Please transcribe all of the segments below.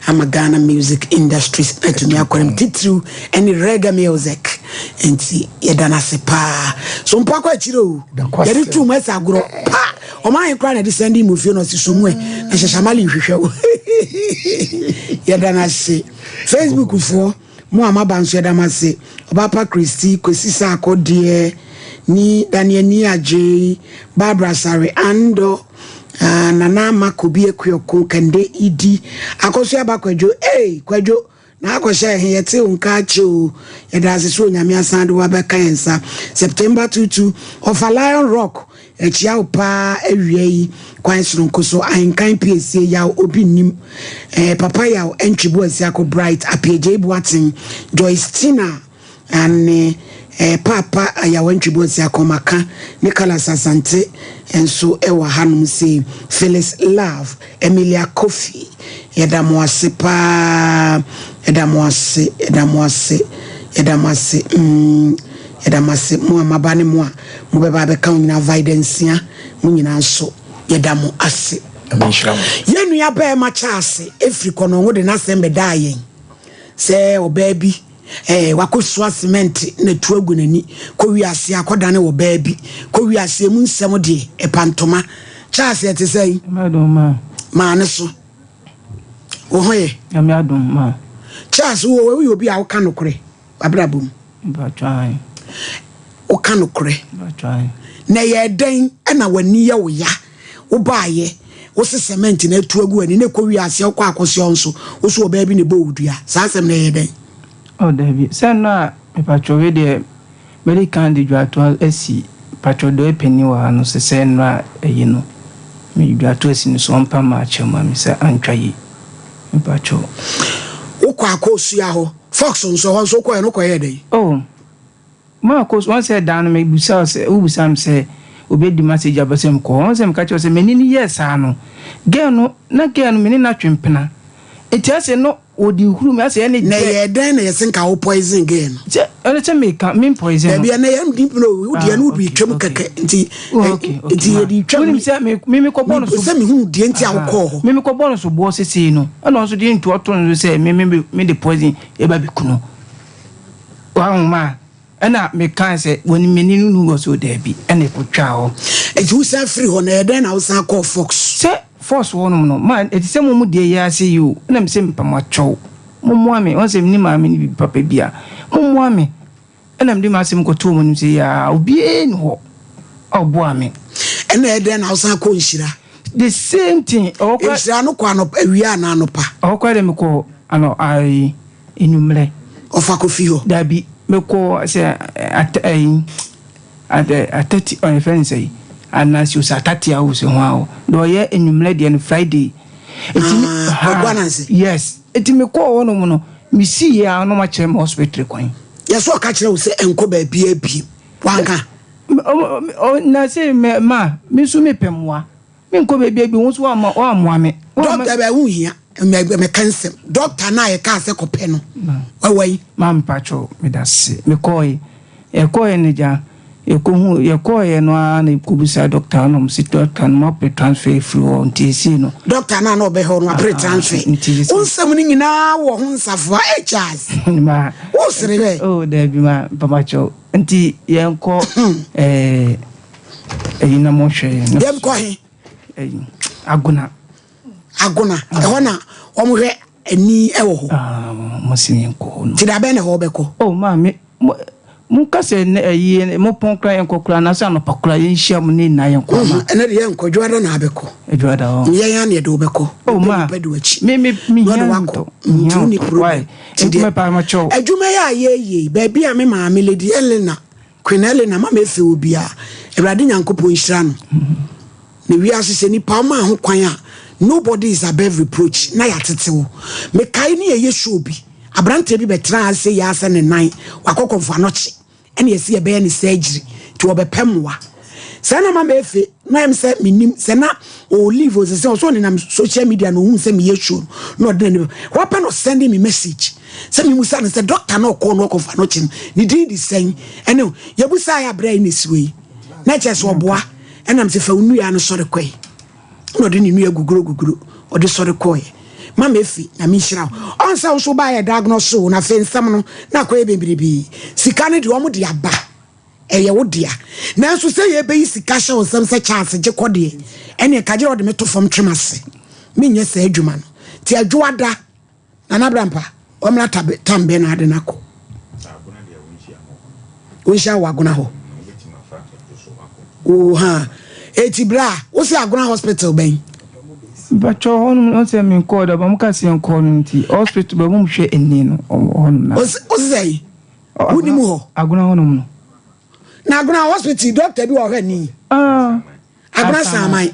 Ama Ghana music industries atumi akɔ no titiriw ɛne reggae music, nti yɛda no ase paa. So mpo akɔ akyire o, yɛde tu mu ɛsɛ agorɔ pa. Ɔma ahe koraa na ɛde sɛnde mu fie no, ɔsi so mu ɛ na hyehyɛmale nhwehwɛ o. Yɛda no ase. Facebook foɔ mo a maba nso, yɛda mo ase. Ɔbapa Christy Kwesi Saako deɛ ni, Daniel Ni Agye, Barbara Sare Ando, Nana Ama Kobi Akuoko Kande Idi Akɔso Aba Kwadwo. Ee, Kwadwo na akɔhyɛ ɛhe? Yɛte wo nka akye o. Yɛda ase so Onyame asan de wabɛka yɛn nsa. September 22, ɔfa Lion Rock akyia wo paa. Awia yi kwan soronko so ahenkan piesie yaw obi nim papa yaw ɛntwibo asiako Bright Apiagye Boaten, Joyce Tina ane Paapa Ayaw Antwibo Asiako Maka ne Kalas Asante nso ɛwɔ hanom sei. Phyllis Love, Emilia Kofi, yɛda mo ase paa. Yɛda mo ase, yɛda mo ase, yɛda mo ase. Yɛda mo ase, mo a maba ne mo a mobɛba abɛka wo nyinaa. Vidensia mo nyinaa nso, yɛda mo ase. Yɛn nua bɛrima Kyɛ ɛfiri kɔnɔngo de n'asɛm bɛdaa yɛn sɛ ɔbaa bi wakɔsua cement na tu agu n'ani kɔ wiase akɔdane wɔ baa bi kɔ wiase mu. Nsɛm deɛ ɛpa ntoma. Charles, ɛte sɛ yi maa ne so wo ho yɛ. Charles, wo woyɛ obi a woka nokorɛ wabrabɔ mu, woka nokorɛ. Na ɛyɛ dɛn ɛna w'ani yɛ wo ya? Wobaayɛ wo se cement na atu agu w'ani na ɛkɔ wiase wokɔ akɔsoa nso wo so ɔbaa bi na ɛbɔ wo dua. Saa asɛm na ɛyɛ dɛn? Oh, dabi, sɛ no a mepatwɔ wei deɛ, mɛde kan de dwato asi patwɔ dɔ ɛpɛni wɔ ha no sɛ no a ɛyi no mede dwato asi no so, ɔmpa ma akyɛw ma me sɛ antwa yi, mepatwɔ. Wokɔ akɔsua hɔ, Fox nso hɔ nso wokɔɛ no, wokɔyɛ dɛn? Oh, maakɔ wɔn sɛ dan no, mebusa sɛ wobusa me sɛ obi di message aba sɛ mekɔ wɔn sɛ meka kyerɛ sɛ m'ani no yɛɛ saa no, girl no na girl no mene no atwe mpena, nti asɛ no wɔde huru mi asɛ ɛne. Na ɛyɛ dɛn na yɛsɛ nka wo poison girl no? Sɛ ɛne sɛ meka me poison no. Dabi, ɛnɛ yɛn di no, wo deɛ no wode twam kɛkɛ, nti yɛde twam. Wonim sɛ me mekɔbɔ no so. Sɛ mehu deɛ nti a wokɔɔ hɔ. Me mekɔbɔ no so boɔ sesei no, ɛna ɔnso de nti ɔto no so sɛ me de poison ɛba bɛku no wahoma a, ɛna meka sɛ wɔne m'ani no nu wɔ so daabi, ɛna ɛkɔtwaa hɔ. Nti wosan firi hɔ na ɛyɛ dɛn na wosan kɔɔ Fox? Sɛ Fox hɔnom no ma ɛte sɛ mo mu deɛ yɛ ase yi o, ɛna mesɛ mpamatwɛw mommoa me, wɔn sɛ mene maame no bibi papa bi a mommoa me, ɛna mede m'asɛm kɔtoo mu anim sɛ yaa obiara ni hɔ a ɔboa me. Ɛna ɛyɛ dɛn na wosan kɔɔ Nhyira? The same thing ɛwɔ kora. Nhyira no kɔ anɔpa, awia anaa anɔpa? Ɛwɔ kora deɛ mekɔ anɔ ayi enwummerɛ. Ɔfa kɔfi hɔ? Dabi, mekɔ sɛ ata ayi atati ɔyɛ fɛn sɛ yi anase o sɛ atati awo sɛ ho awo deɛ ɔyɛ enwummerɛ deɛ no Friday. Eti Ah, Ɔkɔ Ananse? Yes, eti mekɔ hɔnom no, mesi yie a ɔnom akyerɛ me hospital kwan. Yɛsɛ ɔka kyerɛ wo sɛ ɛnkɔ baabi abiem, wanka? Na sɛ mɛ ma me nso mepɛ mmoa, menkɔ baabi abi wo nso wammoa me. Dɔkta bɛ ho hia mɛka nsɛm. Dɔkta no a yɛkaa sɛ kɔpɛ no, wawa yi? Ma mpatwɔ, meda se mekɔɔe, yɛkɔɔɛ no gya yɛkɔhu yɛkɔɔɛ no ara na yɛkɔbisa dɔkta no sɛ dɔkta no mapɛ transfer firi hɔ, nti ɛsei no. Dɔkta no a na ɔbɛhɛ no apere transfer? Nti wo nsɛm no nyinaa wɔ ho nsafoa ɛ, Charles. Ma wosere bɛ. Oh, dabi, ma mpamatwɔ, nti yɛnkɔ ɛyi na mohwɛ yɛn. Yɛnkɔ he? Ɛyi Agona. Agona ɛhɔ na wɔmhwɛ ani ɛwɔ hɔ? Ah, mo si yɛnkɔ hɔ no. Nti da bɛn na ɛhɔ wobɛkɔ? Oh, ma me mo ka sɛ ne ɛyi mo pɔn kora, yɛnkɔ kora anaasɛ anɔpa kora yɛnhyia mo ne nyinaa yɛnkɔ ama. Ɛnɛ de yɛnkɔ, dwoada na abɛkɔ. Adwada hɔ. Yɛn a ne yɛde wobɛkɔ. Oh, ma nipa de w'akyi me me me na hia ɔde wakɔ, nti wo ni problem. Nti deɛ mɛpa makyɛw. Adwuma yi a yɛyɛ, baabi a me maame Lady Elena, Queen Elena, mama efe wɔ bia, Awurade Nyankopɔn nhyira no. Na wiase sɛ nipa ɔma ho kwan a, nobody is above reproach. Na yɛatete wo. Mekae ne yɛyɛ show bi, aberanteɛ bi bɛtena ase yɛ asɛ ne nan wakɔ kɔmfo anɔkye, ɛne yɛsi yɛbɛyɛ ne surgery, nti wɔbɛpɛ mmoa. Sɛ na mama efe na ɛm sɛ menim sɛ na ɔleave o, sɛ ɔsɛ ɔnenam social media na ohun sɛ meyɛ show no na ɔde n'ani wapɛ no sending me message sɛ memusa no sɛ doctor na ɔkɔɔ no ɔkɔmfo anɔkye no ne din de sɛn. Ɛne yɛbusa yɛ abrɛ yi na esi wɔ yi na kyerɛ sɛ ɔboa. Ɛnam sɛ fa wo nua no sɔre kɔe, na ɔde ne nua guguro guguro ɔde sɔre kɔe. Mama Efi, Nyame nhyira wo. Ɔn sɛ wo nso wobaeɛ diagnose wo na afei nsɛm no na akɔyɛ bebrebe. Sika no deɛ wɔn de aba. Ɛyɛ wo dea. Nanso sɛ yɛbɛyi sika hyɛ wo nsam sɛ Charles gye kɔ deɛ, ɛneɛ ka gyerɛ wode me to fam twe m'ase. Menyɛ saa adwuma no. Nti Adwoada, Nana Abrampa, ɔmmra tabe, tam bɛn na ade no akɔ. Wonhyia wɔ Agona hɔ. Wo ha. Eti bra, wo se Agona hospital bɛn? Mpakyɛw hɔ nom no sɛ menkɔɔ da ba mo ka sɛ yɛnkɔ no nti hospital bɛ mo hwɛ ani no hɔ nom na. Wo se sɛn? Wonim hɔ? Agona hɔ nom no. Na Agona hospital doctor bi wɔ hɔ ani. Ah. Agona Asaman.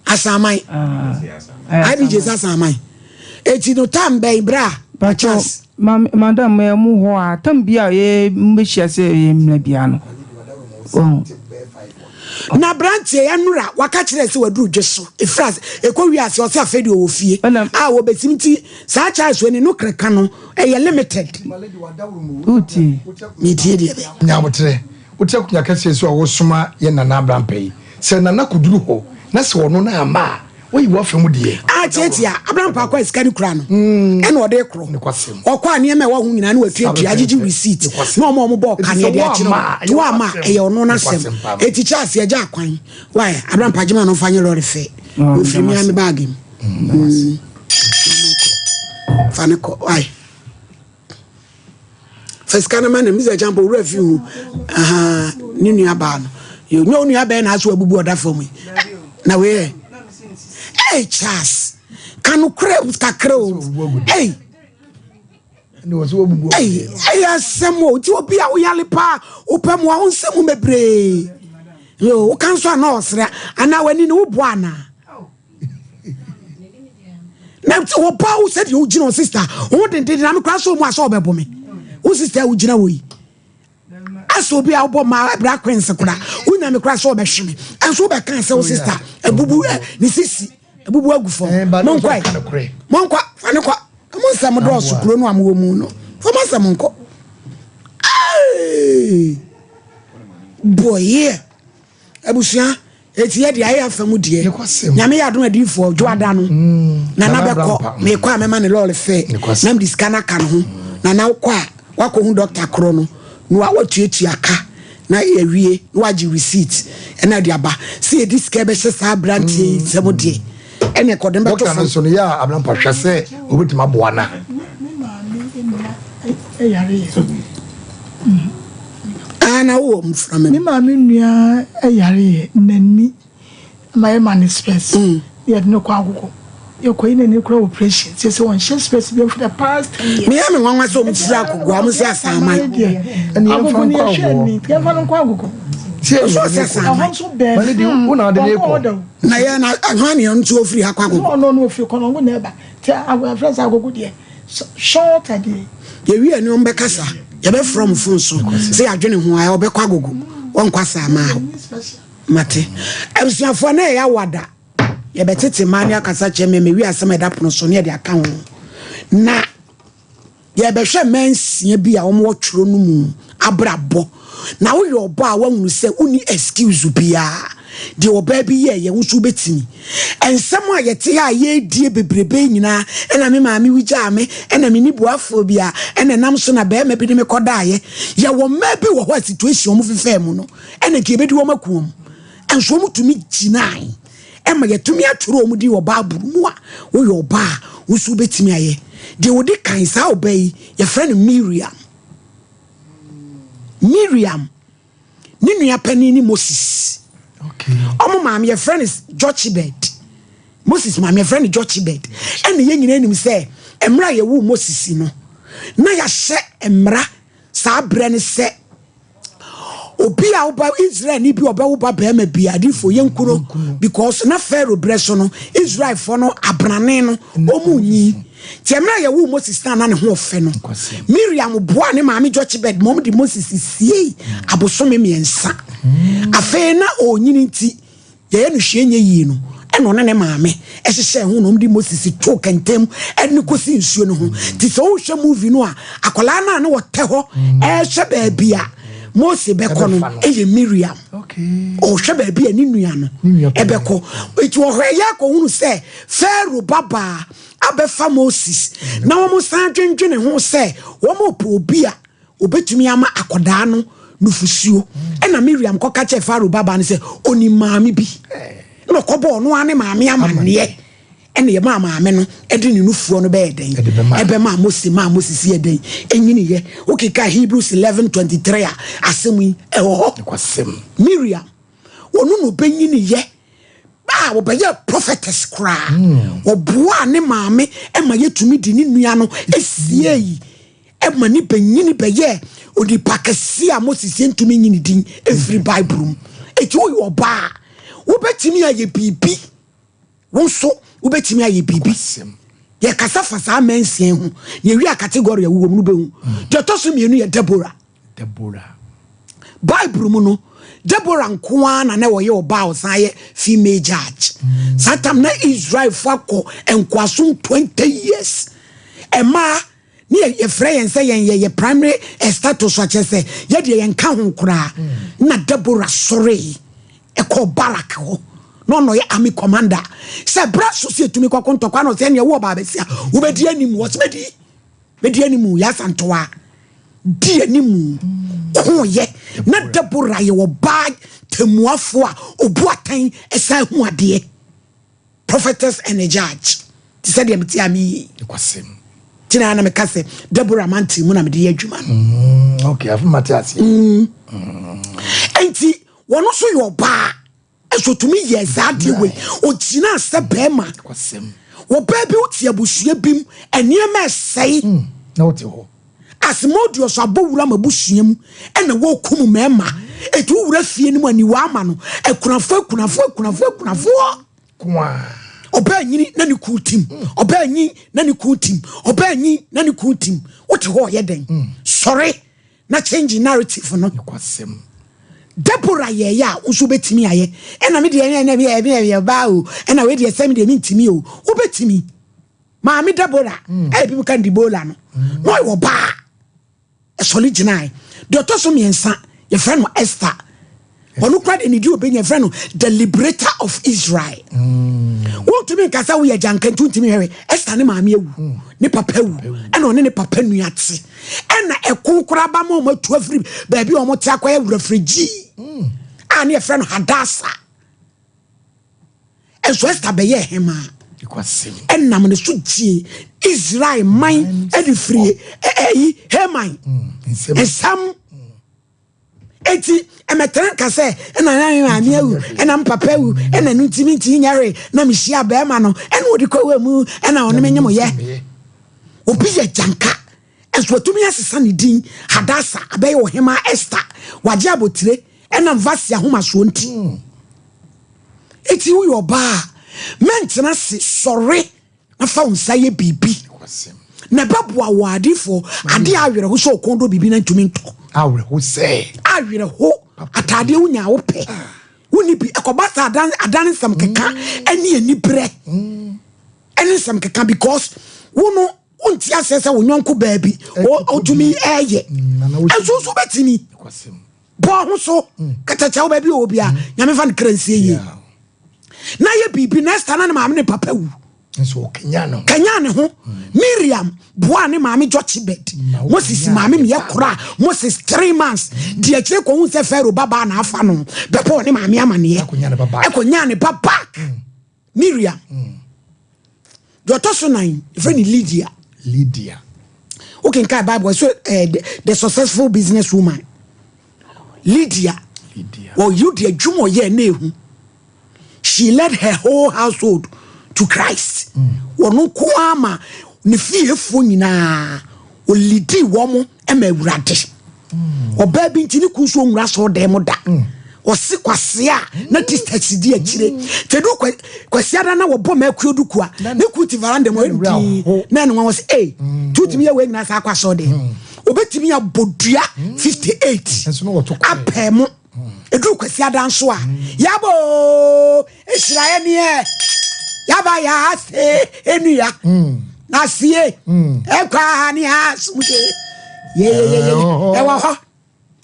Asaman. IBJ sɛ Asaman. Eti no tam bɛn bra Charles. Madam ɛ mo hɔ a tam bi a yɛ mbɛhyia sɛ yɛ mmla bia no. Na aberanteɛ ya nura waka kyerɛ sɛ waduru dwe so efiri ase ekɔ wi ase ɔsɛ afei deɛ ɔwɔ fie a wɔbɛsim ti saa Charles wɔ ni no kreka no ɛyɛ limited. Wotie. Metie deɛ bɛ. Nyabotrɛ. Wote akonnwa kɛseɛ so a wosoma yɛn Nana Abrampɛ yi, sɛ Nana kɔduru hɔ na sɛ ɔno na amma a, wayi w'afa mu deɛ. A Tiatia, Abrampɛ akɔ a sika no kura no ɛna ɔde rekorɔ. Ɔkɔ a nneɛma a ɛwɔ ho nyinaa na watuatua, agyegye receipt na wɔn a wɔbɔɔ ka no yɛde akyerɛ wɔn. Nti woamma a, ɛyɛ ɔno n'asɛm. Enti Charles yɛgyaa kwan. Why? Abrampɛ agye ma no mfa nyɛ lɔre fɛ. Ɔfiri me ara me baage mu. Fa no kɔ. Why? Fa sika no ma no. Mr. Champo, owura fi hu. Aha, ne nua baa no. Yo, nyɛ wo nua bɛn na aso abubu ɔda fam yi. Na wei ɛ. Hey, Charles. Ka no korɛ kakra o. Hey. Hey, ɛyɛ asɛm o. Nti obi a woyale paa, wopɛ mmoa wo nsɛm mu bebree. Yo, woka nso a na ɔsrɛ anaa w'ani no woboa anaa? Na wɔba wo sɛdeɛ wogyina wo sista wo dendenden na mekora sɛ ɔmu a sɛ ɔbɛbo me wo sista a wogyina wɔ yi asɛ obi a wobɔ ma bra queens kora wonya me kora sɛ ɔbɛhwe me ɛnso wobɛka sɛ wo sista abubu ne sisi abubu agu fam monkɔ monkɔ fa ne kɔ mo nsɛm dɔɔso kuro no a mowɔ mu no fa mo asɛm nkɔ boy Abusua, eti yɛ deɛ ayɛ afa mu deɛ. Nyame yɛ adom adiifoɔ dwoada no. Mm. Nana bɛkɔ, mekɔ a mɛma ne lɔɔre fɛ. Na mede sika no aka ne ho. Mm. Nana wokɔ a, wakɔhu dɔkta korɔ no. Na watuatua ka. Na yɛawie, na wagye receipt. Ɛna de aba. Sɛ yɛde sika bɛhyɛ saa aberanteɛ yi mm. nsɛm deɛ. Ɛna ɛkɔde mbɛto fam. Dɔkta no nso no yɛ a abena hwɛ sɛ obetumi aboa na. Me maame nua yare yɛ. Ah, na wowɔ mmofra mma Me maame nua yareɛ, n'ani ma yɛma no spɛs na yɛde no kɔ agogo. Yɛkɔyi n'ani koraa operation. Seesei ɔnhyɛ spɛs bio for the past 10 years. Meyɛ me nwanwa sɛ wɔn firi agogo a wɔn sɛ asaman. Ɛne yɛmfa Agogo no nkɔ yɛhwɛ agogo. ani, yɛmfa no nkɔ agogo. Sɛ Nso yɛde ɔsɛ no kɔ. asaman. Ɛhɔ nso bɛn. Mane de wo na ɔde ne Wɔnkɔ kɔ. hɔ da o. Na yɛ na hwan ne ɔno nso ofiri ha kɔ Sɛ agogo. ɔno no ofiri Kɔnɔngo na ɛba. Nti agogo yɛfrɛ no sɛ agogo deɛ. Short adeɛ. Yɛwie a ne wɔn bɛkasa. Yɛbɛfrɛ wɔn fon so sɛ yɛadwene ho a ɔbɛkɔ agogo. Wɔnkɔ asaama hɔ. Mate. Abusuafoɔ na ɛyɛ awada. Yɛbɛtete mmaa ne akasa kyerɛ mmɛmɛ wie asɛm a ɛda pono so ne yɛde aka ho. Na yɛbɛhwɛ mmaa nsia bi a wɔwɔ twerɛ no mu abrabɔ. Na woyɛ ɔbaa a woahunu sɛ wonni excuse biara. Deɛ ɔbaa bi yɛeɛ, wo nso wobɛtumi. Nsɛm a yɛte ha a yɛredie bebrebe yi nyinaa, ɛna me maame wu gyaa me, ɛna menni boafoɔ biara, ɛna ɛnam so na barima bi ne me kɔdaeɛ. Yɛwɔ mmaa bi wɔ hɔ a situation wɔn fefɛɛ mu no, ɛna nka yɛbɛdi wɔn aku wɔn. Nso wɔtumi gyinae ɛma yɛtumi atwerɛ wɔn din wɔ Bible mu a woyɛ ɔbaa a, wo nso wobɛtumi ayɛ. Deɛ ɔdi kan, saa ɔbaa yi, yɛfrɛ no Miriam. Miriam ne nua panin ne Moses. Ɔmo maame yɛfrɛ no Jochebed. Moses maame yɛfrɛ no Jochebed. Ɛna yɛn nyinaa nim sɛ mmerɛ a yɛwoo Moses no, na yɛahyɛ mmara saa berɛ no sɛ obi a woba Israelni bi a ɔbɛwo ba barima bi adiifo yɛnku no because na Pharaoh berɛ so no Israelfoɔ no abrane no ɔmu nyi. Nti mmerɛ a yɛwoo Moses no a na ne ho ɔfɛ no, Miriam boaa ne maame Jochebed ma wɔde Moses siei abosome mmiɛnsa. Afei na ɔrenyini nti, yɛyɛ no hwee nyɛ yie no, ɛna ɔne ne maame hyehyɛɛ ho na wɔde Moses too kɛntɛn mu ɛde no kɔsi nsuo no ho. Nti sɛ wohwɛ movie no a, akwadaa no a na ɔtɛ hɔ ɛrehwɛ baabi a Mose bɛkɔ no yɛ Miriam. Ɔhwɛ baabi a ne nua no ɛbɛkɔ. Eti ɔhwɛ yɛ akɔhunu sɛ Pharaoh babaa abɛfa Moses na wɔn san dwendwene ho sɛ wɔn repɛ obi a obetumi ama akwadaa no nufusuo. Ɛna Miriam kɔka kyerɛ Pharaoh babaa no sɛ onim maame bi. Na ɔkɔbɔ ɔno ara ne maame amanneɛ. Ɛna yɛmaa maame no de ne nufoɔ no bɛyɛ dɛn? Ɛbɛmaa Mose maa Mose si yɛ dɛn? Ɛnyiniyɛ. Wokeka Hebrews 11:23 a, asɛm yi ɛwɔ hɔ. Miriam, ɔno na ɔbɛnyiniyɛ a ɔbɛyɛ prophetess koraa. Hmm. Ɔboaa ne maame ma yɛtumi de ne nua no siei ma ne bɛnyini bɛyɛ onipa kɛseɛ a Moses yɛntumi nyi ne din mfiri Bible mu. Eti woyɛ ɔbaa wobɛtumi ayɛ biribi. Wo nso wobɛtumi ayɛ biribi. Yɛkasa fa saa mmansia ho. Na yɛwie a category a wowɔ mu no bɛhu. Hmm. Deɛ ɛtɔ so mmienu yɛ Deborah. Deborah. Bible mu no, Deborah nko ara na na ɔyɛ ɔbaa a ɔsan yɛ female judge. Hmm. Saa tam na Israelfo akɔ nkoasom 20 years. Ɛmaa ne yɛfrɛ yɛn sɛ yɛn yɛyɛ primary status akyɛ sɛ yɛdeɛ yɛnka ho koraa. Hmm. Na Deborah sɔree. ɛkɔɔ Barak hɔ na ɔno ɔyɛ army commander sɛ berɛ so sɛ ɛtumi kɔko ntɔkwa na ɔsɛ ɛneɛ wo ɔbaa bɛsia wobɛdi anim wɔ sɛ mɛdi mɛdi anim yɛ asantoa di anim koyɛ na Deborah yɛ ɔbaa tɛmuafoɔ a ɔbu atɛn ɛsan hu adeɛ prophetess and a judge te sɛ deɛ mete a meyie gyina na meka sɛ Deborah mantle mu na mede yɛ adwuma no mm, okay, afei mate aseɛ mm. Enti wɔn nso yɛ ɔbaa ɛso tumi yɛ saa adeɛ wei ogyina sɛ bɛrima ɔbaa bi wote abusua bi mu nneɛma ɛsɛe hmm, na wote hɔ Asmodeus abɔ wura ma abusua mu ɛna wɔkum mmarima etu wura fie no mu aniwa ama no akunafo akunafo akunafo akunafoɔ ɔbaa nyini na ne kun tim hmm. ɔbaa nyi na ne kun tim ɔbaa nyi na ne kun tim wote hɔ ɔyɛ dɛn hmm. sɔre na change narrative no. Nokwasɛm. Deborah yɛɛyɛ a, wo nso wobɛtumi ayɛ. Ɛna me deɛ ɛna me me yɛ ɔbaa o, ɛna wei deɛ sɛ me deɛ mentumi o. Wobɛtumi. Maame Deborah, mm. ɛyɛ bi mu ka Debola no, mm. na ɔyɛ ɔbaa. Ɛsɔre gyinae. Deɛ ɔtɔ so mmiɛnsa, yɛfrɛ no Esther. Ɔno kora deɛ ne di obɛnya yɛfrɛ no the liberator of Israel. Mm. Wontumi nka sɛ woyɛ gyanka nti wontumi hwɛhwɛ. Esther ne maame awu, mm. ne papa awu, ɛna ɔne ne papa nua te. Ɛna ɛko koraa ba ma wɔn atu afiri baabi a wɔn te akɔyɛ refugee mm. a ne yɛfrɛ no Hadasa. Ɛnso Esther bɛyɛɛ hemaa. Ɛnam ne so gyee Israel man ɛde firi ɛyi Haman nsam. Enti ɛmɛtena nka sɛ ɛna na me maame awu, ɛna me papa awu, ɛna ɛno nti mentumi nyɛ hwee, na mehyia bɛrima no, ɛna ɔde kɔ wɔ mu, ɛna ɔne me nyem yɛ. Obi yɛ gyanka, ɛnso watumi asesa ne din Hadasa abɛyɛ ɔhemaa Esther, wagye abotire ɛnam Vasti ahomasoɔ nti. Enti woyɛ ɔbaa a, mɛntena ase, sɔre. na fa wo nsa yɛ biribi na ɛbɛboa wɔ adiifoɔ adeɛ awerɛho sɛ ɔkɔn dɔ biribi na ntumi ntɔ awerɛho sɛ awerɛho ataadeɛ wonya wo pɛ wonni bi ɛkɔba sɛ adan adan nsɛm keka mm. ɛne aniberɛ mm. ɛne nsɛm keka because wo no wonte aseɛ sɛ wo nyɔnko baabi ɔtumi ɛyɛ mm, ɛnso nso wobɛtumi bɔ ho so katakyɛ wo baabi wɔ bia nyame fa no kra nsie yie na yɛ biribi na Esther na ne maame ne papa wu kanyan ne ho Miriam boa ne maame Jochebed Moses maame meyɛ kora Moses 3 months di akyire kɔhu sɛ Pharaoh babaa na afa no bɛbɔɔ ne maame amanneɛ ɛkɔnya ne ba back Miriam deɛ ɔtɔ so nan ɛfrɛ ne Lydia Lydia wokenkae Bible so eh, the successful business woman Lydia wɔyɛ di adwuma ɔyɛ na ehu she led her whole household to Christ wɔn nko ara ma ne fiefoɔ nyinaa olidi wɔn ma awurade ɔbaa bi nti ne kun so onwura sɔɔ dan mu da ɔsi kwasia na tistas di akyire tedu kwasia da na wɔbɔ ma akuo duku a ne kun ti veranda mu ɔyɛ na ɛno wɔn sɛ ee tutumi yɛ wɔ nyinaa saa akɔ asɔɔ dan obetumi abɔ dua 58 apɛ mu eduru kwasi ada nso a yabɔ esiraeɛ neɛ yaba yase enua nasie ɛkwa ne asomdwe yeyeyeye ɛwɔ hɔ.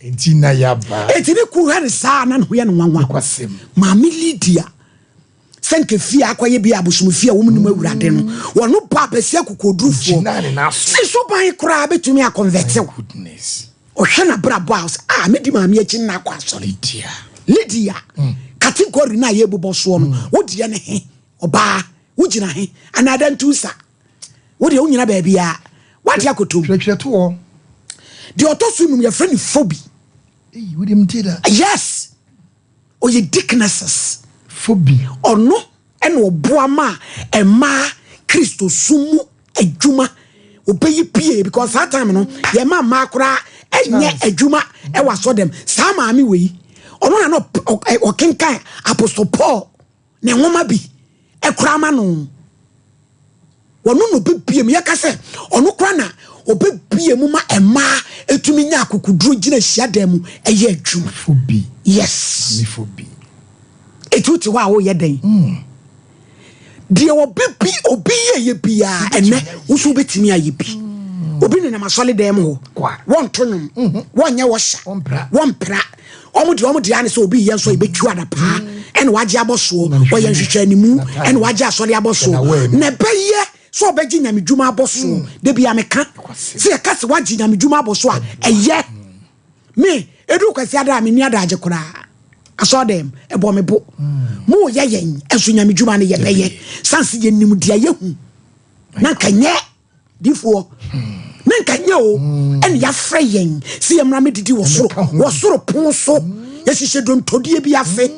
Enti na yɛaba. Enti ne kunu hwɛ no saa a, na ne ho yɛ no nwanwa. Nokwasɛm. Maame Lydia, sɛ nka fie a akɔyɛ bi a abosomfie a wɔn nim Awurade no, wɔn ba abɛsi akokoɔdurufoɔ. Gyinaa ne nan so. Ne suban koraa bɛtumi akɔnvɛte wo. Goodness. Ɔhwɛ n'abrabɔ a, ɔsɛ, ah, mɛdi maame akyi na akɔ asɔre. Lydia. Lydia, category no a yɛbobɔ soɔ no, wo deɛ ne he? Ɔbaa, wogyina he? Anaa adantusa? Wo deɛ wonyina baabiara. Woate akotom. Twerɛtwerɛ to hɔ. Deɛ ɔtɔ so num yɛfrɛ no phobi. Eyi, wo deɛ mente da. Yes. Ɔyɛ deaconesses. Phobi. Ɔno ɛna ɔboa ma mmaa Kristosom mu adwuma ɔbɛyi pie because saa time no yɛma mmaa koraa ɛnyɛ adwuma ɛwɔ asɔdɛm. Saa maame wei ɔno na na ɔkenkan Apostle Paul ne nwoma bi ɛkora ma no. Ɔno na ɔbɛbie mu. Yɛka sɛ ɔno kora na ɔbɛbie mu ma mmaa ɛtumi nya akokoduro gyina hyiadan mu ɛyɛ adwuma. Phobi. Yes. Maame Phobi. Ɛti wote hɔ a woyɛ dɛn? Deɛ obi bi obi yɛyɛ biara ɛnɛ wo nso wobɛtumi ayɛ bi. Obi nenam asɔredan mu hɔ. Kwa. Wɔnto nnwom. Wɔnyɛ wɔhyɛ. Wɔmpra. Wɔmpra. Wɔn deɛ wɔn deɛ ane sɛ obi yɛ nso yɛbɛtwi adapaa ɛna wagye abɔ soɔ. Wɔyɛ nhwehwɛ animu ɛna wagye asɔre abɔ soɔ. Na ɛbɛyɛ sɛ ɔbɛgye nyamedwuma abɔ soɔ. Da bi a meka sɛ yɛka sɛ wagye nyamedwuma abɔ so a ɛyɛ. Me edu Kwasi ada a menni adagye koraa. Asɔre dɛm ɛbɔ me bo. Mo yɛ yɛn ɛnso nyamedwuma no yɛbɛyɛ. Sanse yɛnim deɛ yɛhu. Na nka nyɛ difoɔ. Na nka nyɛ o. Ɛne yɛafrɛ yɛn sɛ yɛmmra mɛdidi wɔ soro. Wɔ soro pon so. Yɛhyehyɛ dontɔdeɛ bi ase.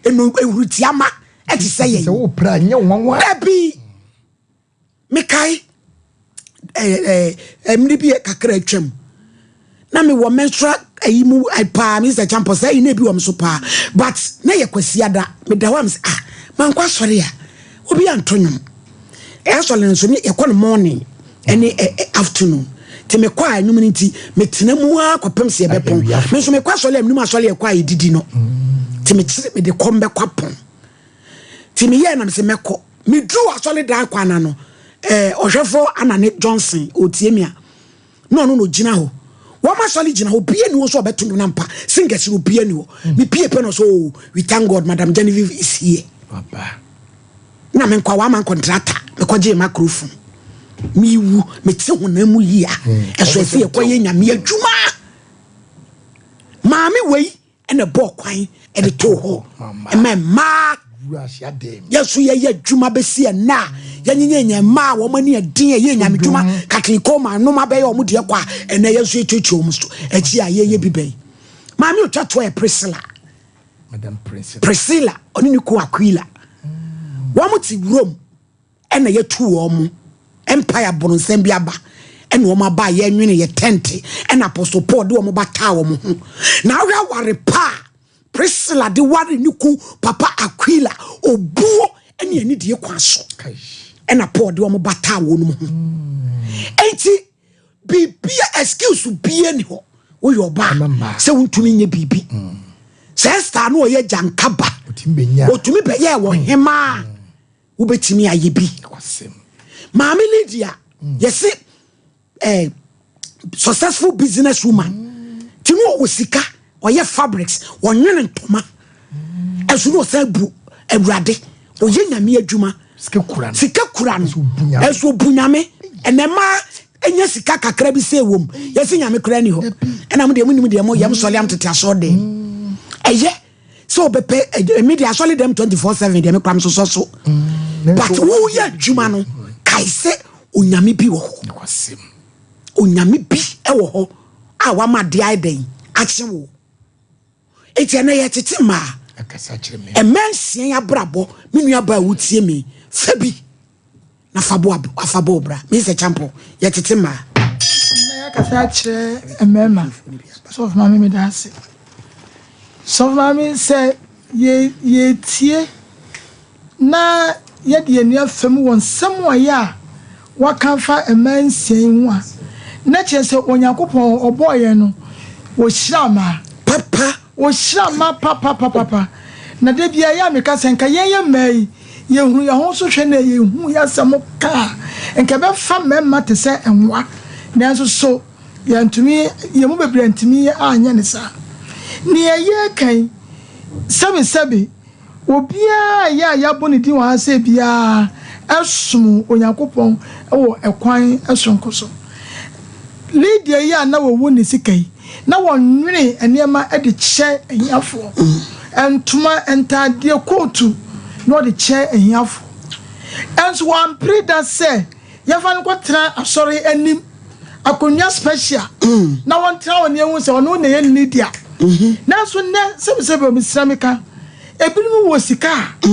Ɛno ehurutiama ɛte sɛ yɛn. Sɛ wopra nyɛ nwanwa. Dabi. Mekae mmere bi kakra atwam na mewɔ menstrual ayi mu paa Mr. Champo sɛ ayi na ebi wɔ me so paa but na yɛ Kwasiada meda hɔ a mesɛ ah mankɔ asɔre a obi anto nnwom asɔre no nso ne yɛkɔ no morning ɛne afternoon nti mekɔ a nnwom no nti metena mu ara kɔpem sɛ yɛbɛpɔn me nso mekɔ asɔre a menim asɔre yɛkɔ a yɛdidi no nti mekyere mede kɔm bɛkɔ apɔn nti meyɛɛ na mesɛ mɛkɔ meduru asɔre dan kwan na no ɔhwɛfoɔ Anane Johnson ɔtie me a na ɔno na ɔgyina hɔ wɔn asɔre gyina hɔ obia ni hɔ sɛ ɔbɛto nnwom no ampa singers no obia ni hɔ mepie pɛ no so oh, we thank God Madam Genevieve is here na menkɔ a wama nkɔntrata mekɔgyee microphone mewu mete honam mu yie a ɛso ɛsɛ yɛkɔyɛ nyame adwuma maame wei ɛna ɛbɔɔ kwan ɛde too hɔ ɛma mmaa yɛso yɛyɛ adwuma bɛsi ɛnɛ a yɛnyenyɛ mmaa a wɔn ani ɛden ɛyɛ nyame dwuma Kathleen Coleman nom abɛyɛ wɔn deɛ kɔ a ɛnɛ yɛn nso yɛtuatua wɔn so akyi a yɛyɛ bi bɛyi maame otwa toɔ yɛ Priscilla Priscilla ɔne ne ku Aquila wɔn te Rome ɛna yɛtu wɔn mo empire boronsɛm bi aba ɛna wɔn aba a yɛnwene yɛ tɛnte ɛna Apostle Paul de wɔn ba taa wɔn ho na ahwɛ aware pa a Priscilla de ware ne ku papa Aquila obuo ɛne anidie kwan so ɛna Paul de wɔn ba taa wɔn ho enti biribi excuse bie ni hɔ woyɛ ɔbaa sɛ wontumi nyɛ biribi sɛ Esther no ɔyɛ gyankaba otumi bɛyɛ wɔ hemaa wobɛtumi ayɛ bi maame Lydia yɛse successful business woman nti ne ɔwɔ sika ɔyɛ fabrics ɔnwene ntoma ɛso ne ɔsan bu awurade ɔyɛ nyame adwuma sika kura no ɛso obu nyame ɛnɛ ma ɛnya sika kakra bi sɛ ɛwɔ mu yɛse nyame kora ni hɔ ɛna mo deɛ monim deɛ mo yɛm sɔle am tete asɔre dɛm ɛyɛ sɛ ɔbɛpɛ ɛmi deɛ asɔre dɛm 24/7 deɛ mekora mesosɔ so but woyɛ adwuma no kae sɛ onyame bi wɔ hɔ onyame bi wɔ hɔ a wama adeɛ ayɛ dɛn akye wo enti ɛnɛ yɛtete mmaa ɛmɛ nsia abrabɔ me nua baa wotie me fa bi na fa bo afa bo bra me sɛ champo yɛtete mmaa na yɛakasa akyerɛ mmarima sɔfo maame meda ase sɔfo maame sɛ yɛtie na yɛde yɛn ani afam wɔ nsɛm a yɛ a waka fa mmaa nsia yi ho a na kyerɛ sɛ Onyankopɔn ɔbɔɔ yɛn no wɔhyira mmaa papa wɔhyira mmaa papapapapa na da bia yɛ a meka sɛ nka yɛn yɛ mmaa yi yɛhunu yɛn ho so hwɛ na yɛhu yɛ asɛm ka a nka ɛbɛfa mmarima te sɛ nwa nanso so. Yɛantumi, yɛn mu bebree antumi anyɛ no saa. Nea yɛreka yi, sɛbesɛbe, obiara a ɛyɛ a yɛabɔ ne din wɔ ha sɛ biara som Onyankopɔn wɔ ɛkwan soronko so. Lydia yi a na wɔwɔ ne sika yi, na wɔnwene nneɛma de kyɛ ahiafoɔ. Ntoma, ntaadeɛ, kootu na ɔde kyɛ ahiafoɔ. Nso wampere da sɛ yɛmfa no nkɔtena asɔre anim akonnwa special na wɔntena hɔ na yɛhu sɛ ɔno na ɛyɛ Lydia. Nanso nnɛ, sɛbesɛbe, mesrɛ meka, ebinom wɔ sika a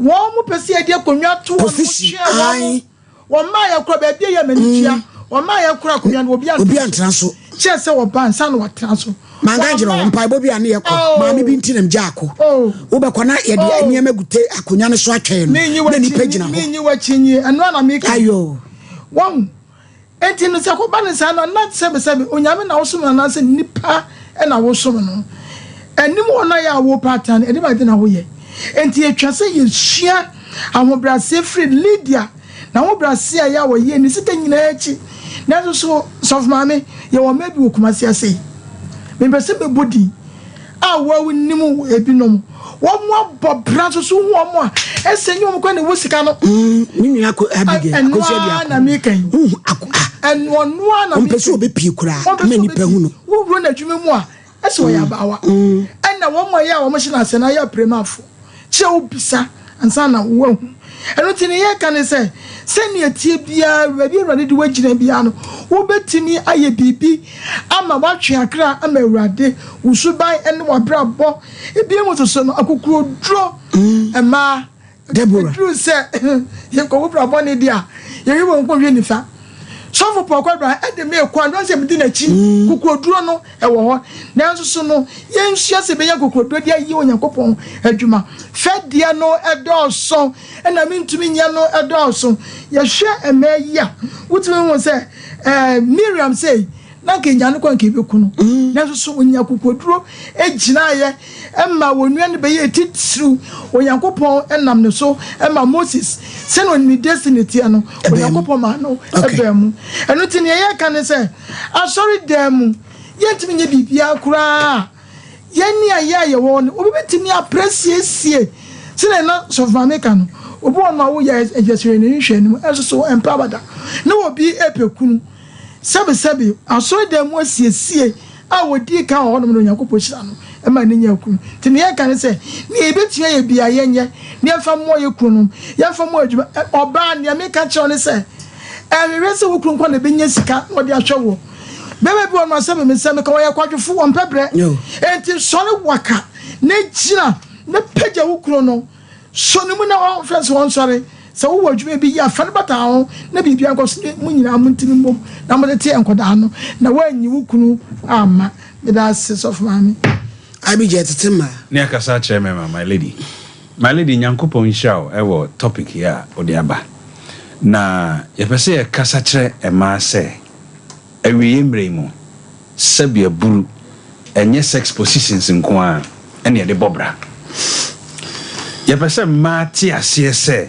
wɔn pɛ sɛ yɛde akonnwa to wɔn, Position, twɛn wɔn. Ae. Wɔn mmaa yɛ kora baabi a yɛ m'ani tua. Wɔn mmaa yɛ kora akonnwa no, obi Obi antena so. Kyerɛ sɛ wɔba nsa na wɔtena so. Manka nkyerɛ Wɔn wo mpaebɔ bi a ne yɛkɔ Oh. maame bi nti nam gya akɔ. Oh. Wobɛkɔ na yɛde Oh. nneɛma gu te akonnwa no so atwɛn no Menyi na nipa w'akyi gyina hɔ. Menyi w'akyi nyi ɛno ana meka. Ayo. Wɔn enti no sɛ kɔba ne saa no, na sɛbesɛbe, Onyame na wosom no anaasɛ nipa na wosom no? Anim hɔ no ayɛ a wopɛ atan no ɛde ba de na woyɛ. Enti yɛtwa sɛ yɛsua ahobrɛaseɛ firi Lydia na ahobrɛaseɛ a ɛyɛ a wɔyɛ ne sika nyinaa akyi. Nanso so, sɔfo maame, yɛwɔ mmaa bi wɔ Kumasi ase yi, mepɛ sɛ mebɔ din a wɔnim ebinom, wɔn abɔ bra nso so hu wɔn a ɛsɛ nyɛ wɔn kwan na ɛwɔ sika no. Me nua ko Abigail Ɛno Akosua ara Duako. na meka yi. Huhu ako a. Ɛno ɔno ara na Ɔmpɛ sɛ ɔbɛpie koraa Ɔmpɛ ama sɛ nipa ɔbɛpie. hu no. Wowura n'adwuma mu a, ɛsɛ ɔyɛ abaawa. Ɛna wɔn a ɛyɛ a wɔhyɛ no ase no ayɛ apiremafo. Kyerɛ wobisa ansa na woahu. Ɛno nti ne yɛka ne sɛ, sɛnea tie biara, baabi a Awurade de woagyina biara no, wobɛtumi ayɛ biribi ama woatwe akra ama Awurade. Wo suban ne w'abrabɔ. Ebi mu nso so no, akokoɔduro mmaa. Deborah. Ɛduru sɛ yɛkɔwo brabɔ ne deɛ a, yɛhwɛ wɔn nkɔhwɛ nifa. Sɔfo Paul Kwabra ɛde me kɔ a, sɛ medi n'akyi, kokoɔduro no ɛwɔ hɔ. Nanso so no, yɛnsua sɛ bɛnya kokoɔduro de ayɛ Onyankopɔn adwuma. Fɛdeɛ no ɛdɔɔso, ɛna mentumi nyɛ no ɛdɔɔso. Yɛhwɛ mmaa yi a, wotumi hu sɛ Miriam sɛ na nka nya no kɔ nka ebeku no. Nanso so onya kokoɔduro gyinaeɛ ɛma wɔn nua no bɛyɛ titiriw. Onyankopɔn ɛnam ne so ɛma Moses sɛnea ne destiny teɛ no, Onyankopɔn maa no ɛbɛn mu. Ɛno nti nea yɛka ne sɛ, asɔre dan mu yɛntumi nyɛ biribiara koraa. Yɛn ni a yɛ a yɛwɔ no, obi bɛtumi aprɛ siesie sɛnea na sɔfo maame ka no. Obi wɔ no a woyɛ ɛgyesere ne nhwɛ anim, ɛnso so ɛmpa abada na obi ɛpɛ kunu. Sɛbesɛbe, asɔre dan mu asiesie a wɔdii kan wɔ hɔnom no, Onyankopɔn hyira no ɛma ne nya kunu. Nti nea yɛka ne sɛ, nea yɛbɛtumi ayɛ biara yɛnyɛ na yɛmfa mmoa yɛ kununom, yɛmfa mmoa adwuma. Ɔbaa, nea meka kyerɛ wo ne sɛ, ɛnhwehwɛ sɛ wo kunu nkwa na ɛbɛnya sika na ɔde ahwɛ wo. Bɛrima bi wɔ no a, sɛbe me sɛ meka, wɔyɛ kwadwofo, wɔmpɛ brɛ. Enti sɔre waka na gyina na pagya wo kunu no. Sɔ ne mu na ɔmfrɛ sɛ ɔnsɔre. Sɛ wowɔ adwuma bi yɛ a, fa no bata ho na biribiara nkɔ so. Mo nyinaa montumi mmom na motete nkwadaa no na woanyi wo kunu amma. Meda ase, sɔfo maame. Abigail tete mmaa. Ne akasa akyerɛ me ma my lady. My lady, Nyankopɔn nhyira wo ɛwɔ topic yi a wode aba. Na yɛpɛ sɛ yɛkasa kyerɛ mmaa sɛ awieeɛ mmerɛ yi mu, sɛbea buru ɛnyɛ sex positions nko ara ɛne yɛde bɔ bra. Yɛpɛ sɛ mmaa te aseɛ sɛ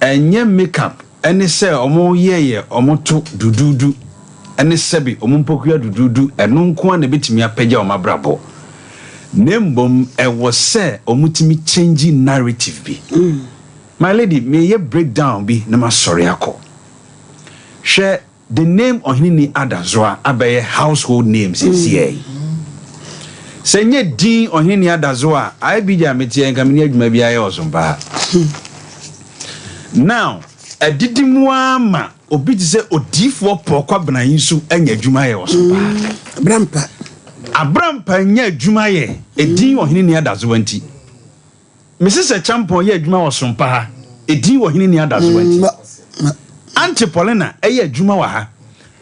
ɛnyɛ makeup ɛne sɛ ɔmo yɛyɛ ɔmo to duduudu ɛne sɛbi ɔmo mpokua duduudu ɛno nko ara na ebɛtumi apagya ɔmo abrabɔ. Na mmom ɛwɔ sɛ ɔmo tumi change narrative bi. My lady, meyɛ breakdown bi na masɔre akɔ. Hwɛ, the name Ɔheneni Adazoa abɛyɛ household name seesei yi. Sɛ nyɛ din Ɔheneni Adazoa a, ayɛ bi gya meteɛ nka meni adwuma bi ayɛ ɔsom paa. Now, adidi mu ara ma obi te sɛ odiifoɔ Paul Kwabena yi nso anya adwuma ayɛ ɔsom paa. Abrampa. Abrampa nya adwuma yɛ edin Ɔheneni Adazoa nti. Mesi sɛ Champon yɛ adwuma wɔ sompa ha, edin Ɔheneni Adazoa nti. Auntie Paulina ɛyɛ adwuma wɔ ha.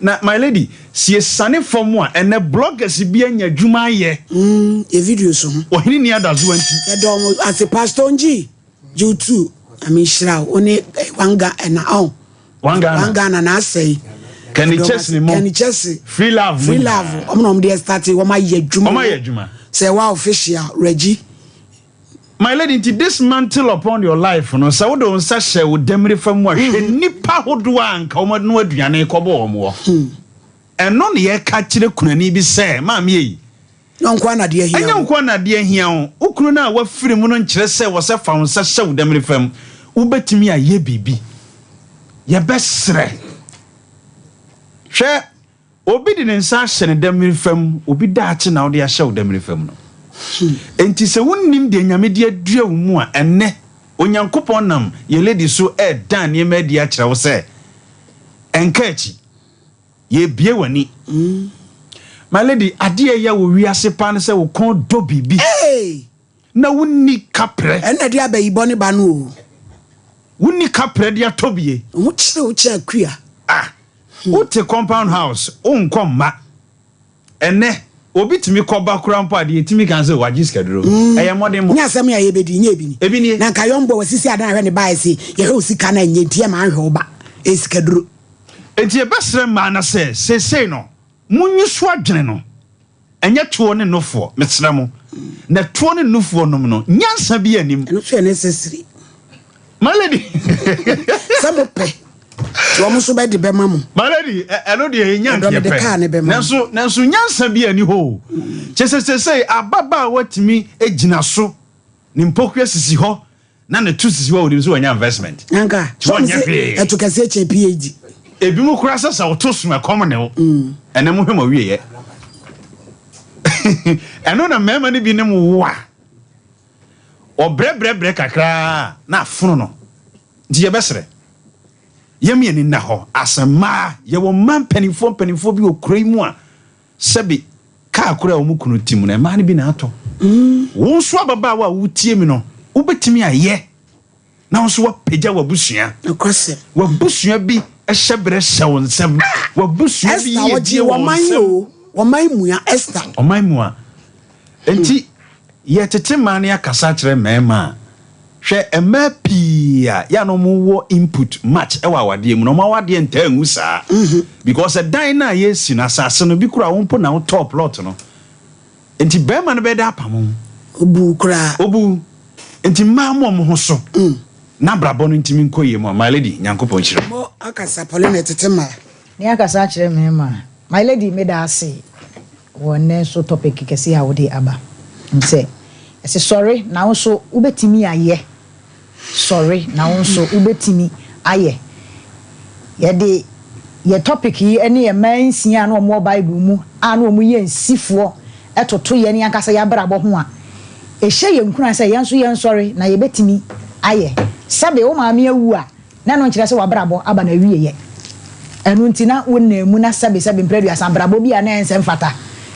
Na my lady, sie sane fam a ɛnɛ bloggers bi anya adwuma ayɛ. Yɛ video so ho. Ɔheneni Adazoa nti. Yɛdɔ ɔmo ase. Pastor Ngyi gye tu. Ame nhyira wo ne Wanga ɛna ɔn. One Ghana. One Ghana na asɛe. Kenny Chesney mo. Kenny Chesney. Free Love. Free Love. Ɔmo na ɔmo de start wɔn ayɛ adwuma. Ɔmo ayɛ adwuma. Sɛ wa official Reggie. My lady, nti this mantle upon your life no, sɛ wode wo nsa hyɛ wo dɛmire fa mu a, hwɛ nipa hodoɔ a nka wɔn no aduane kɔbɔ wɔn wɔ. Ɛno na yɛka kyerɛ kunani bi sɛ, Maame ei, Nyɛ wo nko ara na adeɛ ahia ɛnyɛ wo wo. nko ara na adeɛ ahia wo. Wo kunu no a wafiri mu no nkyerɛ sɛ wɔ sɛ fa wo nsa hyɛ wo damiri fam. Wobɛtumi ayɛ biribi. Yɛbɛsrɛ. Hwɛ, obi de ne nsa ahyɛ ne damiri fam, obi daakye na wode ahyɛ wo damiri fam no. Enti sɛ wonnim deɛ Nyame de adua wo mu a, ɛnnɛ, Onyankopɔn nam yɛn lady so redan nneɛma adi akyerɛ wo sɛ, ɛnka akyi. Yɛrebue w'ani. My lady, adeɛ a ɛya wɔ wiase paa ne sɛ wo kɔn dɔ biribi na wonni kaprɛ. Ɛno na ɛde abayibɔ ne ba no o. Wonni kaprɛ de atɔ bie. Wo ho kyere wo kyɛn akua. Ah, wote compound house, wonkɔ mma. Ɛnnɛ, obi tumi kɔ ba koraa mpo a, deɛ yɛtumi ka ne sɛ wagye sikaduro. Ɛyɛ mmɔdemmɔ. Nyɛ asɛm a yɛbɛdi, nyɛ ebi ni. Ebi nie. Na nka yɔnbɔ wasisi adan ahwɛ ne ba ɛse yɛhwɛ wo sika no ɛnyɛ nti yɛma anhwɛ wo ba. Ɛyɛ sikaduro. Enti yɛbɛsrɛ mmaa no sɛ, seesei no, monyi so adwene no, ɛnyɛ toɔ ne nufoɔ, mesrɛ mo. Na toɔ ne nufoɔ nom no, nyansa biara nnim. Ɛno nso yɛ necessary. My lady. Sɛ mo pɛ, nti wɔn nso bɛ de bɛma mo. My lady, ɛno deɛ yɛnya Ɔdɔ nkeɛ mede pɛ. kaa ne bɛma mo. Nanso, nanso nyansa bi ani hɔ o. Kyɛ sɛ seesei ababaawa tumi gyina so, ne mpokua sisi hɔ, na ne to sisi hɔ a onim sɛ wanya investment. Anka, Nti sɛ wɔn wɔnyɛ se hwee. ɛto kɛseɛ kyɛn PhD. Ebinom koraa sɛ sɛ woto so ɛkɔm ne wo. Ɛnɛ mohwɛ mo awieɛ. Ɛno na mmarima no bi ne mo wo a, Ɔbrɛbrɛbrɛ kakra a na afono no. Nti yɛbɛsrɛ, yɛm yɛn ani nna hɔ as mmaa. Yɛwɔ mmaa mpanimfoɔ mpanimfoɔ bi wɔ kuro yi mu a sɛbe kaa koro a wɔn kunu te mu no, mmaa no bi na atɔ. Wo nso ababaawa a wotie me no, wobɛtumi ayɛ na wo nso woapagya w'abusua. Nokwasɛm. W'abusua bi hyɛberɛ hyɛ wo nsam. W'abusua bi Esther, yiedie wɔgyee wɔ wo wɔman nsam. o, wɔman mua, Esther. Ɔman mua. Enti yɛtete mmaa no yɛakasa akyerɛ mmarima a, hwɛ mmaa pii a yɛ a na wɔn wɔ input much wɔ awadeɛ mu no, wɔn awadeɛ ntaa ngu saa. Because ɛdan no a yɛresi no, asase no, bi koraa wo mpo na wotɔɔ plot no. Enti barima no bɛyɛ dɛ apam wo. Obu wo koraa. Obu wo. Enti mmaa mo wɔn ho so na abrabɔ no ntumi nkɔ yie mu a, my lady, Nyankopɔn nhyira wo. Mo akasa Paulina tete mmaa. Me akasa akyerɛ mmarima. My lady meda ase wɔ nnɛ nso topic kɛseɛ a wode aba. Sɛ ɛse sɔre na wo nso wobɛtumi ayɛ. Sɔre na wo nso wobɛtumi ayɛ. Yɛde yɛ topic yi ne yɛn mmaa nsia a na wɔwɔ Bible mu a na wɔyɛ nsifoɔ toto yɛn ankasa yɛn abrabɔ ho a, ɛhyɛ yɛn nkuran sɛ yɛn nso yɛnsɔre na yɛbɛtumi ayɛ. Sɛbe wo maame awu a, na ɛno nkyerɛ sɛ w'abrabɔ aba n'awieɛ. Ɛno nti na wonam mu na sɛbesɛbe mprɛ aduasa abrabɔ bi a na ɛnsɛ mfata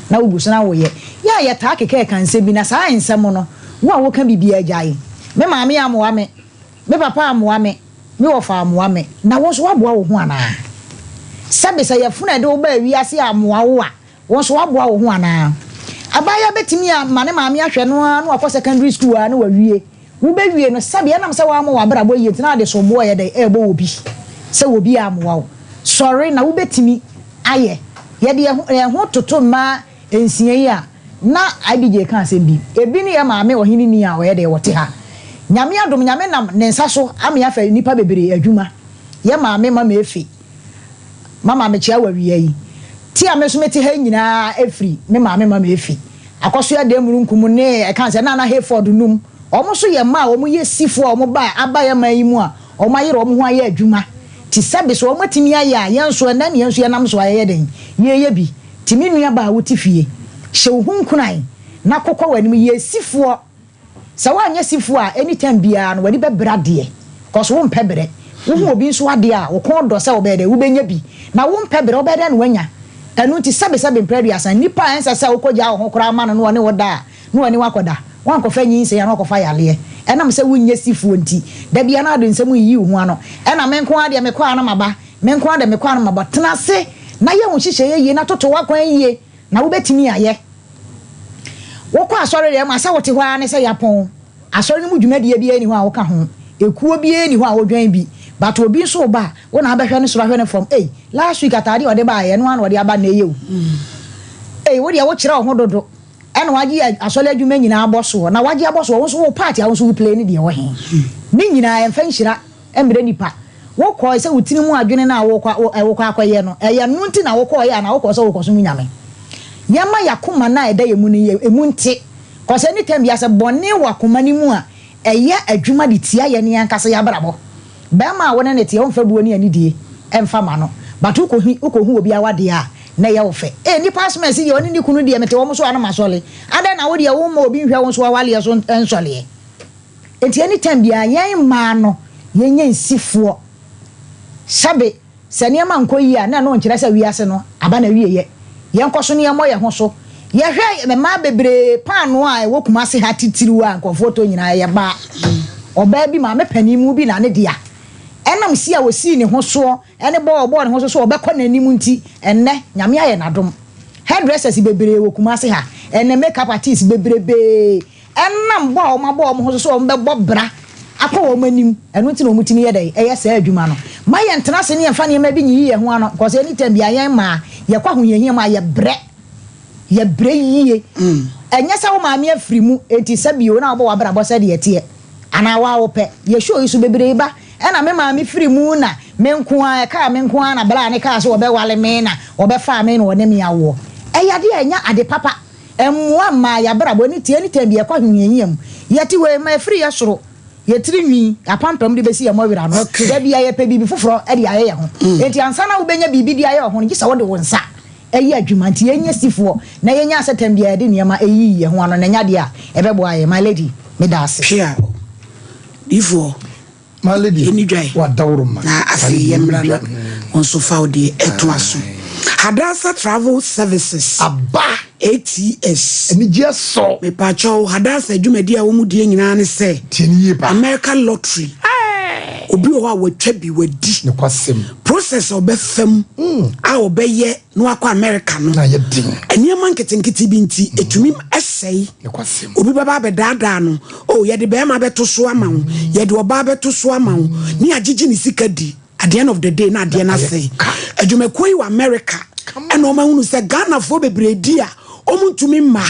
na wogu so na woyɛ. Yɛ a yɛtaa keka nsɛm bi na saa nsɛm no wo a woka bi biara gyae. Me maame ammoa me, me papa ammoa me, me wɔfa ammoa me, na wo nso woaboa wo ho anaa? Sɛbe sɛ yafunu a ɛde wo baa wiase ammoa wo a, Wo nso woaboa wo ho anaa? Abaayewa bɛtumi ama ne maame ahwɛ no ara na wakɔ secondary school ara na wawie. Wobɛwie no, sɛbe ɛnam sɛ woammɔ w'abrabɔ yie nti na wode soboɔ yɛ dɛn ɛrebɔ obi sɛ obi ammoa wo. Sɔre na wobɛtumi ayɛ. Yɛde yɛn ho toto mmaa nsia yi a, na IBJ ka asɛm bi. Ebi ne yɛn maame ɔhene ni a ɔyɛ dɛn ɔte ha. Nyame adom, Nyame nam ne nsa so ama yɛafa nnipa bebree adwuma. Yɛn maame Mama Efe. Mama mekyea wo awia yi. Ti a me nso mete ha yi nyinaa firi me maame Mama Efi. Akɔsoɛ Adeɛ-Mununkum ne ɛka sɛ Nana Hayford nom. Wɔn nso yɛ mma a wɔn yɛ sifoɔ a wɔn ba aba yɛn man yi mu a wɔn ayere wɔn ho ayɛ adwuma. Ti sɛbe sɛ wɔn atumi ayɛ a yɛn nso ɛnɛ ne yɛn nso yɛnam so a yɛyɛ dɛn? Yɛyɛ bi. Ti me nua baa wote fie hyɛ wo ho nkuran na kokɔ w'anim yɛ sifoɔ. Sɛ woanyɛ sifoɔ a any time biara no w'ani bɛbrɛ adeɛ cos wompɛ brɛ. Wohu obi nso adeɛ a wo kɔn dɔ sɛ wobɛyɛ dɛn wobɛnya bi na wompɛ brɛ wobɛyɛ dɛn na woanya. Ɛno nti sɛbe sɛbe mprɛ aduasa nnipa a ɛnsɛ sɛ wokɔgyaa wo ho koraa ma no na ɔne wo da a na ɔne wo akɔda. Woankɔfa nyinsɛn a na wakɔfa yareɛ ɛnam sɛ wonyɛ sifoɔ nti. Da biara na wode nsɛm reyiyi wo ho ano ɛna me nko ara deɛ mekɔ a na maba, me nko ara deɛ mekɔ a na maba. Tena ase na yɛ wo nhyehyɛeɛ yie na toto w'akwan yie. Na wobɛtumi ayɛ. Wokɔ asɔre deɛ ma sɛ wote hɔ ara ne sɛ yɛapɔn. Asɔre no mu dwumadie biara nni hɔ a woka ho. Ekuo biara nni hɔ a wodwɛn bi. But obi nso reba a, wo na wobɛhwɛ ne soro ahwɛ ne fam. Ei, last week ataadeɛ a ɔde baeɛ, ɛno ara na ɔde aba nnɛ yi o. Ei, wo deɛ wokyerɛ wo ho dodo. Ɛna wagye asɔre adwuma nyinaa abɔ soɔ. Na wagye abɔ soɔ, wo nso wo part a wo nso wo play no deɛ wɔ he? Ne nyinaa ɛmfa nhyira mmrɛ nipa. Wokɔe sɛ wo tiri mu adwene no a wokɔ wokɔ akɔyɛ no, ɛyɛ ɛno nti na wokɔeɛ anaa wokɔɔ sɛ wokɔsom Nyame? Yɛmma y'akoma no a ɛda yɛn mu no yɛ emu nte. Cause any time biara sɛ bɔne wɔ akoma no mu a, ɛyɛ adwuma de tia yɛn ankasa y'abrabɔ. Bɛɛma a wo ne no teɛ, womfa buo ne anidie mfa ma no, but wokɔhi wokɔhu obi awadeɛ a, na ɛyɛ wo fɛ. Ee nnipa asoma asi deɛ ɔne ne kunu deɛ mete wɔn so a na masɔle. Adɛn na wo deɛ womma obi nhwɛ wo nso w'awaleɛ so nsɔleɛ? Enti any time biara yɛn mmaa no yɛnyɛ nsifoɔ. Sɛbe sɛ nneɛma nkɔ yie a na ɛno nkyerɛ sɛ wiase no aba n'awieɛ. Yɛnkɔ so na yɛmmɔ yɛn ho so. Yɛhwɛ mmaa bebree paanoo a ɛwɔ Kumasi ha titiriw a nkurɔfoɔ tɔ nyinaa ɛyɛ baa. Ɔbaa bi maame panin mu bi na ne dea. Ɛnam si a ɔsii ne ho soɔ ne bɔ a ɔbɔɔ ne ho so sɛ ɔbɛkɔ n'anim nti ɛnnɛ Nyame ayɛ n'adom. Hairdressers bebree wɔ Kumasi ha ɛnnɛ, makeup artists bebrebee. Ɛnam bɔ a wɔabɔ wɔn ho so sɛ wɔbɛbɔ bra akɔ wɔn anim, ɛno nti na wɔtumi yɛ dɛn? Ɛyɛ saa adwuma no. Mma yɛntena ase ne yɛmfa nneɛma bi nyiyi yɛn ho ano, because any time biara yɛn mmaa, yɛkɔ ahohiahia mu a, yɛbrɛ. Yɛbrɛ yie. Ɛnyɛ sɛ wo maame afiri mu, enti sɛ bio na wobɔ w'abrabɔ sɛdeɛ ɛteɛ, anaa wo ara wopɛ. Yɛ show yi so bebree ba, ɛna me maame firi mu na me nko ara, ɛkaa me nko ara na bra no kaa sɛ ɔbɛwale me na ɔbɛfaa me na ɔne me awoɔ. Ɛyɛ adeɛ a ɛnyɛ ade papa. Mmoa mmaa y'abrabɔ ne ti anytime bi yɛkɔ ahohiahia mu yɛte hɔ yi ma ɛfiri yɛ soro yɛ tiri nwi apampam de bɛsi yɛ mmɔwerɛ ano da bia yɛpɛ biribi foforɔ de ayɛ yɛ ho enti ansa na wobɛnya biribi de ayɛ wo ho no gye sɛ wode wo nsa yɛ adwuma nti yɛnyɛ sifoɔ na yɛnya sɛ tam biara yɛde nneɛma yiyi yɛ ho ano na ɛnyɛ adeɛ a ɛbɛboa yɛn my lady meda ase. Hwɛ a difoɔ. My lady, Yɛnni dwae. W'adaworo ma. Na afei yɛmmra na wo nso fa wo deɛ ɛtoa so. Hadassah Travel Services. Aba. ATS. Anigyeɛ sɔ. Mepaakyɛw, Hadassah dwumadi a wɔn die nyinaa ne sɛ. Tie no yie paa. America Lottery. Obi wɔ hɔ a watwa bi, wadi. Nokwasɛm. Process a ɔbɛfa mu a ɔbɛyɛ na wakɔ America no. Na ayɛ den. Nneɛma nketenkete bi nti, ɛtumi sɛe. Nokwasɛm. Obi bɛba abɛdaadaa no. Oh, yɛde bɛrima bɛto so ama wo, yɛde ɔbaa bɛto so ama wo, ne agyegye ne sika di. At the end of the day, na adeɛ no asɛe. Adwumakuo yi wɔ America, ɛna wɔn ahunu sɛ Ghanafoɔ bebree di a wɔn ntumi mma,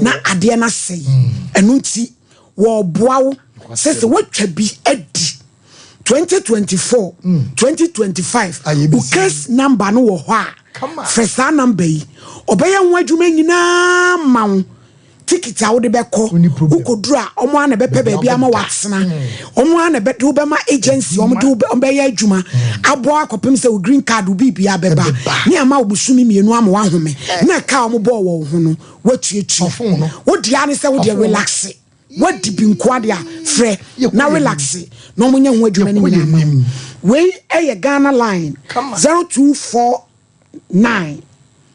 na adeɛ no asɛe. Ɛno nti, wɔreboa wo sɛ sɛ woatwa bi adi 2024, 2025, wo case number no wɔ hɔ a, frɛ saa number yi. Ɔbɛyɛ ho adwuma nyinaa ma wo. Ticket a wode bɛkɔ, wokɔduru a, wɔn ara na ɛbɛpɛ baabi ama woatena. Wɔn ara na ɛbɛde wobɛma agency, wɔn de wɔn bɛyɛ adwuma aboa akɔpem sɛ wo green card, wo biribiara bɛba. Ne ama wo bosome mmienu ama woahome. Na ɛka a wɔbɔɔ wɔ wo ho no, woatuatua. Wo deɛ ara ne sɛ wo deɛ relaxe. Woadi bi nko adeɛ a, frɛ na relaxe na wɔnyɛ ho adwuma no nyinaa ma wo. Wei yɛ Ghana line 0249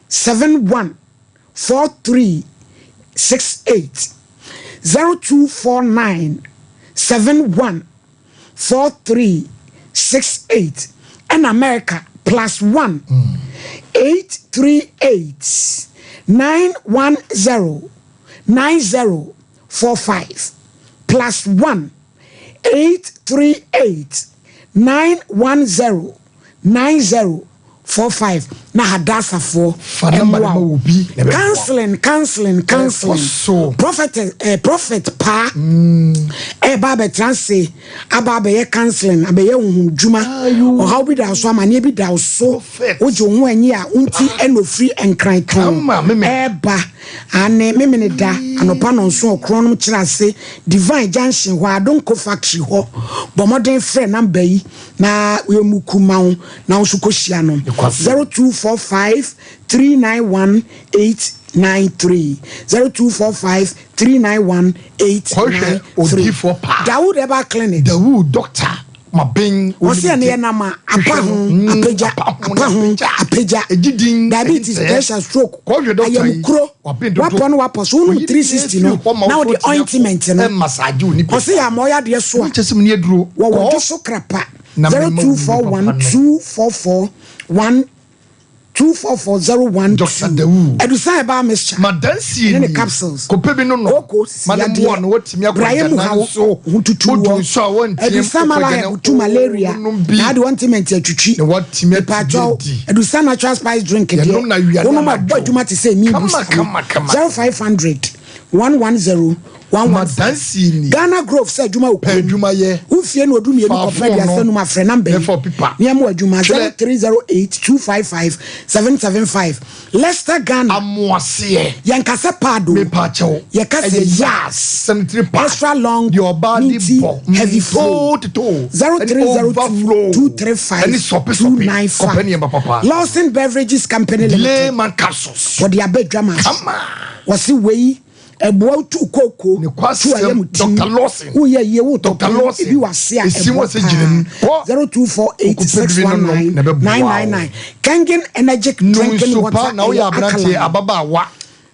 71 43 68 0249 71 43 68 ɛna America plus 1 838 910 9045 plus 1 838 910 9045 na Hadassahfoɔ Fa number no mmoa ma wo. obi na ɛbɛboa wo. Counseling, counseling, Ɛkɔ counseling. so. Prophet, eh, prophet paa ɛreba abɛtena ase aba abɛyɛ counseling, abɛyɛ honhom dwuma. Ayo. Ɔhaw bi da wo so, amaneɛ bi da wo so. Prophet. Wogye wo ho anyi a, wo nti ɛna ofiri Nkran tɔn Kama, meme. ɛreba. Aane, Memeneda anɔpa nnɔnson ɔkorɔn kyerɛ ase Divine Junction hɔ, Adonko Factory hɔ. Bɔ mmɔden frɛ number yi na yɛmmuku ma wo na wo nso kɔhyia no. 0245 391 893 0245 391 Kɔhwɛ 893 odiyifoɔ paa. Dawood Herbal Clinic. Dawood doctor ma ben Ɔsɛ ɛne yɛ nam a apa ho apagya apa ho apagya diabetes pressure stroke ayamkuro wapɔ no wapɔ so wonom 360 no na wode ointment no ɔsɛ yɛ ama ɔyɛ adeɛ so a wɔwɔ dwo so krapa 0241 244 1 244012 Dɔkta Dawu. Adusan herbal mixture Ma dansie ne ne nie. capsules. Kɔpɛ bi no nom. Kooko Ma no mmoa yadeɛ, no watumi akɔ brayɛ mu agyanan haw, so. ho tutu Wodu wɔ. nso a wɔnteam Adusan kɔ mala agyanan herb tu malaria wonom bi. na ade ointment atwitwi. Na watumi ate bi Mepaakyɛw, adi. Adusan natural spice drink deɛ, Yɛnom no awia ne wonom a ɛbɔ anadwo. adwuma te sɛ immune Kama booster no. kama kama. 0500 110. 115. Madansie nie. Ghana Grove sɛ adwuma wɔ Pɛ kurom. adwuma yɛ. Wo fie na odu mmienu Fa kɔpem phone aduasa no num a frɛ number na yi. fa pipa. Nneɛma wɔ adwuma Twerɛ. 0308 255 775. Leicester Ghana. Amoaseɛ. Yɛnka sɛ pad o. Mepaakyɛw. Yɛka sɛ Ɛyɛ yas. yas. Sanitary pad. Extra long, Deɛ ɔbaa de minty, bɔ. heavy flow. Ntoo totoo. Zero Ɛne three zero two overflow. 235 Ɛne sɔpe sɔpe. 295. Kɔpɛ nneɛma papa. Lawson Beverages Company Delay Limited. man capsules. Wɔde aba adwama so. Kama. Wɔse wei ɛboa wo tu kooko Nokwasɛm, tu ayam tim. Dr. Lawson. Woyɛ yie wotɔ Dr. pon Lawson. ebi wɔ ase a Esi ɛboa wɔ sɛ gyina mu. paa. Kɔ. 0248 Wokɔpɛ bi no nom na 619 ɛbɛboa wo. 999. Kangen Energetic Nom Drinking nsu Water pa na woyɛ ɛyɛ aberanteɛ alkaline. ababaawa.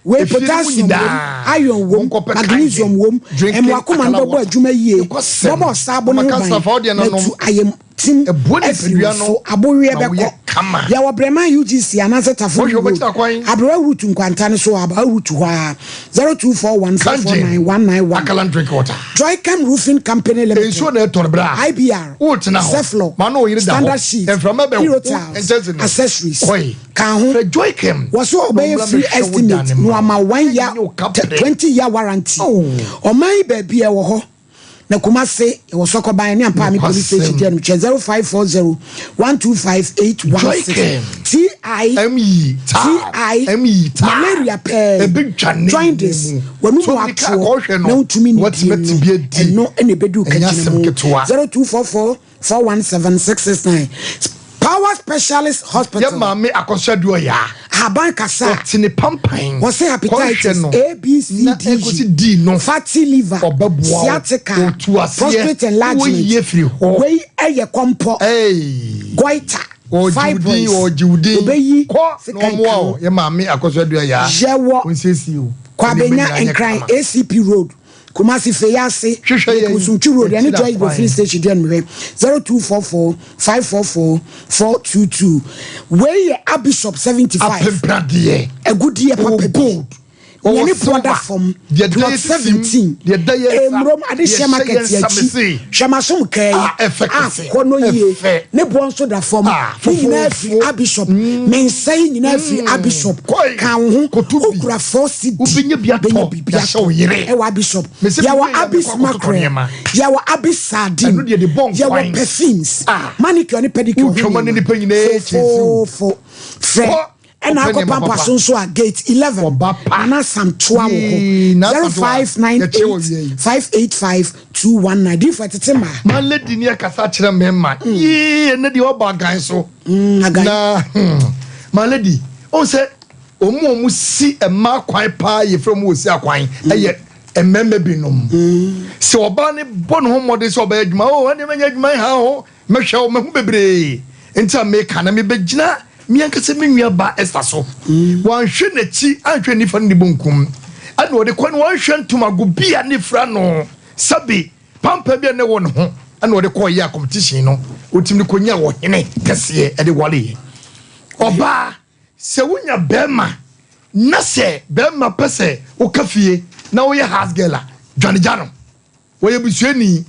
Wei Efie no mu potassium wom, nyinaa, iron wom, monkɔpɛ magnesium Kangen wom, Drinking ɛmoa akoma no Akala bɛbɔ Water. adwuma yie, Nokwasɛm. bɔbɔ ɔsaabo no Mama ho Kansa, ban, fa wo deɛ no na nom. tu ayamtim Ɛboa afiri nipadua wo no so, aboweɛ ma bɛkɔ. woyɛ kama. Yɛwɔ Breman UGC anaasɛ Tafo Wohwɛ Road, wobɛkyerɛ kwan. Aberewa Route nkwanta no so, Abaa Route hɔ ara, 0241 Kangen 449 191. Akalan drink water. Joycam Roofing Company Limited, Nsuo na ɛtɔ no bra. IBR, Wotena hɔ. Ceflo, Ma na oyere da hɔ. Standard Sheet, Mframa bɛ Hero wo Tiles, nkyɛnse no. Accessories, Kɔe. ka ho. Frɛ Joycam. Wɔso ɔbɛyɛ Na ɔmmra free mmɛhwɛ wo estimate dan na no wama one year Ɛnyɛ wo kaprɛ. 20 year warranty. Oh. Ɔman yi baabi a ɛwɔ hɔ na Kumase ɛwɔ Sɔkɔban ne Ampaame police station Nokwasɛm. deɛ no kyɛ 0540 125 816 Joycam. TI M.E. TI M.E. malaria pɛɛ Ɛbɛdwane jaundice mu. wɔn So mu mmirika atoɔ kɔhwɛ no, na wotumi ne watumi die ate no bi adi. ɛno ɛna ɛbɛdu Ɛnyɛ kakyina asɛm mu ketewa. 0244 417 669 Power Specialist Hospital. Yɛ maame akɔsɔ aduɔ yaa. Ahaban kasa. Ɔte ne pampan. Wɔse hepatitis Kɔhwɛ no. A, B, C, Na D, E. ɛkɔsi D no. Fatty liver. Ɔbɛboa wo. Sciatica. Ɔtu aseɛ. Prostate enlargement. Woyie firi hɔ. Wei ɛyɛ kɔmpɔ. Hey. Goiter. Ɔgye wo din, Fibroids. ɔgye wo din. Obeyi. Kɔ na Sika ɔmmoa wo. nka ho. Yɛ maame akɔsɔ aduɔ yaa. Yɛwɔ. Ɔnsiesie wo. Kwabenya Nneɛma nyinaa nyɛ Nkran kama. ACP Road, Kumasi Feyase, Hwehwɛ yɛn. Kusunchu Road, ɛne Yɛkyiri Joyce akwan. Filling Station deɛ no mehwɛ 0244 544 422. Wei yɛ Abishop 75. Apempradeɛ. Agudeɛ papa bi. Gold. Ɔwɔ Nyane silver. border fam. Deɛ da Plot yɛ sisim, 17. deɛ da yɛ nsa, Emrom deɛ adehyɛ hyɛ market yɛn nsa akyi. mese. Hwɛ masom kaa yi. Ah, ɛfɛ kɛse. Akɔ no yie. Ɛfɛ. Ne boɔ nso da fam. Ah, Ne nyinaa fofoofo. firi Abishop. Me nsa yi nyinaa firi Abishop. Kɔe. Ka wo ho. Kɔto bi. Wokura 4 cedi. Wobɛnya bi atɔ. Bɛnya biribi Yɛahyɛ wo yere. Ɛwɔ Abishop. Mese Yɛwɔ biribi a Abis yɛkɔ akɔtotɔ mackerel. nneɛma. Yɛwɔ Abis sardine. Ɛno deɛ de bɔ nkwan. Yɛwɔ perfumes. Ah. Manicure ne pedicure ho Wotwa ma ne nneɛma. nnipa nyinaa kyɛ siw. Fofoofo. Frɛ. Kɔ. Ɛna Ɔpɛ akɔ nneɛma pampa papa. so nso a gate 11. Ɔba pa. Nana Samtoa wɔ hɔ. Yee, Nana Samtoa. Yɛkyɛ wɔ wie yi. 0598 585 219. Difo ɛtete ma. Ma lady ni akasa kyerɛ mmarima. Yee, ɛnɛ deɛ ɔba agan so. Agan. Na, ma lady, ɔn sɛ ɔmo a ɔmo si mmaa kwan paa yɛfrɛ ɔmo wɔ si akwan ɛyɛ mmarima binom. Sɛ ɔbaa ne bɔ ne ho mmɔden sɛ ɔbɛyɛ adwuma, o ɛnneɛ mɛnyɛ adwuma ha o, mɛhwɛ o, mɛho bebree. Nti a meka na mebɛgyina me ankasa me nua ba Esther so. Wanhwɛ n'akyi, anhwɛ nifa ne ne bonkum. Ɛna ɔde kɔ no, wanhwɛ ntomago bi a ne fira no, sɛbi pampa bi a ne wɔ ne ho, ɛna ɔde kɔɔ yɛ a competition no, otimi de kɔnya ɔhene kɛseɛ ɛde wareɛ. Ɔbaa, sɛ wonya bɛrima, na sɛ bɛrima pɛ sɛ woka fie na woyɛ house girl a, dwanegya no. Wɔyɛ busuani.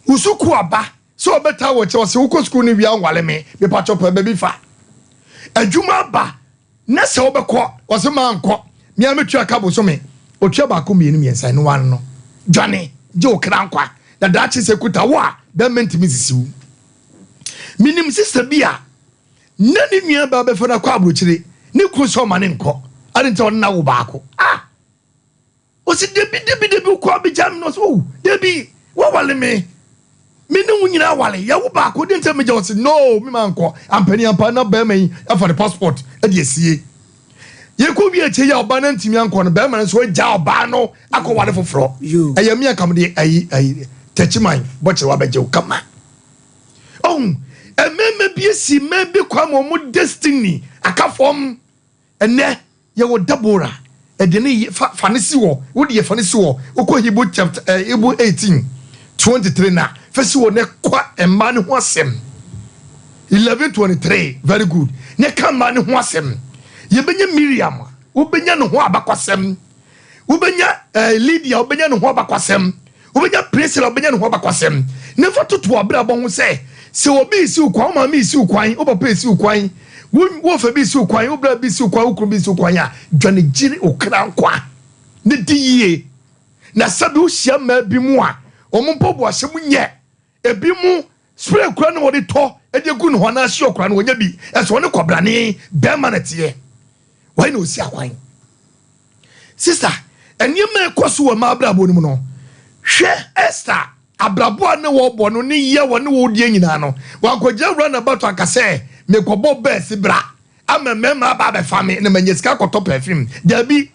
Wo sukuu aba, sɛ ɔbɛta wɔ kyɛ, ɔsɛ wokɔ sukuu no wia nwale me, mepakyɛ pɛ baabi fa. Adwuma aba, na sɛ wobɛkɔ, ɔsɛ maa nkɔ, mea metua ka bosome, otua baako mmienu mmiɛnsa, ɛno ano no. Dwane, gye wo kra nkwa, na daakye sɛ kuta wo a, bɛrima ntumi nsisi wo. Menim sista bi a, na ne nua baa bɛfa no akɔ aburokyire, ne kunu sɛ ɔma ne nkɔ, ade nti ɔno na wo baako. Ah! Ɔsi debi debi debi wokɔ abegya me no, ɔsi oh debi wawale me, me ne wo nyinaa wale, yɛwo baako de nti megya. Ɔsi no, me ma nkɔ. Ampani ampa na bɛrima yi afa ne passport ɛde asie. Yɛkɔ wie akyire yi a ɔbaa no ntumi ankɔ no, bɛrima no nso agya ɔbaa no akɔ wale foforɔ. Ɛyɛ mi akam de ayi ayi tɛkyiman bɔkyerɛ wabɛgye wo kama. Ɔn mmarima bi esi mmaa bi kwan ma ɔmo destiny aka fam. Ɛnɛ yɛwɔ Deborah, ɛde ne yɛ fa fa ne si hɔ, wo deɛ fa ne si hɔ. Wokɔ Hebrew chapter Hebrew 18:23 na fa si hɔ na kɔ mmaa ne ho asɛm. 11:23, very good. Na ka mmaa ne ho asɛm. Yɛbɛnya Miriam, wobɛnya ne ho abakwasɛm. Wobɛnya Lydia, wobɛnya ne ho abakwasɛm. Wobɛnya Priscilla, wobɛnya ne ho abakwasɛm. Na fa toto abrabɔ ho sɛ, sɛ obi esi wo kwan, wo maame esi wo kwan, wo papa esi wo kwan, wo wo fɛ bi esi wo kwan, wo bra bi esi wo kwan, wo kunu bi esi wo kwan a, dwane gyere wo kra nkwa ne di yie. Na sɛbi wohyia mmaa bi mu a, wɔn mpaboahyɛ mu nyɛ. Ebi mu spray kura na wɔde tɔ de gu ne ho anaa hye ɔkora no wɔnyɛ bi. Ɛsɛ wɔne kɔbrane bɛrima na teɛ. Wɔn na osi akwan. Sista, nneɛma a ɛkɔ so wɔ mmaa abrabɔ no mu no, hwɛ Esther abrabɔ a ne wɔbɔ no ne yɛ wɔ ne wɔdeɛ nyinaa no, wankɔgyina wura na bato anka sɛ mekɔbɔ bɛɛsi bra ama mmarima aba abɛfa me na manya sika akɔtɔ perfume. Dabi.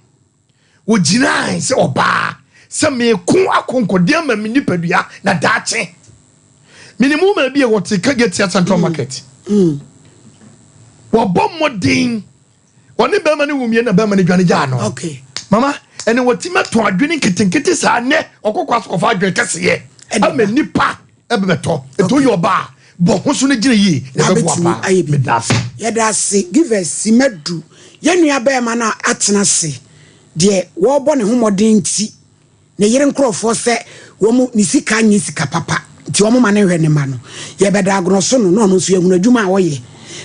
Ogyinae sɛ ɔbaa sɛ meko akonkoden ama me nipadua na daakye. Menim woman bi a wɔte Kagetia Central Market. Wɔbɔ mmɔden wɔne bɛrima no wo mmienu na bɛrima no dwane gyaa no. Okay. Mama, ɛne wɔtumi atɔn adwene nketenkete saa nnɛ ɔkɔkɔ aso kɔfa adwene kɛseyɛ ama nipa ɛbɛbɛtɔ. Ɛtɔ yɛ ɔbaa bɔ ho so no gyina yie na ɛbɛboa paa. Meda ase. Yɛda ase Givers Simadu yɛn nua bɛɛma no a atena ase deɛ wɔrebɔ ne ho mmɔden nti ne yere nkorɔfoɔ sɛ wɔn ne sika nyɛ sika papa nti wɔn ma no nhwɛ ne mma no yɛbɛda agorɔ so no na ɔno nso yɛhunu adwuma a ɔyɛ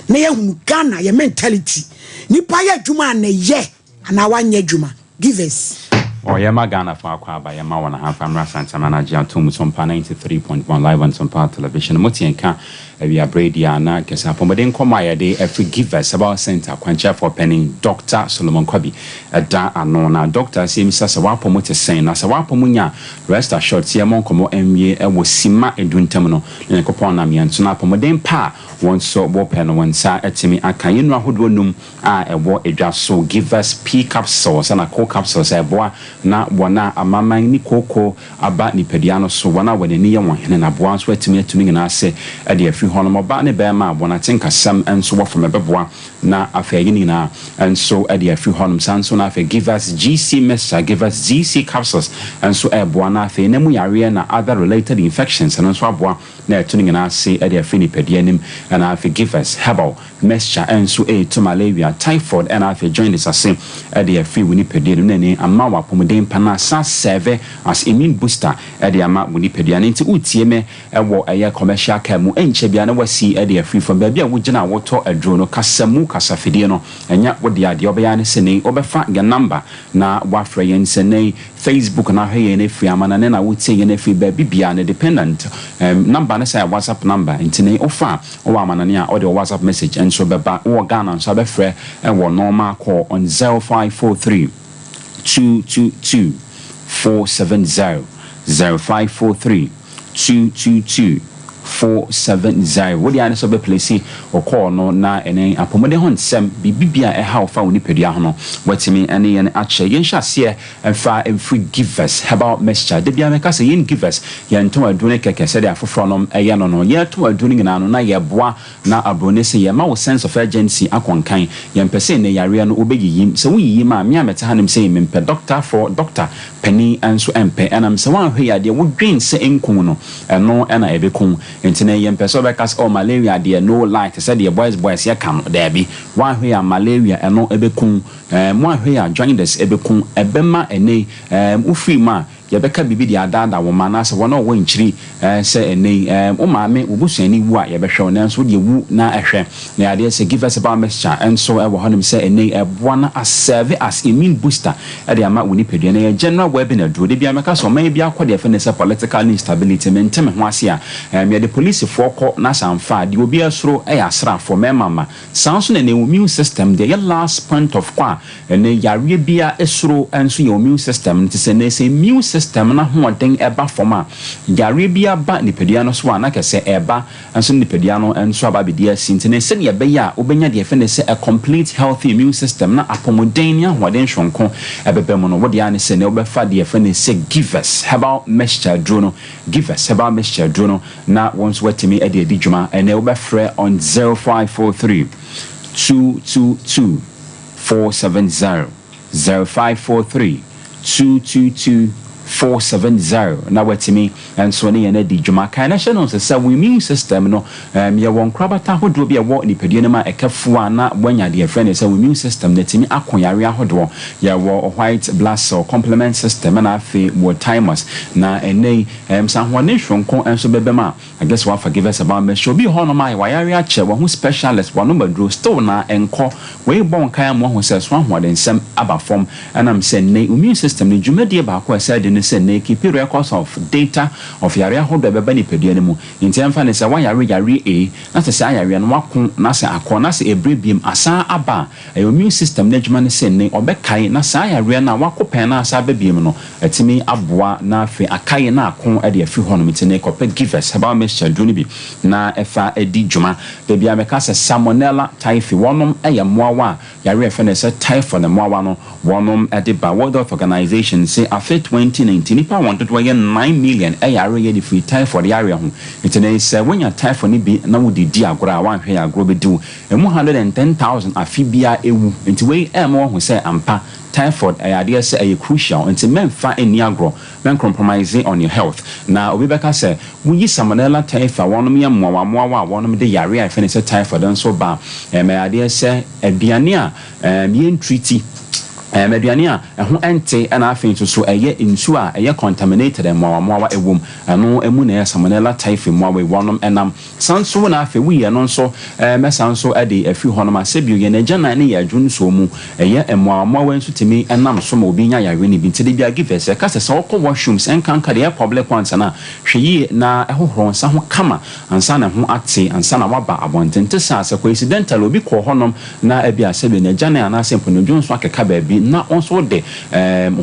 na yɛhunu Ghana yɛ mentality nipa yɛ adwuma a na yɛ anaa wanyɛ adwuma Givers. Ɔ yɛma Ghana fo akɔ aba yɛma wɔn ahafa mmra Santana na agye atom Sompa 93.1 live on Sompa Television mo te nka awia bere di a na kɛsɛ apɔmuden nkɔmmɔ a yɛde afiri Givers Herbal Center kwankyerɛfoɔ panin Doctor Solomon Kwabi ɛda ano na Doctor sɛ yɛmmisa sɛ w'apɔ mu te sɛn na sɛ w'apɔ mu nya rest assured sɛ yɛmmɔ nkɔmmɔ nwie wɔ simma edu ntam no na Nyankopɔn nam yɛn so na apɔmuden pa a wɔn nso wɔpɛ no wɔn nsa atumi aka yɛn nnuro ahodoɔ num a ɛwɔ dwa so, Givers Pea Capsules ɛna Co Capsules a ɛboa na wɔn a amaman ne kooko aba nipadua no so, wɔn a wɔn ani yɛ wɔn hene na aboa nso atumi atu ne nyinaa ase de afiri hɔ nom. Ɔbaa ne barima a wɔn atenkasɛm nso wɔ fam ɛbɛboa na afei ayi ne nyinaa nso de afiri hɔ nom. Saa nso na afei Givers GC Mixture, Givers GC Capsules nso ɛreboa na afei na mu yareɛ na other related infections no nso aboa na ɛto ne nyinaa ase de afiri nipadua anim. Ɛna afei Givers Herbal Mixture nso retu malaria, typhoid ɛna afei jaundice ase de afiri wo nipadua no mu na ɛne ama wo apɔmuden pa na asan serve as immune booster de ama wo nipadua no. Nti woretie me wɔ ɛyɛ commercial car mu ɛnkyɛ biara na woasi de afiri fam. Baabi a wogyina a wotɔ aduro no, kasa mu kasafidie no ɛnyɛ wo dea. Deɛ wobɛyɛ ara ne sɛ nei wobɛfa yɛn number na woafrɛ yɛn sɛ nei Facebook na ahwɛ yɛn afiri amanane na wotie yɛn afiri baabi biara no dependent number no sɛ WhatsApp number nti nei wofa a Wowɔ amanɔne a, wode wo WhatsApp message nso bɛba. Wowɔ Ghana nso a, bɛfrɛ wɔ normal call on 0543 222 470, 0543 222 470. Wo deɛ ara ne sɛ wobɛ place wo call no na ɛne apɔmuden ho nsɛm, biribi bi a ɛha wo fa wo nipadua ho no, woatumi ne yɛn akyɛ. Yɛnhyɛ aseɛ Mfa mfiri Givers Herbal Mixture. Da biara meka sɛ yɛn Givers yɛntɔn aduro no kɛkɛ sɛdeɛ afoforɔ nom yɛ no no. Yɛtɔn aduro no nyinaa no na yɛboa na abroni se yɛma wo sense of urgency akɔ nkan. Yɛmpɛ sɛ nnɛ yareɛ no wobɛyiyim. Sɛ woyiyim a me a mete hanom sei mempɛ doctor foɔ doctor panin nso mpɛ. Ɛnam sɛ woanhwɛ yie a deɛ wodwen sɛ ɛnku wo no ɛno na ɛbɛku wo. Nti no yɛmpɛ sɛ wobɛka sɛ oh malaria deɛ no lie te sɛ deɛ boys boys yɛka no. Daabi. Woanhwɛ yie a malaria ɛno ɛbɛku wo. Ɛɛ, mo ahwɛ yi a jaundice ɛbɛku, ɛbɛma ɛnnɛ yi, ɛɛ, wo firi mu a, yɛbɛka biribi de adaadaa wo mma anaasɛ wɔn a wɔwɔ nkyiri, ɛɛ, sɛ ɛnnɛ yi, ɛɛ, wo maame, wo busuani wu a, yɛbɛhwɛ wo, nanso wo deɛ wu na hwɛ. Na ɛyɛ adeɛ sɛ Givers Herbal Mixture nso wɔ hɔnom sɛ ɛnnɛ yi, ɛboa na asɛɛve as immune booster de ama wo nipadua. Na ɛyɛ general wellbeing aduro. Da biara mɛka sɛ ɔman bi akɔ deɛ yɛfrɛ no sɛ political instability, mente me ho ase a, ɛɛ, yɛde polisifoɔ kɔ na sɛ amfa a, deɛ obiara suro yɛ asraafoɔ, mmarima mma. Saa nso na ɛnɛ immune system deɛ ɛyɛ last point of kɔ a ɛnɛ yareɛ biara suro nso yɛ immune system no te sɛ ɛnɛ sɛ immune system no ahoɔden ɛba fam a yareɛ biara ba nipadua no so a na kɛsɛ ɛba nso ne nipadua no nso aba abɛdi asi nti no sɛdeɛ ɛbɛyɛ a wobɛnya deɛ yɛfrɛ no sɛ a complete healthy immune system na apɔmuden ne ahoɔden soronko ɛbɛba mu no wo deɛ ara ne sɛ ɛnɛ wobɛfa deɛ yɛfrɛ no sɛ Givers herbal mixture aduro no Givers herbal mixture aduro no na wo nso woatumi de adi dwuma. Ɛnnɛ wobɛfrɛ on 0543 222 470, 0543 222 470 na woatumi nso ne yɛn adi dwuma. Kae na hyɛ no nso sɛ wo immune system no, um, yɛwɔ nkorabata ahodoɔ bi a ɛwɔ nipadua no mu a ɛka fua na woanya deɛ yɛfrɛ no sɛ wo immune system no atumi ako yareɛ ahodoɔ. Yɛwɔ white blood cell, complement system ɛna afei wɔ thymus. Na ɛnnɛ yi, Ɛm sɛ ahoɔden soronko nso bɛbam a, I guess wa forgive us about mɛhyɛ obi wɔ hɔ nom a wayare akyɛ, wahu specialist, wanom aduro, still na ɛnkɔ. Wei bɔ wo nkae ama wahu sɛ so ahoɔdensɛm aba fam. Ɛnam sɛ nnɛ yi immune system no dwumadie baako a ɛsɛ di ne sɛ, sɛ nnɛ keep records of data of yareɛ ahodoɔ a ɛbɛba nipadua no mu. Nti ɛmfa no sɛ woayare yareɛ A na sɛ saa yareɛ no woako na sɛ akɔ na sɛ ɛbrɛ biom asan aba a, ɛyɛ immune system no adwuma ne sɛ nnɛ ɔbɛkae na saa yareɛ no a woako pɛn na asan aba biom no atumi aboa na afei akae na ako de afiri hɔnom. Nti nnɛ kɔpɛ Givers herbal mixture aduro no bi na fa di dwuma. Da biara meka sɛ Salmonella typhi wɔnom yɛ mmoawa a Yare a yɛfrɛ no sɛ typhoid mmoawa no wɔnom de ba. World Health Organization se afe 2019 nnipa a wɔn dodoɔ yɛ 9 million yare yɛ de firi typhoid yareɛ ho. Nti no sɛ wonya typhoid no bi na wode di agorɔ a woanhwɛ yɛ agorɔ bɛdi wo. Ɛmu 110,000 afe biara ɛwu. Nti wei ɛrema woahu sɛ ampa typhoid ɛyɛ adeɛ sɛ ɛyɛ crucial nti mɛmfa nni agorɔ. Mɛncompromise on your health. Na obi bɛka sɛ Woyi Salmonella typhi a wɔnom yɛ mmoawammoawa a wɔnom de yareɛ a yɛfrɛ no sɛ typhoid nso ba a, ɛyɛ adeɛ sɛ aduane a yɛntriti, aduane a ɛho nte ɛna afei nso so ɛyɛ nsuo a ɛyɛ contaminated mmoawammoawa ɛwom, ɛno mu na ɛyɛ Salmonella typhi mmoawa yi wɔnom nam. San nso na afei woyi ɛno nso mɛsan nso de afiri hɔnom a, sɛbio yɛn agyanan ne yɛn adwonsɔ mu ɛyɛ mmoawammoawa yi nso tumi nam so ma obi nya yareɛ no bi. Nti da biara Givers yɛka sɛ, sɛ wokɔ washrooms ɛnkanka deɛ ɛyɛ public ones no a, hwɛ yie na hohoro wo nsa ho kama ansa na ɛho ate ansa na woaba abɔnten. Nte saa, sɛ coincidentally obi kɔɔ hɔnom na ebia sɛbio n'agyanan anaasɛ mpo ne dwonsɔ akeka baabi na wo nso wode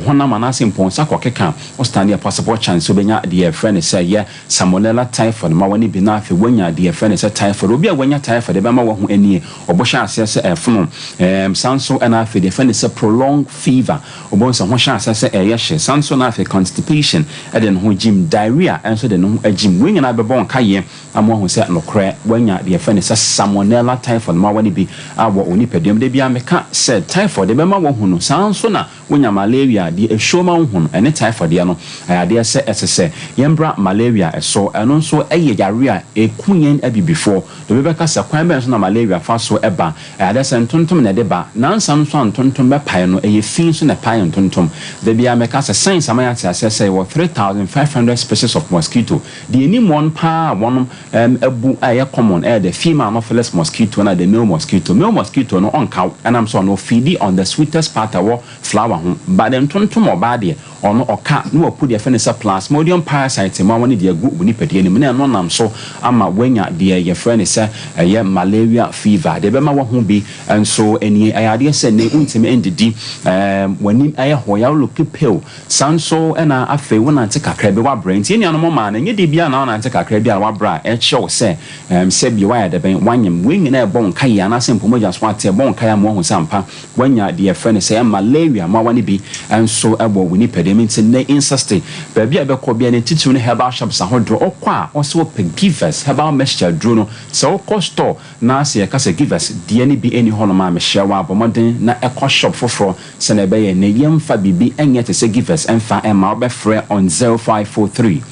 honam anaasɛ mpo wo nsa kɔkeka a, wo stand a possible chance sɛ wobɛnya deɛ yɛfrɛ no sɛ ɛyɛ Salmonella typhoid ma w'ani bi na afei woanya deɛ yɛfrɛ no sɛ typhoid. Obi a wanya typhoid ɛbɛma wahu anie, ɔbo hyɛ aseɛ sɛ ɛrefono. Ɛɛm saa nso na afei deɛ yɛfrɛ no sɛ prolonged fever, wobɛhu sɛ ho hyɛ aseɛ sɛ ɛreyɛ hye. Saa nso na afei constipation de ne ho gyim, diarrhea nso de ne ho gyim. Wei nyinaa bɛbɔ wo nkaeɛ ama woahu sɛ nokorɛ woanya deɛ yɛfrɛ no sɛ salmonella typhoid ma w'ani bi wɔ wo nipadua mu. Da biara meka sɛ typhoid ɛbɛma woahu no, saa nso na Wonya malaria, deɛ ɛsuo ma wohu no, ɛne typhoid deɛ no, ɛyɛ adeɛ sɛ ɛsɛ sɛ yɛmbra malaria so. Ɛno nso yɛ yareɛ a ɛku yɛn abibifoɔ. Obi bɛka sɛ kwan bɛn so na malaria fa so ba? Ɛyɛ adeɛ sɛ ntontom na ɛde ba. Nansa nso a ntontom bɛpae no, ɛyɛ fi nso na ɛpae ntontom. Da biara mɛka sɛ science ama yɛate aseɛ sɛ yɛwɔ 3500 species of mosquito. Deɛ yɛnim wɔn pa ara a wɔn Ɛm abu a ɛyɛ common ɛyɛ the female anopheles mosquito ɛna the male mosquito. Male mosquito no ɔnka wo ɛnam sɛ ɔno ɔfeedi on the sweetest part ɛwɔ flower ho but ntontom ɔbaa deɛ ɔno ɔka na wapu deɛ yɛfrɛ no sɛ plasmodium parasite mmoawa no de agu wo nipadua no mu na ɛno nam so ama woanya deɛ yɛfrɛ no sɛ ɛyɛ malaria fever. Deɛ ɛbɛma wahu bi nso nie, ɛyɛ adeɛ sɛ nnɛ wontumi ndidi, ɛɛm w'anim ɛyɛ hɔ, wo look pale. Saa nso na afei wonante kakra bi woabrɛ. Nti yɛn nuanom mmaa no, ɛnyɛ da biara na wonante kakra bi a woabrɛ a ɛkyerɛ wo sɛ sɛ bio woayɛ dɛbɛn, woanyem. Wei nyinaa ɛbɔ wo nkaeɛ anaasɛ mpo mogya so ate, ɛbɔ wo nkaeɛ ama woahu sɛ ampa woanya deɛ yɛfrɛ no sɛ malaria mmoawa no bi nso wɔ wo nipadua mu. Nti nnɛ insiste, baabi a wobɛkɔ biara ne titiriw ne herbal shops ahodoɔ, wokɔ a wose wopɛ Givers herbal mixture aduro no, sɛ wokɔ store na sɛ yɛka sɛ Givers deɛ no bi nni hɔnom a, mehyɛ wo a bɔ mmɔden na kɔ shop foforɔ Sɛnea ɛbɛyɛ nnɛ yɛmfa biribi nyɛ te sɛ Givers mfa mma wobɛfrɛ on 0543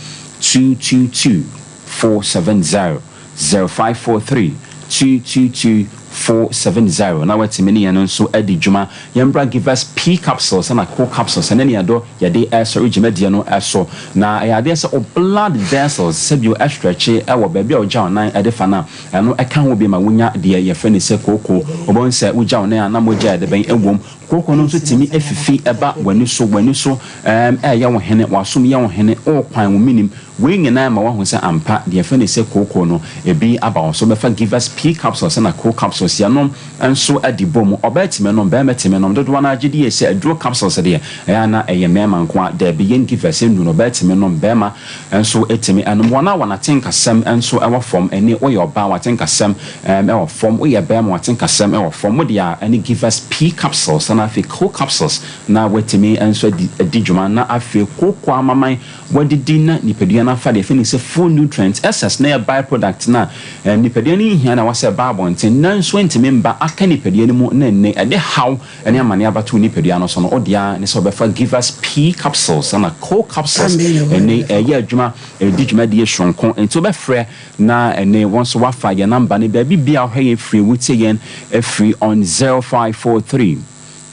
222 470, 0543 222 470 na woatumi ne yɛn nso adi dwuma. Yɛmbra Givers P capsules ɛna Co capsules ɛne nea ɛdɔ yɛde ɛresɔre dwumadie no so. Na ɛyɛ adeɛ sɛ wo blood vessels sɛbio ɛstretche ɛwɔ baabi a wogya wo nan ɛde fa no a Ɛno ka ho bi ma wonya deɛ yɛfrɛ no sɛ kooko. Wobɛhu sɛ wogya wo nan a na mogya a ɛde bɛn wom. Kooko no nso tumi fifi ba w'ani so, w'ani so ɛreyɛ wo hene, w'asom yɛ wo hene, worekwan wo menim. Wei nyinaa ma woahu sɛ ampa deɛ yɛfrɛ no sɛ kooko no, ebi aba wo so. Wobɛfa Givers P capsules ɛna Co capsules, yɛnom nso de bɔ mu. Ɔbaa tumi nom, barima tumi nom. Dodoɔ no ara gye die sɛ aduro capsules deɛ ɛyɛ a na ɛyɛ mmarima nko ara. Daabi, yɛn Givers nnuro no, ɔbaa tumi nom, barima nso tumi nom. Wɔn a wɔn atenkasɛm nso wɔ fam, ɛne woyɛ ɔbaa w'atenkasɛm wɔ fam, woyɛ barima w'atenkasɛm wɔ fam, wo deɛ a ɛne Givers P capsules na afei Co capsules na woatumi nso adi adi dwuma na afei kooko amaman woadidi na nipadua no afa deɛ yɛfrɛ no sɛ full nutrients, excess na ɛyɛ by product no a nipadua no nhia na ɛwɔ sɛ ɛba abɔnten nanso ɛntumi mba aka nipadua no mu na ɛnnɛ ɛde haw ne amane abɛto wo nipadua no so no, wo dea ne sɛ wobɛfa Givers P capsules ɛna Co capsules. Ɛnnɛ yi ɛyɛ adwuma, ɛdi dwumadie soronko, nti wobɛfrɛ na ɛnnɛ wo nso woafa yɛn number no, baabi biara a wohwɛ yɛn firi, wotie yɛn firi on 0543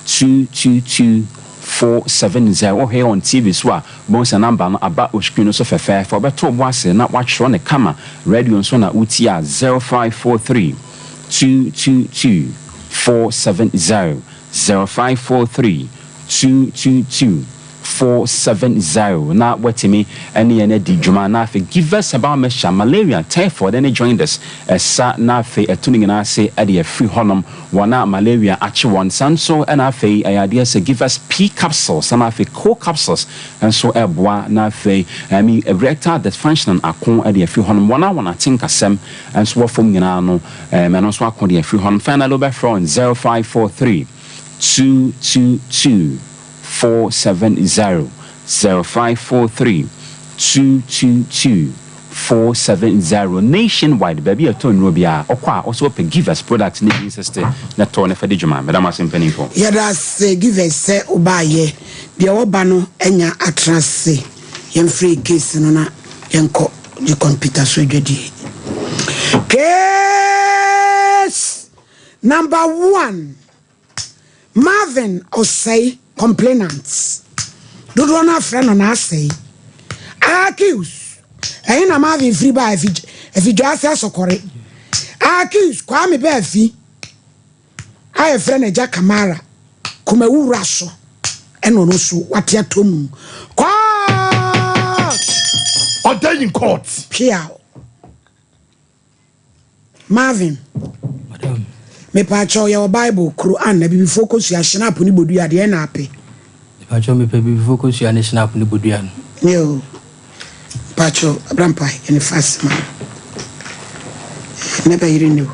222 470. Wohwɛ yɛn on TV so a, wobɛhu sɛ number no aba wo screen no so fɛfɛɛfɛ, wobɛto wo bo ase na woatwerɛ no kama. Radio nso na wotie a, 0543 222 470, 0543 222. 470 na woatumi ne yɛn adi dwuma. Na afei Givers Herbal Mixture, malaria, typhoid ne jaundice ɛsa na afei ɛto ne nyinaa ase de afiri hɔnom wɔn a malaria akye wɔn. Saa nso na afei ɛyɛ adeɛ sɛ Givers P capsules na afei Co capsules nso ɛboa na afei ɛmi erectile dysfunctioning ako de afiri hɔnom wɔn a wɔn atenkasɛm nso wɔ fam nyinaa no ɛno nso ako de afiri hɔnom. Finally wobɛfrɛ on 0543 222 470, 0543 222 470. Nationwide, baabi a ɛtɔ nnuro biara, ɔkɔ a ɔsɛ ɔpɛ Givers product ne bi insiste na tɔ ne fa di dwuma. Meda mo ase mpanimfoɔ. Yɛda ase Givers sɛ wobaayɛ. Deɛ wɔba no anya atena ase. Yɛmfiri case no na yɛnkɔ gye computer so adwadie. Case number 1, Marvin Osei, complainant. Dodoɔ no afrɛ no n'asɛe. Accused, ɛhe na Marvin firi baa? Afidwa ase asɔkɔre. Accused, Kwame Baafi a yɛfrɛ no Agya Kamara, Kumawura so ɛna ɔno nso wate atɔ mu. Court! Order in court. Piaw. Marvin. Madam. Mepaakyɛw yɛwɔ Bible, Quran na bibifoɔ kosua, Schnapp ne bodua deɛ ɛna apɛ. Mepaakyɛw mepɛ bibifoɔ kosua ne Schnapp ne bodua no. Yo. Mepaakyɛw abrampa yɛne fast ma. Ne bɛyere ne o.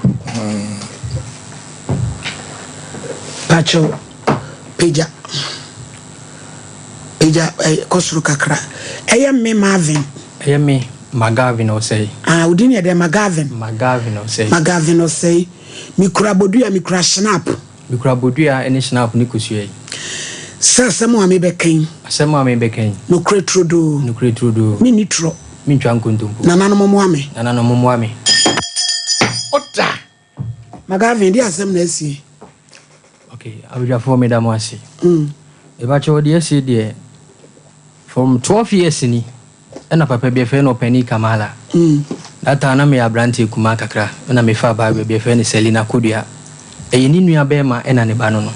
Mepaakyɛw pagya. Pagya kɔ soro kakra. Ɛyɛ me Marvin. Ɛyɛ me Magavin Osei. Ah, wodi ne yɛ dɛ Magavin. Magavin Osei. Magavin Osei. Mikura bodua, mikura Schnapp. Mikura bodua ne Schnapp ne kosua yi. Sɛ asɛm a mebɛka yi. Asɛm a mebɛka yi. Nokorɛ turodoo. Nokorɛ turodoo. Menni torɔ. Mentwa nkontompo. Nananom mmoa me. Nananom mmoa me. Ɔda. Magavin, di asɛm na asie. Okay, abadwafoɔ meda mo ase. Mepakyɛw deɛ asie deɛ, from 12 years ni, ɛna papa bi yɛfrɛ no Ɔpanin Kamala. That time na meyɛ aberanteɛ kumaa kakra, ɛna mefa abaayewa bi yɛfrɛ no Selina Kodua. Ɛyɛ ne nua bɛrima ɛna ne ba no no.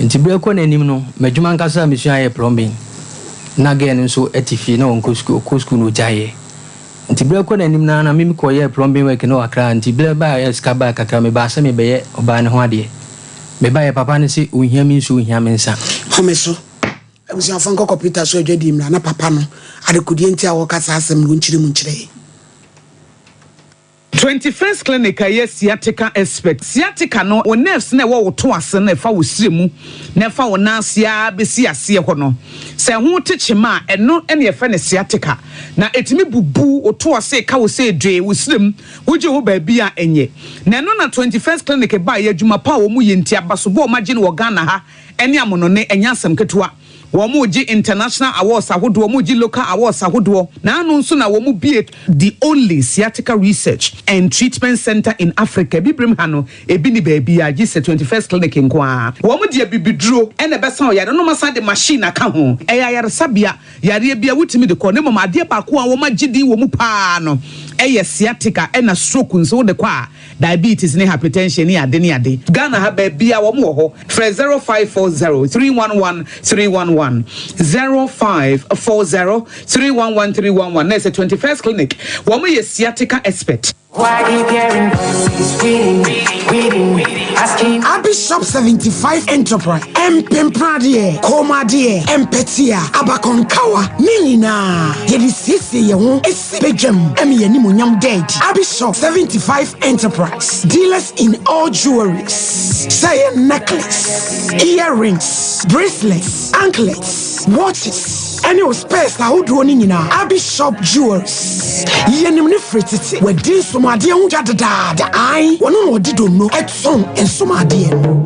Nti berɛ kɔ n'anim no, m'adwuma ankasa a mesua yɛ plumbing. Na girl no nso te fie na ɔnkɔ school, ɔkɔ school na ɔgyaeɛ. Nti berɛ kɔ n'anim no ara na me mekɔyɛɛ plumbing work no wɔ Accra. Nti berɛ baeɛ sika baa kakra, mebaa sɛ mebɛyɛ ɔbaa no ho adeɛ. Mebaeɛ papa no se ɔnhia me nsuo, ɔnhia me nsa. Home so. Abusuafoɔ nkɔ kɔmputa so adwadie mmra na papa no adekodeɛ nti a wɔka saa asɛm no wɔnkyerɛ mu nkyerɛ yɛn. 21st Clinic a ɛyɛ sciatica expert. Sciatica no, wo nerves no a ɛwɔ wo to ase no a ɛfa wo srɛ mu na ɛfa wo nan ase ara bɛsi aseɛ hɔ no, sɛ ɛho te kyema a, ɛno na yɛfrɛ no sciatica. Na ɛtumi bubu wo to ase, ɛka wo sɛ dwee, wo srɛ mu, wogye wo baabi a ɛnyɛ. Na ɛno na 21st Clinic baeɛ, adwuma pa a wɔyɛ nti, abasobɔ a wɔagye no wɔ Ghana ha ne amonone, ɛnyɛ asɛm ketewa. Wɔregye international awards ahodoɔ, wɔregye local awards ahodoɔ. Na ano nso na wɔbue the only sciatica research and treatment centre in Africa. Abibirem ha no, ebi nni baabiara gye sɛ 21st Clinic nko ara. Wɔde abibiduro na ɛbɛsa wo yareɛ na wɔasan de machine aka ho. Ɛyɛ ayaresabea, yareɛ biara wotumi de kɔ. Na mmom adeɛ baako a wɔagye din wɔ mu pa ara no yɛ sciatica ɛna stroke nso wode kɔ a, diabetes ne hypertension ne ade ne ade. Ghana ha baabiara wɔn wɔ hɔ. Frɛ 0540 311 311, 0540 311 311 na ɛsɛ 21st Clinic. Wɔn yɛ sciatica expert. Abishop 75 Enterprise, Mpempradeɛ, Kɔnmuadeɛ, Mpɛtea, Abakɔnkawa, ne nyinaa yɛde siesie yɛn ho si badwam ma yɛn animuonyam da adi. Abishop 75 Enterprise, dealers in all jewelries, sɛ ɛyɛ necklace, earrings, bracelets, anklets, watches, ɛne wo spares ahodoɔ no nyinaa. Abishop Jewelries, yɛnim ne firi tete, wadi nsomadeɛ ho dwa dedaada. Ae, wɔno na ɔde donno ɛtɔn nsomadeɛ no.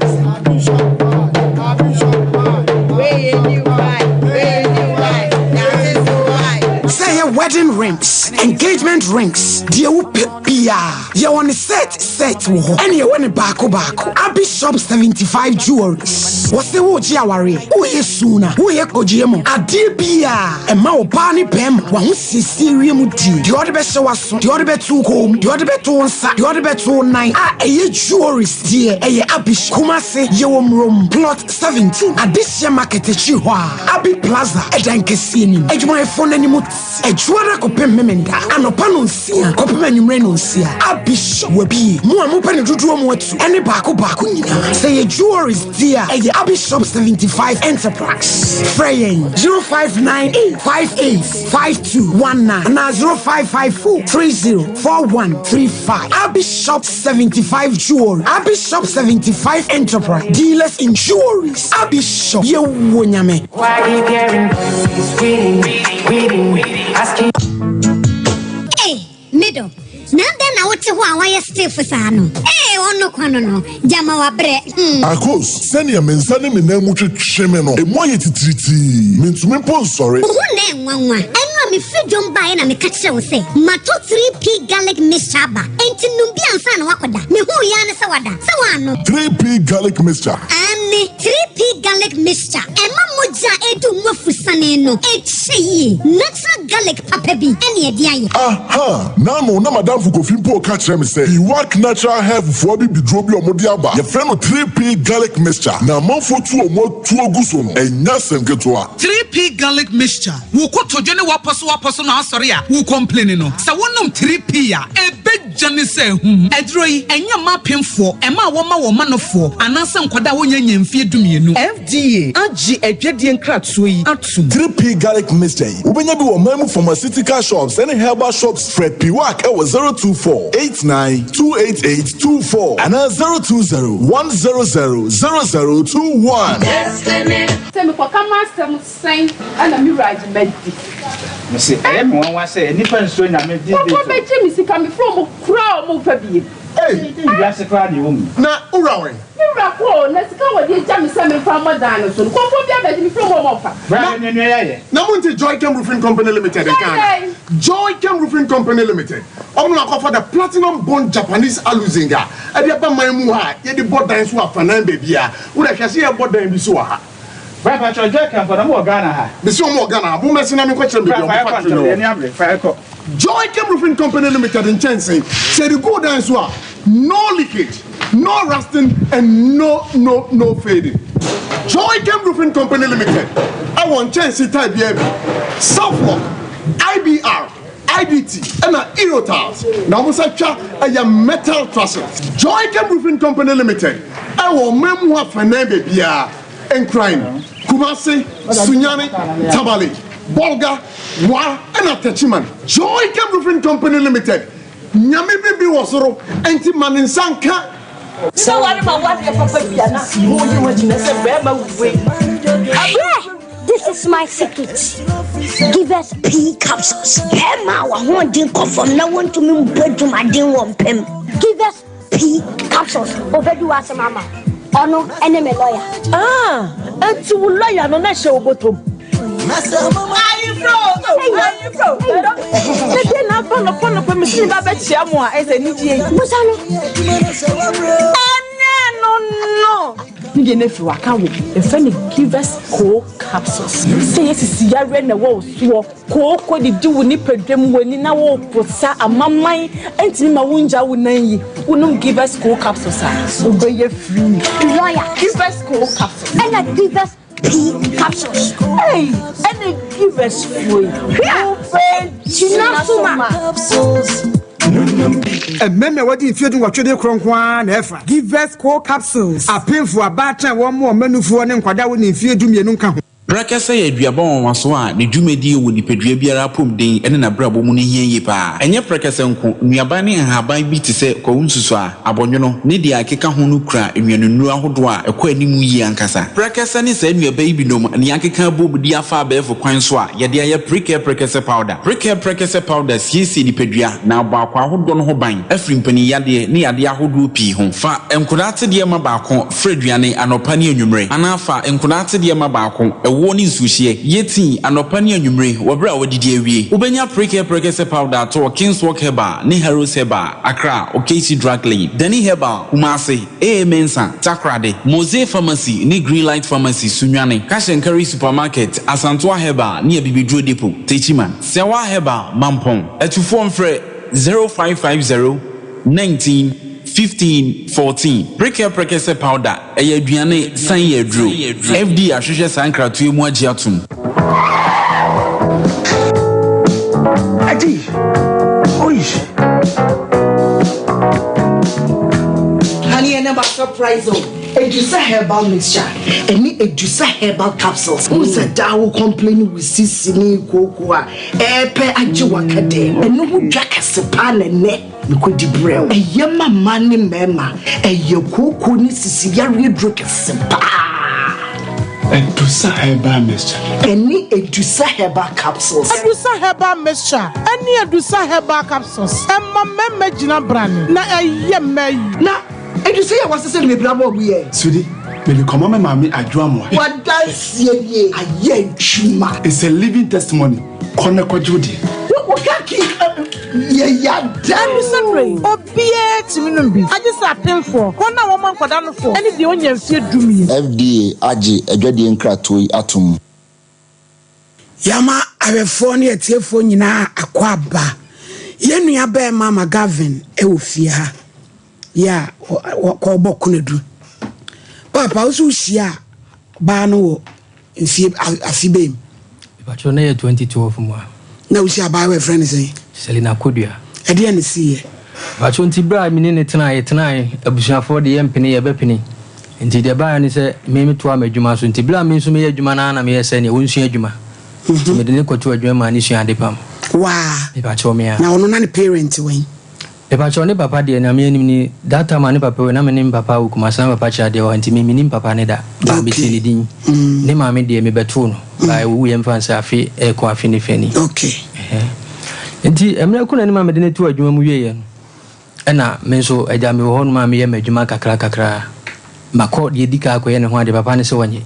Sɛ ɛyɛ wedding rings, engagement Engagement rings, deɛ wopɛ biara, yɛwɔ ne set set wɔ hɔ, ɛne yɛwɔ ne baako baako. Abi Shop 75 Jewelries, wɔse woregye awareɛ, woreyɛ suna, woreyɛ kogyeɛ mu, adeɛ biara ɛma ɔbaa ne bɛrima w'ahosiesie wiem die, deɛ ɔde bɛhyɛ w'aso, deɛ ɔde bɛto wo kɔn mu, deɛ ɔde bɛto wo nsa, deɛ ɔde bɛto wo nan a ɛyɛ jewelries deɛ ɛyɛ Abi Shop. Kumasi, yɛwɔ Murom, Plot 17, Adehyeɛ Market akyiri hɔ a, Abi Plaza ɛdan kɛseɛ nim, adwumayɛfoɔ no anim te, Adwuada kɔpem Memenda, anɔpa nonsia kɔpem anwummerɛ nonsia, Abi Shop wabie, mo a mopɛ no dodoɔ mu atu ɛne baako baako nyinaa, sɛ ɛyɛ jewelries deɛ a, ɛyɛ Abi Shop 75 Enterprise. Frɛ yɛn 0598 58 5219 anaa 0554 30 4135. Abi Shop 75 Jewelry, Abi Shop 75 Enterprise, dealers in jewelries. Abi Shop, yɛwɔ Nyame. Why you hearing voices reading, reading, asking. Ei, me dɔ, na adɛn na wote hɔ a woayɛ stiff saa no? Ei, ɔno kwa no no, gyama wabrɛ, hmm. Akos, sɛnea me nsa ne me nan mu twetwe me no, emu ayɛ titiritii. Mintumi mpo nsɔre. Wo ho na ɛnwanwa. Ɛno a mefiri dwom baeɛ na meka kyerɛɛ wo sɛ, matɔ 3P Garlic Mixture aba, enti nom bi ansa na woakɔda. Mehuu yi ara ne sɛ wada. Sɛ woannom. 3P Garlic Mixture. Aane, 3P Garlic Mixture. Ɛma mogya a ɛdu mu afusane no kyɛ yie. Natural garlic papa bi ne ɛde ayɛ. Aha! N'ano na m'adamfo Kofi mpo reka kyerɛ me sɛ Iwak Natural Health foɔ abibiduro bi a wɔde aba, yɛfrɛ no 3P Garlic Mixture, na amanfoɔ tu wɔn atuo gu so no, ɛnyɛ asɛm ketewa. 3P Garlic Mixture, Wo kotodwe ne w'apɔsowapɔso na asɔre a wo complaini no, sɛ wonom 3P a, ɛbɛgya ne sɛ ahum. Aduro yi, ɛnyɛ mma apemfoɔ, mmaa a wɔma wɔn manofoɔ, anaasɛ nkwadaa a wɔnnya nnya mfeɛ dumienu. FDA agye adwadie nkratoɔ yi atom. 3P Garlic Mixture yi, wobɛnya bi wɔ ɔman mu pharmaceutical shops ne herbal shops. Frɛ Piwak wɔ 024 89 288 24 anaa 020 100 0021. Sɛ mekɔka m'asɛm sɛn na me wura agye madi? Mese ɛyɛ me nwanwa sɛ nnipa nsuro Nyame these days o. Nkurɔfoɔ bɛgye me sika, mefrɛ wɔn koraa a wɔmfa biem. Ei! Wiase koraa na ɛwɔ mu yi. Na wo wura wɛn? Me wura kɔ o, na sika a wɔde agya me sɛ memfa mmɔ dan no so no, nkurɔfoɔ bi abɛgye, mefrɛ wɔn a wɔmfa. Bra hwɛ nea nua yi ayɛ. Na monte Joychem Roofing Company Limited nka ana? Joychem Roofing Company Limited, wɔn na wɔakɔfa the Platinum Bond Japanese Aluzinc a ɛde aba man mu ha a yɛde bɔ dan so afanan baabiara. Wo deɛ hwɛ sɛ yɛrebɔ dan bi so wɔ ha. Bra mpakyɛw Joychem fo na mo wɔ Ghana ha? Mese wɔn wɔ Ghana ha, mommɛse na menkɔkyerɛ mo baabi a Bra wɔn fa yɛkɔ factory ntɛm no yɛn wɔ. ani abere, fa yɛkɔ. Joychem Roofing Company Limited nkyɛnse, sɛ yɛde gu dan so a, no leakage, no rusting and no no no fading. Joychem Roofing Company Limited wɔ nkyɛnse type biara bi, Southlock, IBR, IDT ɛna Eurotiles na wɔn nsa twa ɛyɛ metal trusses. Joychem Roofing Company Limited ɛwɔ ɔman mu afanan baabiara, Nkran, Kumasi, Sunyani, Tamale, Bolga, Wa ɛna Techiman. Joychem Roofing Company Limited, Nyame bi bi wɔ soro nti ma ne nsa nka. Sɛ ware ma wo adeɛ papa bi a na woyi wo agyina sɛ bɛrima wei. Abrɛ! This is my secret. Give us pea capsules. Bɛrima a w'ahoɔden kɔ fam na wontumi mbɔ adwumaden wɔ mpam. Give us pea capsules. Obedi w'asɛm ama wo. Ɔno ne me lawyer. Ah, enti wo lawyer no na ɛhyɛ wo bɔtɔ mu? Ayefro o, ayefro. Na deɛ na aba nɔpɔ nɔpɔ mesi ne ba bɛkyia mo a ɛsɛ anigyeɛ yi. Busa no. Ɛnɛ no no. Ne deɛ no afiri waka wo yɛfrɛ no givers co capsules sɛ yɛ sisi yareɛ na ɛwɔ wo soɔ kooko didi wo nipadwa mu w'ani na wo posa amaman ɛntumi ma wo ngya wo nan yi wonom givers co capsules a wobɛyɛ free. Lawyer. Givers co capsules. Ɛna givers P capsules. Ei ɛne givers foɔ yi. Hwɛ! Gyina so ma. Mmarima a wɔadi mfeɛ dunwɔtwe de korɔ nko ara na ɛfa. Givers Co Capsules, Apemfo, abaatan a wɔmmoa wɔn mma nufoɔ ne nkwadaa a wɔnni mfeɛ dumienu nka ho. Prɛkɛsɛ yɛ aduaba nwanwaso a ne dwumadie wɔ nipadua biara apɔmuden ne n'abrabɔ mu no hia yie pa ara. Ɛnyɛ prɛkɛsɛ nko, nnuaba ne nhaban bi te sɛ kwawu nsusuaa, Abɔnwono, ne deɛ ɛkeka ho no kura nnuanennuro ahodoɔ a ɛkɔ anim yie ankasa. Prɛkɛsɛ ne saa nnuaba yi binom na yɛakeka abom de afa abɛɛfo kwan so a yɛde ayɛ Prekɛ Prɛkɛsɛ Powder. Prekɛ Prɛkɛsɛ Powder siesie nipadua na abɔ akwaa ahodoɔ no ho ban afiri mpaninyadeɛ ne yadeɛ ahodoɔ pii ho. Fa nkoraa atedeɛ ma baako fra aduane anɔpa ne anwummere anaa fa nkoraa atedeɛ ma baako ɛwoɔ. Ɛwoɔ ne nsuohyeɛ. Yɛ tea anɔpa ne anwummere wɔ berɛ a woadidi awie. Wobɛnya Prekɛ Prɛkɛsɛ Powder atɔ wɔ Kingswalk Herbal ne Harrows Herbal, Accra, Okaishie Drug Lane, Dani Herbal, Kumasi, AA Mensah, Takoradi, Mose Pharmacy ne Greenlight Pharmacy, Sunyani, Cash and Carry Supermarket, Asantoa Herbal ne Abibiduro Depot, Techiman, Sɛwa Herbal, Mampong. Atufoɔ mfrɛ 0550 19 15 14. Prekɛ Prɛkɛsɛ Powder, ɛyɛ aduane san yɛ aduro. FDA ahwehwɛ saa nkratoɔ yi mu agye atom. Adi, oish. Honey, and about surprise o. Edusa herbal mixture ɛne Edusa herbal capsules. N sɛ daa wo complain wo sisi ne kooko a ɛɛpɛ agye waka dɛ. Ɛno ho dwa kɛse paa na ɛnɛ mekɔdi brɛ wo. Ɛyɛ ma mmaa ne mmarima. Ɛyɛ kooko ne sisi yareɛ duro kɛse paa. Edusa herbal mixture. Ɛne Edusa herbal capsules. Edusa herbal mixture ɛne Edusa herbal capsules ɛma mmarima gyina brane na ɛyɛ mmaa yi. Na Edusa yi a wɔasesa no bebree ama ɔmo yɛ. Sweetie, mede kɔma me maame Adwo Amoah. W'adanseɛ nie, ayɛ adwuma. It's a living testimony, kɔ na kɔgye wo deɛ. Wo ka ki yɛ yada o. Ɛne sɛ berɛ yi, obiara tumi nom bi, agye sɛ apemfoɔ, wɔn a wɔma nkwadaa nofoɔ, ne deɛ ɔnnya mfeɛ dumien. FDA agye adwadie nkratoɔ yi atom. Yɛama ahwɛfoɔ ne atiefoɔ nyinaa akwaaba. Yɛn nua bɛɛma McGavin wɔ fie ha yi a ɔbɔ konadu. Paapa, wo so wohyia baa no wɔ mfie afe bɛn mu? Mepakyɛw, na ɛyɛ 2012 mu a. Na wohyia abaayewa a yɛfrɛ no sɛn? Selina Kodua. Ɛdeɛn na ɛsiiɛ? Mepakyɛw, nti berɛ a me ne no tenaeɛ, yɛtenaeɛ, abusuafoɔ de yɛmpene, yɛbɛpene. Nti deɛ ɛbaeɛ ne sɛ, me metoaa m'adwuma so. Nti berɛ a me nso meyɛ adwuma no ara na meyɛ sɛ neɛ ɔnsua adwuma. Nti mede no kɔtoo adwuma maa no suaa adepam. Waa! Mepakyɛw, me ara. Na ɔno na ne parent wɛn? Mepakyɛw ne papa deɛ Nyame anim ni that time a ne papa wui na me ne me papa wɔ Kumasi na me papa kyerɛ adeɛ wɔ ha nti me menim papa no da but me tee ne din ne maame deɛ me bɛtoo no but ɔwuiɛ mfa nsɛ afe ɛɛkɔ afe ne fɛ ni ɛhɛn nti mmerɛ kɔ n'anim a mede no too adwuma mu wieɛ no ɛna me nso agya me wɔ hɔ nom a meyɛ m'adwuma kakra kakra makɔ deɛ ɛdi kan akɔyɛ ne ho adeɛ papa no sɛ ɔnye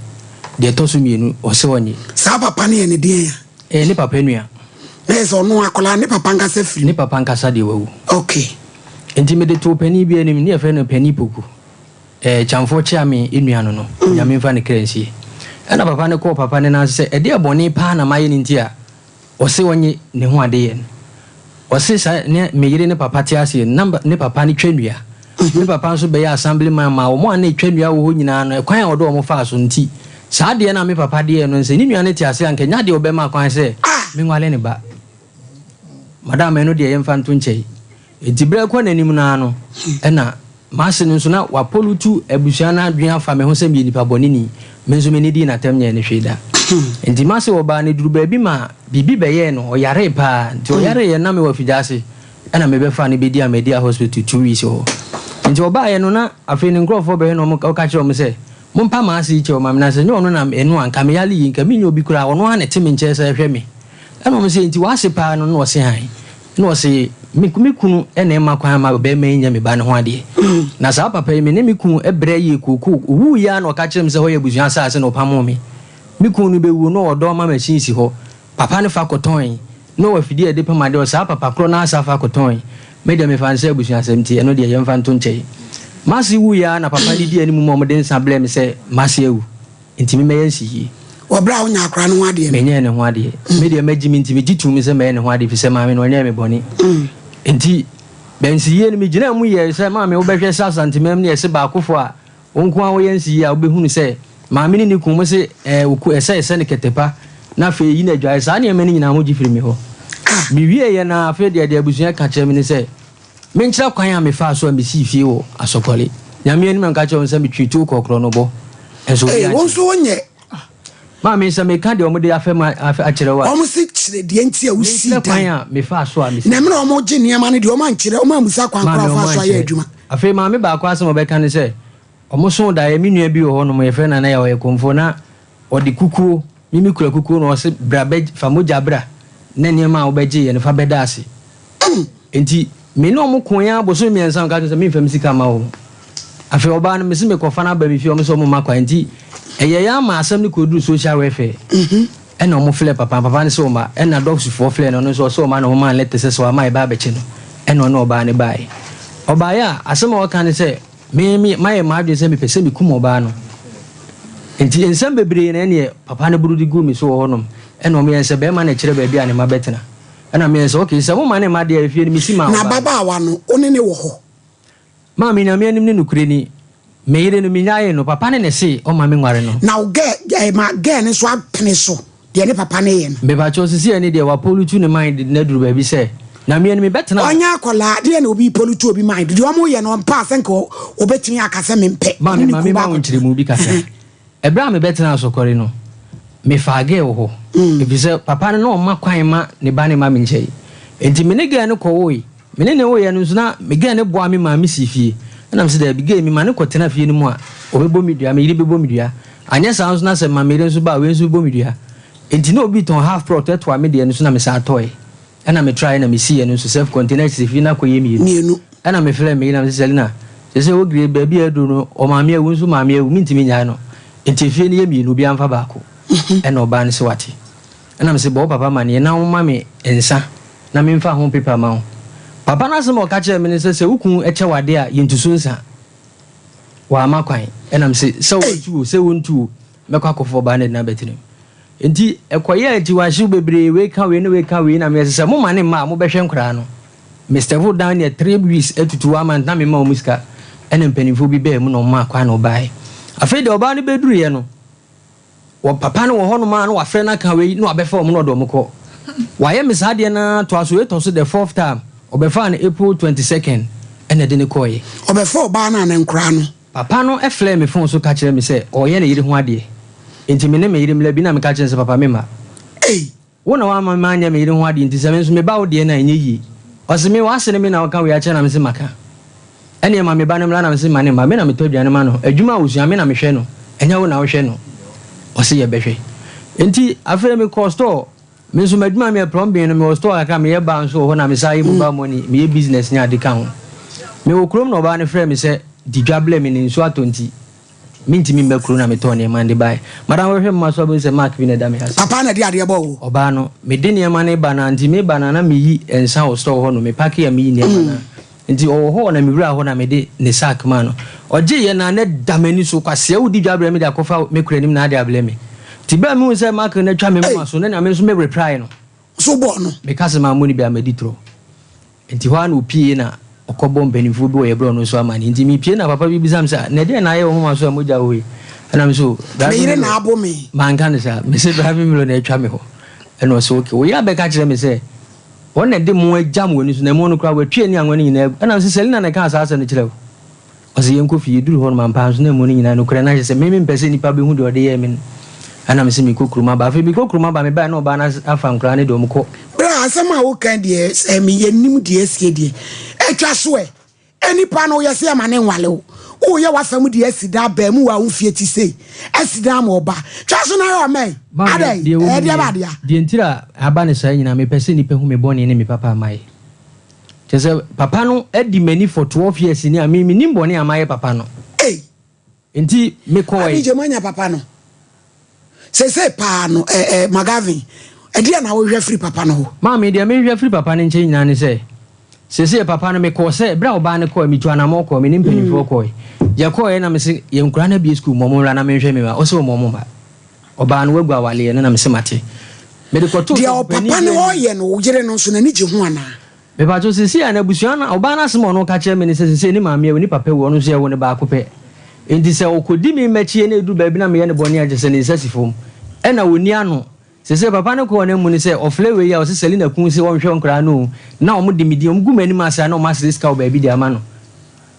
deɛ ɛtɔ so mmienu ɔsɛ ɔnye. Saa papa no yɛ ne deɛn a? Ɛyɛ ne papa nua. Na yɛ sɛ ɔno akwadaa ne papa nkasa firi mu. Ne papa nkasa deɛ wawu. Okay. Nti mede too panin bi anim, ne yɛfrɛ no Panin Poku. Ɛɛ Kyamfoɔ Kyeame nua no no. Onyame mfa ne kra nsie. Ɛna papa no kɔɔ papa no nan ase sɛ, ɛdeɛ bɔne paa na mayɛ no nti a ɔse ɔnye ne ho adeyɛ no. Ɔse sa ne me yere ne papa te aseɛ no, na ne papa no twa nnua. Ne papa nso bɛyɛɛ assembly man maa wɔn a na ɛtwa nnua wɔ hɔ nyinaa no, ɛkwan a ɔde wɔn faa so nti, saa adeɛ no a me papa de yɛɛ no no, sɛ ne nua no te ase a, anka ɛnyɛ adeɛ a ɔbɛma kwan sɛ menware ne ba. Madam, ɛno deɛ yɛmfa nto nkyɛn. Enti berɛ rekɔ n'anim no ara no, ɛna m'ase no nso na wapolutu abusua no adwene afa me ho sɛ meyɛ nipa bɔneni. Me nso m'ani dii n'atɛm nyɛɛ no hwee da. Enti m'ase ɔbaa no duruu baabi ma biribi bɛyɛɛ no, ɔyaree paa. Nti ɔyareeɛ no na mewɔ afigyaase ɛna mebɛfaa no bɛdii Ahmadiyya Hospital 2 weeks wɔ hɔ. Nti ɔbaeɛ no na afei ne nkurɔfoɔ bɛhwɛ no ɔka kyerɛɛ wɔn sɛ, Mompa m'ase yi kyɛw ma me na sɛ nyɛ ɔno na ɛno a nka meyare yie, nka mennya obi koraa, ɔno ara na ɛte me nkyɛn sɛ ɛhwɛ me. Ɛna wɔn se, Enti w'ase paa no? Na ɔse, Aane. Ɛna ɔse, Me me kunu na ɛmma kwan ma barima yi nyɛ me ba no ho adeɛ. Na saa papa yi, me ne me kunu brɛ yie kookoo. Ɔwuiɛ ara na ɔka kyerɛɛ me sɛ hɔ yɛ abusua asase na ɔpamoo me. Me kunu no bɛwuo na ɔwɔ dɔɔma machine si hɔ. Papa no fa kɔtɔn. Na ɔwɔ afidie a yɛde pam adeɛ, saa papa korɔ no ara san fa kɔtɔn. Me deɛ mefa no sɛ abusuasɛm nti, ɛno deɛ yɛmfa nto nkyɛn. M'ase wuiɛ ara na papa no dii anim ma wɔde nsa brɛɛ me sɛ m'ase awu. Nti me mɛyɛ nsiyie. Wɔ berɛ a wonyaa akwadaa no ho adeɛ no? Menyɛɛ ne ho adeɛ. Me deɛ magye me nti megye tom sɛ mɛyɛ ne ho adeɛ ɛfiri sɛ maame no ɔnyɛɛ me bɔne. Nti nsiyie no megyinaa mu yɛɛ sɛ maame wobɛhwɛ sɛ Asantemam no yɛse baakofoɔ a wo nko ara woyɛ nsiyie a wobɛhunu sɛ maame ne ne kunu mo se ɛɛ oku ɛsɛ ɛsɛ no kɛtɛpa na afei yi no adwaeɛ saa nneɛma no nyinaa mogye firi me hɔ. Mewieeɛ no ara afei deɛ deɛ abusua ka kyerɛ me ne sɛ Menkyerɛ kwan a mefaa so a misii fie wɔ Asɔkɔre. Nyame anim na meka kyerɛ wɔn sɛ metwee tuo kɔɔ korɔnobɔ. Nso obi Ei, wo ankyere. nso wonyɛ. Maame, sɛ meka deɛ wɔde afɛ me akyerɛ wo a. Wɔn se kyerɛ deɛ nti a wosii Menkyerɛ kwan dan. a mefaa so a mesii. Na mmerɛ a wɔregye nneɛma no deɛ, wɔn ankyerɛ, wɔn ammusa kwan Maame, koraa a wɔn wɔfaa so ayɛ ankyerɛ. adwuma. Afei maame baako asɛm a ɔbɛka ne sɛ, wɔsoo daeɛ, me nua bi wɔ hɔnom, yɛfrɛ no Nana Yaw, ɔyɛ komfoɔ, na ɔde kukuo, me mekura kukuo na ɔse bra bɛ, fa mogya bra na nneɛma a wobɛgyeeɛ no fa bɛda ase. Enti me ne wɔn koeɛ ara bosome mmiɛnsa na ɔka kyerɛɛ me sɛ memfa me sika mma wɔn. Afei ɔbaa no mese mekɔfa no aba me fie ɔmo sɛ ɔmo mma kwan nti ɛyɛeɛ ara maa asɛm no kɔduru social welfare ɛna ɔmo frɛɛ papa no, papa no sɛ ɔmma ɛna dɔksofoɔ frɛɛ no ɔno nso ɔsɛ ɔmma na ɔmo maa no lɛtɛ sɛ sɛ wamma a yɛbɛ abɛkye no ɛna ɔne ɔbaa no baeɛ. Ɔbaeɛ a asɛm a ɔka ne sɛ me me mayɛ m'adwene sɛ mepɛ sɛ mekum ɔbaa no nti nsɛm bebree na ɛneɛ papa no boro de guu me so wɔ hɔnom ɛna ɔmo yɛn sɛ bɛrima na ɛkyerɛ baabi a ne mma bɛtena ɛna meyɛn sɛ okay sɛ moma ne mma deɛ efie no mesi maa Na ɔbaa no. ababaawa no wo ne no wɔ hɔ? Maame, Nyame anim ne nokorɛ ni, me yere no, menyaee no, papa no na ɛse ɔmma me nware no. Na wo girl, eh, ma girl no nso apene so deɛ ne papa no yɛ no. Mepakyɛw, sisi ɛne deɛ wapolutu ne mind de no aduru baabi sɛ, na me ɛno mebɛtena. Ɔnyɛ akwadaa, deɛ na obi polutu obi mind, deɛ ɔmo yɛ no ɔmpɛ a sɛ nka ɔbɛtumi aka sɛ mempɛ. Maame, Ɔne ne ma kunu memma baako wo tena. nkyerɛmu bi kakra. Ɛberɛ a mebɛtenaa Asɔkɔre no, mefaa girl wɔ hɔ, ɛfiri sɛ papa no na ɔmma kwan mma ne ba no mma me nkyɛn. Enti me ne girl no kɔwoe. Me ne no woeɛ no nso na me girl no boa me maa mesii fie. Ɛna mese daabi, girl yi mema no kɔtena fie no mu a, ɔbɛbɔ me dua, me yere bɛbɔ me dua. Anyɛ saa nso na sɛ mema me yere nso ba a, wei nso bɛbɔ me dua. Enti na obi tɔn half plot toa me deɛ no so na mesan tɔe. Ɛna metraeɛ na mesiiɛ no nso self contained na kyerɛ sɛ fie no akɔyɛ mmienu. Ɛna mefrɛɛ me yere na mese Selina, seesei wo grade baabi a aduru no, ɔmaame awu nso maame awu, mentumi nnyae no. Enti efie no yɛ mmienu, obiara mfa baako. Ɛna ɔbaa no se wate. Ɛna mese bɔ wo papa amaneɛ na ɔmma me nsa na memfa ho paper mma wo. Papa no asɛm a ɔka kyerɛɛ me ne sɛ, sɛ wo kunu kyɛ wo adeɛ a, yɛntu so nsa. Wamma kwan. Ɛna mese, sɛ wɔtu o, sɛ wɔntu o, mɛkɔ akɔfa ɔbaa no de no abɛtena mu. Enti ɛkɔyɛɛ akyiwahyew bebree, wei ka wei ne wei ka wei, na meyɛ sɛ, sɛ moma no mma a, mobɛhwɛ nkwadaa no. Me step down neɛ three weeks atutu one month na memma wɔn sika. Ɛna mpanimfoɔ bi baa mu na wɔmaa kwan na ɔbaeɛ. Afei deɛ ɔbaa no bɛduruiɛ no, Wɔ papa no wɔ hɔnom a na wafrɛ no aka wei na wabɛfa wɔn na ɔde wɔn kɔ. Wayɛ me saa adeɛ no ara toa so wei tɔ so the fourth time ɔbɛfaa no April 22nd ɛna ɛde no kɔeɛ. Ɔbɛfa ɔbaa no anaa nkoraa no? Papa no frɛɛ me phone so ka kyerɛɛ me sɛ ɔreyɛ ne yere ho adeɛ nti me ne me yere mmra bi na meka kyerɛɛ no sɛ papa memma. Ei! Wo na woamma me manyɛ me yere ho adeɛ nti sɛ me nso meba wo deɛ no a ɛnyɛ yie. Ɔse me w'ase ne me na woka wei akyerɛ na mese maka. Ɛneɛ ma me ba no mmra na mese ma no mma, me na metɔ aduane ma no, adwuma a ɔsua me na mehwɛ no, ɛnyɛ wo na wohwɛ no. Ɔse yɛbɛhwɛ. Nti afei mekɔɔ store, me nso m'adwuma a meyɛ plumbing no mewɔ store kakra meyɛ bar nso wɔ hɔ na mesan yɛ mobile money, meyɛ business ne ade ka ho. Mewɔ kurom na ɔbaa no frɛɛ me sɛ di dwa blɛ me na nsuo atɔ nti Mentumi mma kuro na metɔɔ nneɛma no de baeɛ. Madam wohwɛ me ma so a wobɛhu sɛ mark bi na ɛda me ha sei. Papa na ɛde adeɛ bɔɔ wo? Ɔbaa no, mede nneɛma no reba no a, nti mereba no a na meyi nsa wɔ store hɔ nom, me packe a meyi nneɛma no a. Nti ɔwɔ hɔ na mewuraa hɔ na mede ne sack maa no. Ɔgyeeɛ no a na ɛda m'ani so, Kwasea wodi dwa brɛ me de akɔfa me kora anim na ade abrɛ me. Nti berɛ a mehuu sɛ mark no atwa me moma so no na me nso me reply no. So wobɔɔ no? Meka sɛ mammɔ no bi a madi torɔ. Enti hɔ ara na opiee na ɔkɔbɔɔ mpanimfoɔ bi wɔ yɛn borɔno no so amanneɛ. Enti mepue na papa bi bisa me sɛ, Na ɛdeɛn na ayɛ wo moma so a mogya wɔ hɔ yi? Ɛna me so, Me Driving yere mirror. na abo me. Manka no saa. Mese driving mirror na atwa me hɔ. Ɛna ɔse, okay. Wo yere abɛka kyerɛ me sɛ wɔn na ɛde mo agyam w'ani so na ɛmo no koraa watwi ani anwa no nyinaa agu. Ɛna mese, Selina na ɛkaa saa asɛm no kyerɛɛ wo? Ɔse yɛnkɔ fie, yɛduru hɔ nom ampa ara nso na amu no nyinaa nokorɛ na kyerɛ sɛ me mempɛ sɛ nnipa bɛhu deɛ ɔde yɛɛ me no ɛna mese mekɔ kurom aba, afei mekɔ kurom aba mebaeɛ na ɔbaa no afa nkoraa no de wɔn kɔ. Bra asɛm a woka yi deɛ sɛ me yɛnnim deɛ asie deɛ atwa so ɛ, nipa no yɛse ɛma no nwale wo, woyɛ w'afa mu deɛ asi dan abaamuwa a wo mfie te sei asi dan ama ɔba, twa so na yɛ ɔmɛn, Maame, adɛn, deɛ ɛwɔ mu ɛyɛ deɛ nie, ba dea. deɛ ntira a aba no saa nyinaa mepɛ sɛ nnipa hu me bɔne ne me papa a mayɛ. Kyerɛ sɛ papa no adi m'ani for 12 years ni a me mennim bɔne a mayɛ papa no. Ei! Nti mekɔe. Abigye moanya papa no seesei paa no eh eh Magavin ɛdeɛn na wohwehwɛ firi papa no hɔ? Maame, deɛ mehwehwɛ firi papa no nkyɛn nyinaa ne sɛ, seesei papa no mekɔɔ sɛ berɛ a ɔbaa no kɔe metu anamɔ kɔɔ me ne mpanimfoɔ kɔe. Yɛkɔeɛ na mese yɛn nkwadaa no abue sukuu ma wɔmmra na menhwɛ me mma. Ɔse ɔmma wɔn mma. Ɔbaa no wagu awaleɛ no na mese mate. Mede kɔtoo Deɛ sɔfo panin ɔpapa bi no anim. ɔyɛ no wo yere no nso n'ani gye ho anaa? Mepakyɛw, seesei a n'abusua no, ɔbaa no asɛm a ɔno ka kyerɛ me ne sɛ seesei ne maame awu, ne papa awu, ɔno nso yɛwoo no baako pɛ. Enti sɛ ɔkɔdi me m'akyi na ɛduru baabi na meyɛ no bɔne a, kyerɛ sɛ ne nsa si fam. Ɛna ɔnni ano. Seesei papa no kɔɔ n'amu ne sɛ ɔfrɛ wei a ɔse Selina kun se ɔnhwɛ nkwadaa no o, na wɔde me din, wɔgu m'anim ase a na wɔasrɛ sika wɔ baabi de ama no.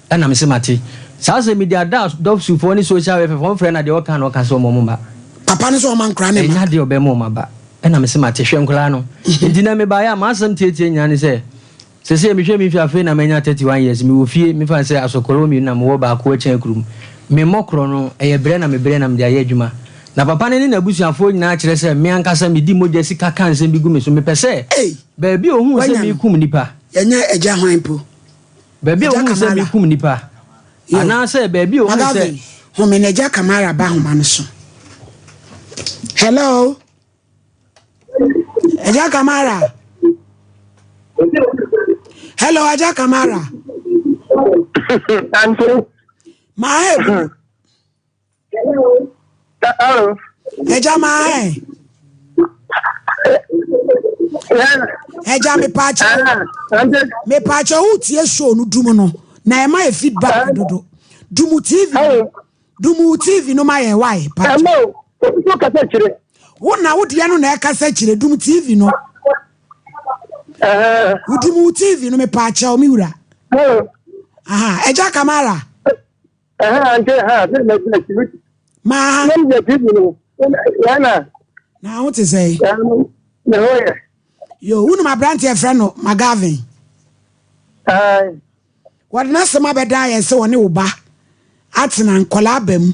Ɛna mese mate. Saa asɛm yi deɛ ada dɔpsufoɔ ne social welfare foɔ wɔn frɛ na deɛ ɔka na ɔka sɛ ɔma wɔn mma. Papa no sɛ ɔma nkwadaa no mma. Ɛnyɛ adeɛ ɔbɛma wɔn aba. Ɛna mese mate hwɛ nkwadaa no. Nti nɛ mebaeɛ a m'asɛm tietie nyinaa ne sɛ sesei mehwɛ me mfie afei na manya 31 years mewɔ fie mefa no sɛ asɔkɔrɔ mmienu na mewɔ baako akyɛn akurum. Memmɔ korɔ no ɛyɛ brɛ na mebrɛ na mede ayɛ adwuma. Na papa no ne n'abusuafoɔ nyinaa kyerɛ sɛ me ankasa medi mogya sika ka nsɛm bi gu me so. Mepɛ sɛ baabi a ɔhuu sɛ Wanya no. mekum nipa. Yɛnyɛ agya hwan mpo. Baabi a Agya ohuu sɛ Kamala. mekum nnipa. Anaasɛ baabi a ɔhunu sɛ. Magavin, home na Agya Kamara ba ahoma no so. Hello? Agya Kamara? Hello, Agya Kamara? Auntie. Maa ebu. Hello. Ẹja máa ẹ. Ẹja mepaakyɛ mepaakyɛ wo tie show no dum no na ɛma yɛ feedback dodo. Dum TV dum TV no ma yɛ wae paakyɛ. Wo na wo deɛ no na ɛkasa kyerɛ dum TV no. Wo dum TV no mepaakyɛ me wura. Aha, Ẹja Kamara. Maa. Na ho te sɛ. Yo, wonim aberanteɛ frɛ no Magavin. Wɔde n'asɛm abɛda yɛn sɛ ɔne wo ba atena nkɔla aba mu.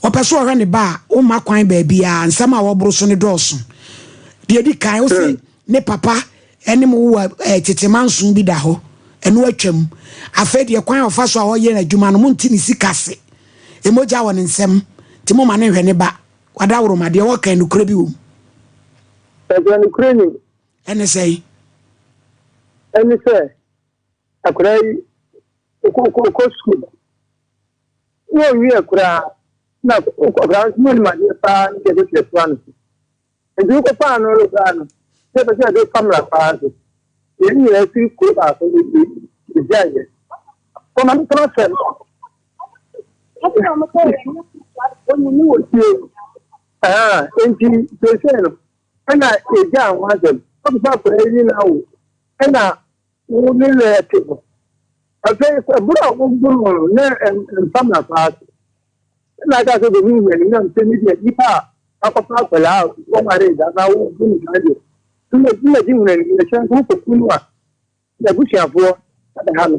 Ɔpɛ so ɔhwɛ ne ba a womma kwan baabiara nsɛm a wɔboro so no dɔɔso. Deɛ di kan, wo se Ne papa ne mo wɔ eh, tete manso bi da hɔ. Ɛno atwam. Afei deɛ kwan a ɔfa so a ɔyɛ n'adwuma no, monte ne sika ase. Mogya wɔ ne nsam, nti momma no nhwɛ ne ba. Wadaworoma, deɛ ɔreka yi, nokorɛ bi wɔ mu? Ɛdeɛ nokorɛ nim. Ɛne sɛn? Ɛne sɛ, akwadaa yi, ɔkɔ sukuu. Na ɔnwie koraa, na akwadaa no nso ɔnim adeɛ paa, ne deɛ ɛbɛtumi atoa no so. Nti wokɔfaa no no koraa no, sɛ ɛpɛ sɛ ɛde fa mmara paa so. Yɛn nyinaa firi kuro baako yɛgyaeɛ. Kɔma no kɔma sɛm. Nti seesei no, ɛna yɛgyaa ho asɛm. Ɔkɔfa akwadaa yi na wo, ɛna wo ne no ɛte no. Afei ɛboro a wobu no no na ɛmfa mmara paa so. Ɛna aka sɛ bɛhu wɔ anim nam sɛ ne deɛ nipa a akɔfa akwadaa a wɔnwaree da na wobu no saa deɛ na gye hunu anim na kyerɛ nso wokɔku no a n'abusuafoɔ ɛbɛha no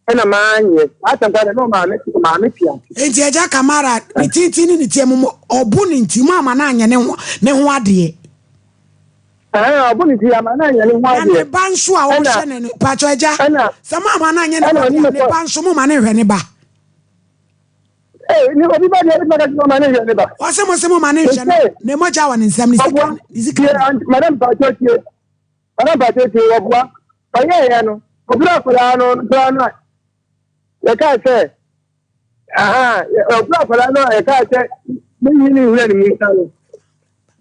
ɛna maanyɛ saa asɛm koraa deɛ na ɔmaame ɔmaame te ase. Nti agya Kamara ne tenten ne ne tia mu ɔbo ne nti mo ama no anyɛ ne ho ne ho adeɛ. Ɛɛ ɔbo ne ti ama no anyɛ ne ho adeɛ. Na ne ba nso a ɔhyɛ ne no pakyɛ agya sɛ mo ama no anyɛ ne ho adeɛ ne ba nso mo ma ne nhwɛ ne ba. Ee, ni obi ba deɛ ɛbɛtumi aka sɛ ɔma ne nhwɛ ne ba. Wɔsɛ mo sɛ mo ma ne nhwɛ no ne mogya wɔ ne nsam ne sika ne sika. Madam Pacho tie, Madam Pacho tie wɔboa ɔyɛɛyɛ no obiri akwadaa no koraa no a yɛkaa sɛ aha obiri akwadaa no a yɛkaa sɛ ne nyi ne nhwɛ ne mu nsa no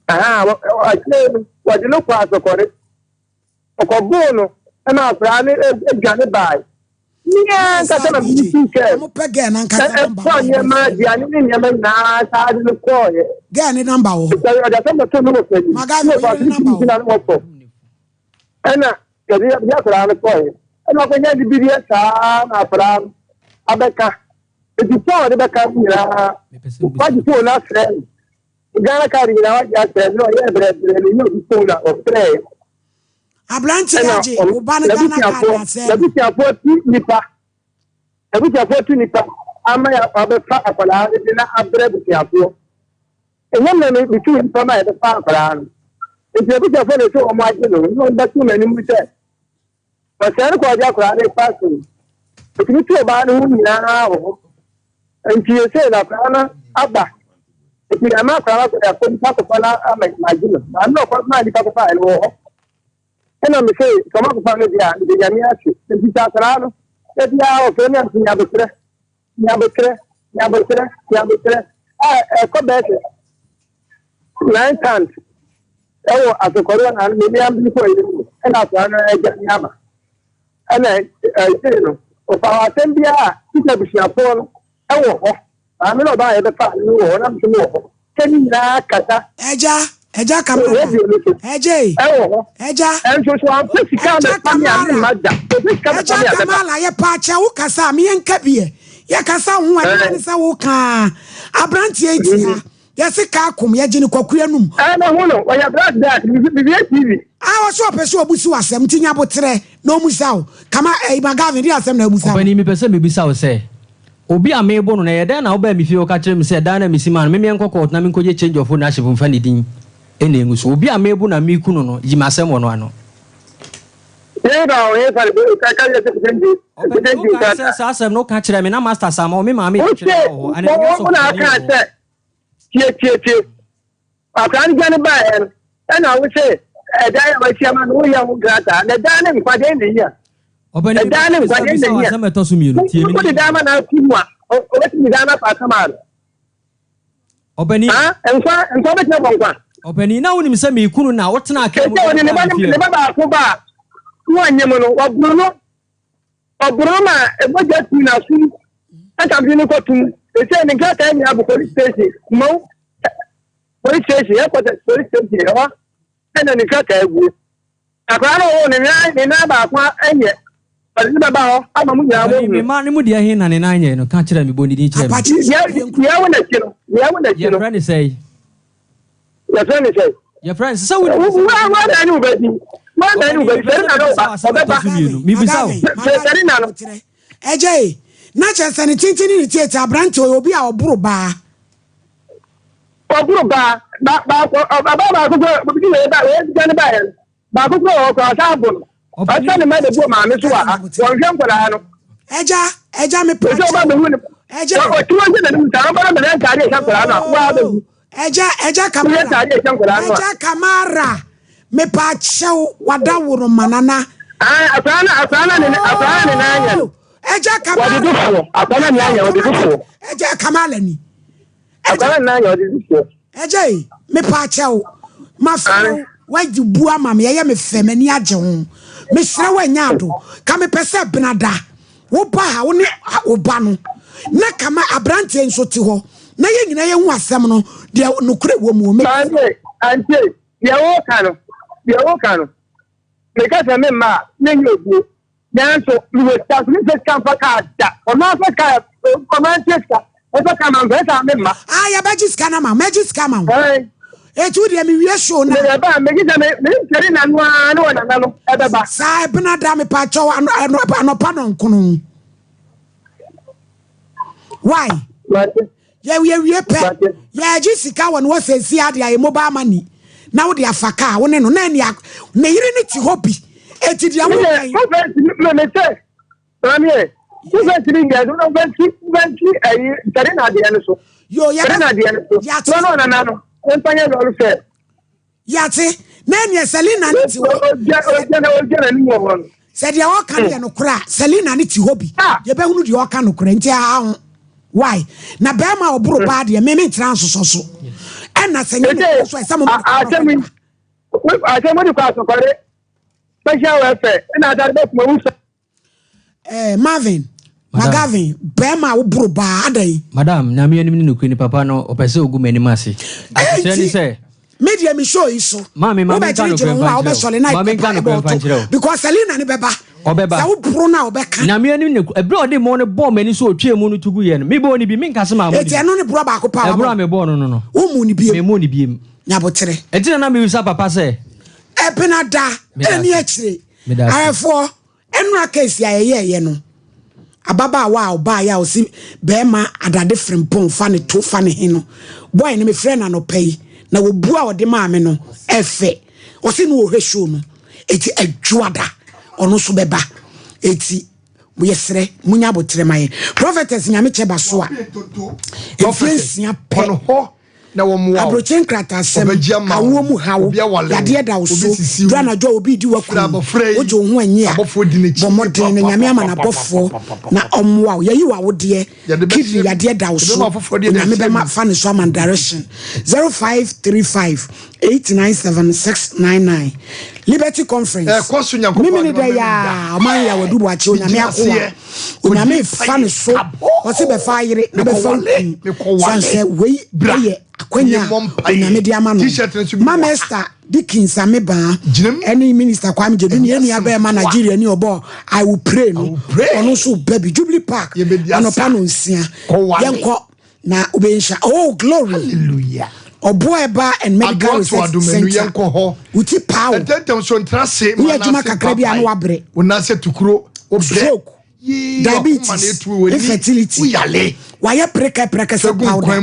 aha akyire no wɔde no kɔ asɔkɔre. Ɔkɔboo no ma akwadaa no dwane bae. Me ankasa na mede sii kaa mu. Ɛfa nneɛma, aduane ne nneɛma nyinaa saa de no kɔɔeɛ. Gɛɛ ne namba wɔ hɔ. Ɔde asɛm bɛto no wɔ fam. Magabi oyere ne namba wɔ hɔ. Ɛna yɛde yɛde akwadaa no kɔɔeɛ. Ɛna ɔkɔnya de bi deɛ saa na akwadaa no abɛka. Eti fɔn a ɔde bɛka no nyinaa, wagye fon no afrɛ no. Ghana card nyinaa wagye asɛe no ɔyɛ brɛbrɛ no nyɛ obi phone na ɔfrɛ. Aberante agye wo ba no Ghana card asɛe no. N'abusuafoɔ tu nipa n'abusuafoɔ tu nipa ama yɛ abɛfa akwadaa no de na abrɛ abusuafoɔ. Ɛnyɛ mmerɛ me metu nipa ma yɛbɛfa akwadaa no. Nti abusuafoɔ na ɛsɛ wɔn agye no na wɔn bɛto m'anim sɛ Ɔsɛe no kɔ ɔde akwadaa no fa so. Otumi tu ɔbaa no ho nyinaa wɔ hɔ. Nti yɛsei na akwadaa no aba. Nti ama akwadaa no akɔ akɔ nipa kɔfa no ama magye no. Maame na ɔkɔ maa nipa kɔfa no wɔ hɔ. Ɛna me se sɛ ɔma kɔfa no deɛ a mede nyame ase. Nti sɛ akwadaa no ebiara ɔfrɛ me a mese nyabotrɛ. Nyabotrɛ, nyabotrɛ, nyabotrɛ a ɛkɔ bɛyɛ sɛ nine times ɛwɔ asokɔre na ne nua bi kɔ yɛ mu ɛna akwadaa no agya ne aba ɛna ɛyɛ no ɔfa asɛm biara a sika abusuafoɔ no ɛwɔ hɔ maame na ɔbaa yɛbɛfa no wɔ hɔ na nso wɔ hɔ sɛ ne nyinaa kasa. Ɛgya ɛgya kamara ɛgya yi ɛwɔ hɔ ɛgya ɛnso so amfa sika ɛgya kamara ɛgya kamara yɛ paakyɛ wo kasa a meyɛ nka bi yɛ yɛ kasa ho a ɛna ne sɛ wo kaa aberanteɛ yi ti ha yɛse kaa kom yɛgye ne kwaku anum. Ɛna ho no ɔyɛ black black bibi tv. A ɔsɛ ɔpɛ sɛ ɔbusi w'asɛm nti nya boterɛ na ɔmusa wo kama ɛyi magavin de asɛm na abusa no. Ɔpanin mepɛ sɛ mebisa wo sɛ Obi a mebo no no, ɛyɛ dɛn na wobaa me fie hɔ ka kyerɛɛ me sɛ daa na mesi maa no, memeɛ nkɔ kɔɔto na menkɔgye change of ownership mfa ne din na ɛngu so? Obi a mebo no a meku no no, yi m'asɛm wɔ no ano. Ɔpanin, wokae sɛ saa asɛm no woka kyerɛɛ me na Master Samoa, me maame de kyerɛ wɔ hɔ, ana ɛnyɛ ɔsɔfo panin wɔ hɔ? Tie, tie, tie. Akwadaa no dwane baeɛ no, ɛna wo se ɛdan a wahyia ma no woyɛ ho nkrataa. Na ɛdan ne nkwa deɛ na ehia. Ɔpanin, Ɛdan ne nkwa deɛ mebisa na wo ehia. asɛm a ɛtɔ so mmienu, tie me Wode dan ma no ato mu a, ɔbɛtumi dan no afa asɛm ano. Ɔpanin. Ah, nkwa, nkwa bɛtumi abɔ nkwa. Ɔpanin, na wonim sɛ me kunu na wotenaa kaa mu Sɛ ɔne ne ba de me ne baa ba baako ba a, na wanyem no, wɔboro no, ɔboro no ma mogya tu n'asom, ɛnka mede no kɔtom. Ɛsɛ ne nkrataa nyinaa bɔ police station, Kumawu police station, headquarters police station, ɛhɔ ɛna ne nkrataa guo. Akwadaa no ɔwɔ ne nan ne nan baako anyɛ. Ɔde ne bɛba hɔ ama mo nyinaa Ɔpanin, me moahunu. mma no mu deɛ he na ne nan nyɛe no? Ka kyerɛ me, bɔ ne din kyerɛ me. Deɛ deɛ ɛwɔ n'akyi no, deɛ ɛwɔ n'akyi no. Yɛfrɛ no sɛn? Yɛfrɛ no sɛn? Yɛfrɛ no sɛ wonim sɛ. Wo wo na ne wo bɛ di. Wo na ne wo bɛ di. Sɛre na no ba. Ɔbɛba. Mebisa wo. Sɛre na no. Ɛgya yi, na kyerɛ sɛ ne tenten ne ne tiatia aberante ɔyɛ obi a ɔboro baa. Ɔboro baa. Ba baako ɔbaa baako kura obi wei ba wei dwane baeɛ no. Baako kura wɔ hɔ koraa ɔsan abo no. Ɔsɛ ne mma na ebu maame so wɔ ha. Wɔnhwɛ nkwadaa no. Ɛgya ɛgya me pa. Ɛsɛ ɔba bɛhu ne. Ɛgya. Ɔte wɔn sɛ n'anim saa ɔba no bɛhwɛ ntaade ɛhyɛ nkwadaa no a waa bɛhu. Ɛgya ɛgya kamara. Ɛgya kamara. Mepa kyɛw wada wo no manana. Akwadaa no akwadaa no ne akwadaa no ne nan yɛ no. Ɛgya kamara. Wɔde foɔ akwadaa no nan yɛ wɔde foɔ. Ɛgya kamara ni. Akwadaa no nan yɛ wɔde foɔ. Ɛgya yi mepa kyɛw mafrɛ wo wagye bu ama me ɛyɛ me fɛ m'ani agye ho mesrɛ wo ɛnyɛ ado ka mepɛ sɛ benada Wo ba ha, wo ne wo ba no, na kama aberanteɛ nso te hɔ, na yɛn nyinaa yɛhu asɛm no, deɛ nokorɛ wɔ mu. Ante, ante, deɛ woka no, deɛ woka no, meka sɛ me mma a, menyɛ obuo, nanso mewɔ sika nso memfa sika mfa kaa da, ɔno afa kaa, ɔno antua sika, ɔfa kaa ma mfa saa me mma. Ah, yɛbɛgye sika no ama, mɛgye sika ama wo. Eti wo deɛ mewie show na. Mede ba, megye sɛ me me nsɛre nano ara ne wɔ nana no ɛbɛba. Saa ɛbena da mepa kyɛw anɔpa nɔnkono. Why? Yɛ yɛwie pɛ yɛgye sika wɔ no wɔ sɛsi ade ayɛ mobile money na wode afa kaa wo ne no na ɛne ne yere ne te hɔ bi eti deɛ wo kɛn. Me me sɛ Maame ɛ, wobɛntumi nyɛ no na wobɛnti wobɛnti ɛyi ntɛre na adeɛ no so. Yo yɛ ntɛre na adeɛ no so. Yate. Na ɔno nana no nfa nyɛ lɔri fɛ. Yate na ɛneɛ Selina ne te hɔ. Ɔgya ɔgya na ɔgya n'anim wɔ hɔ no. Sɛ deɛ ɔka no yɛ nokorɛ a Selina ne te hɔ bi. Yɛbɛhunu deɛ ɔka nokorɛ nti ɛha ho. Why? Na bɛrima a ɔboro baa deɛ meme nkyerɛ ansosɔ so. Ɛna sɛ nyɛ nokorɛ so ɛsɛ mo ma asɛm yi asɛm de kɔ asɔkɔre special welfare ɛna asade bɛ kuma wusa. Eh, Marvin, Magavin, bɛrima a woboro baa adɛn? Madam, Nyame anim ne nokorɛ ni, papa no, ɔpɛ sɛ ɔgu m'anim ase. Asekyerɛ ne sɛ. Me deɛ me show yi so. Maame, ma menka Wobɛgyinagyina nokorɛ ho mfa a nkyerɛ wobɛsɔre wo. na Ma menka ɛbɔ nokorɛ mfa ɔto nkyerɛ wo. because Selina ne bɛba. Ɔbɛba. Sɛ woboro no a ɔbɛka. Nyame anim ne ɛberɛ a ɔde mmɔ no bɔɔ m'ani so ɔtwaa mu no to guiɛ no, mebɔɔ no bi, menka sɛ mammɔ no Eti bi. ɛno ne borɔ baako paa Ɛborɔ wabɔ. a mebɔɔ no no no. Wommu no biem. Memmɔɔ no biem. Nyabotere. Ɛnti na na mebisa papa sɛ. Ɛbena da, Meda ɛni ase. akyire. Meda ase. Ahwɛfoɔ, Ɛnora case a yɛyɛɛyɛ no, ababaawa a ɔbaeɛ a ɔsi bɛrima adade frempɔn fa ne to fa ne he no, boy no mefrɛ no anɔpa yi, na wɔbu a ɔde maa me no ɛfɛ. Ɔsi no ɔhwɛ show no, eti adwoada ɔno nso bɛba. Eti yɛsrɛ munya abotrɛ ma yɛn. Prophetess Nyamekyɛ Basoa, mfie nsia pɛ. na wɔmmoa wo. Aburokye nkrataasɛm, Ɔbɛgye ama wo. awoɔ mu haw, Obi awale wo. yadeɛ da wo Obi so, sisi wo. duru anadwo a obi redi Frɛ w'akum, abɔfra yi. wogye wo ho anyi a, Abɔfoɔ di n'akyi. bɔ mmɔden na Nyame ama n'abɔfoɔ na ɔmmoa wo. Yɛyi w'awodeɛ, Yɛde bɛhyɛ kidney mu. yadeɛ da wo so, Yɛbɛma afoforɔ deɛ de Onyame ahyɛ bɛma mu. fa ne so ama no direction. 0535 897 699 Liberty Conference, Ɛkɔ so Nyankopɔn Memene adom dɛ ama me yaa, ɔman yɛ awadu boakye, Onyame Megyina akoa. aseɛ. Onyame fa ne so ɔse bɛfa ayere na bɛfa okun san sɛ wei yɛ akwanya a Onyame de ama no. Mama Esther Dickens Amebaa ɛne Minister Kwame Gyedu ne yɛn nua bɛrima Nigeria ni ɔbɔ I will pray no ɔno nso ba bi Jubilee Park anɔpa no nsia yɛnkɔ na wobɛnhyia oh glory Hallelujah. Ɔboa ɛba and medical research center wuti paa o woyɛ adwuma kakra bi a na wabrɛ stroke diabetes infertility wayɛ prekɛprɛkɛ sɛ powder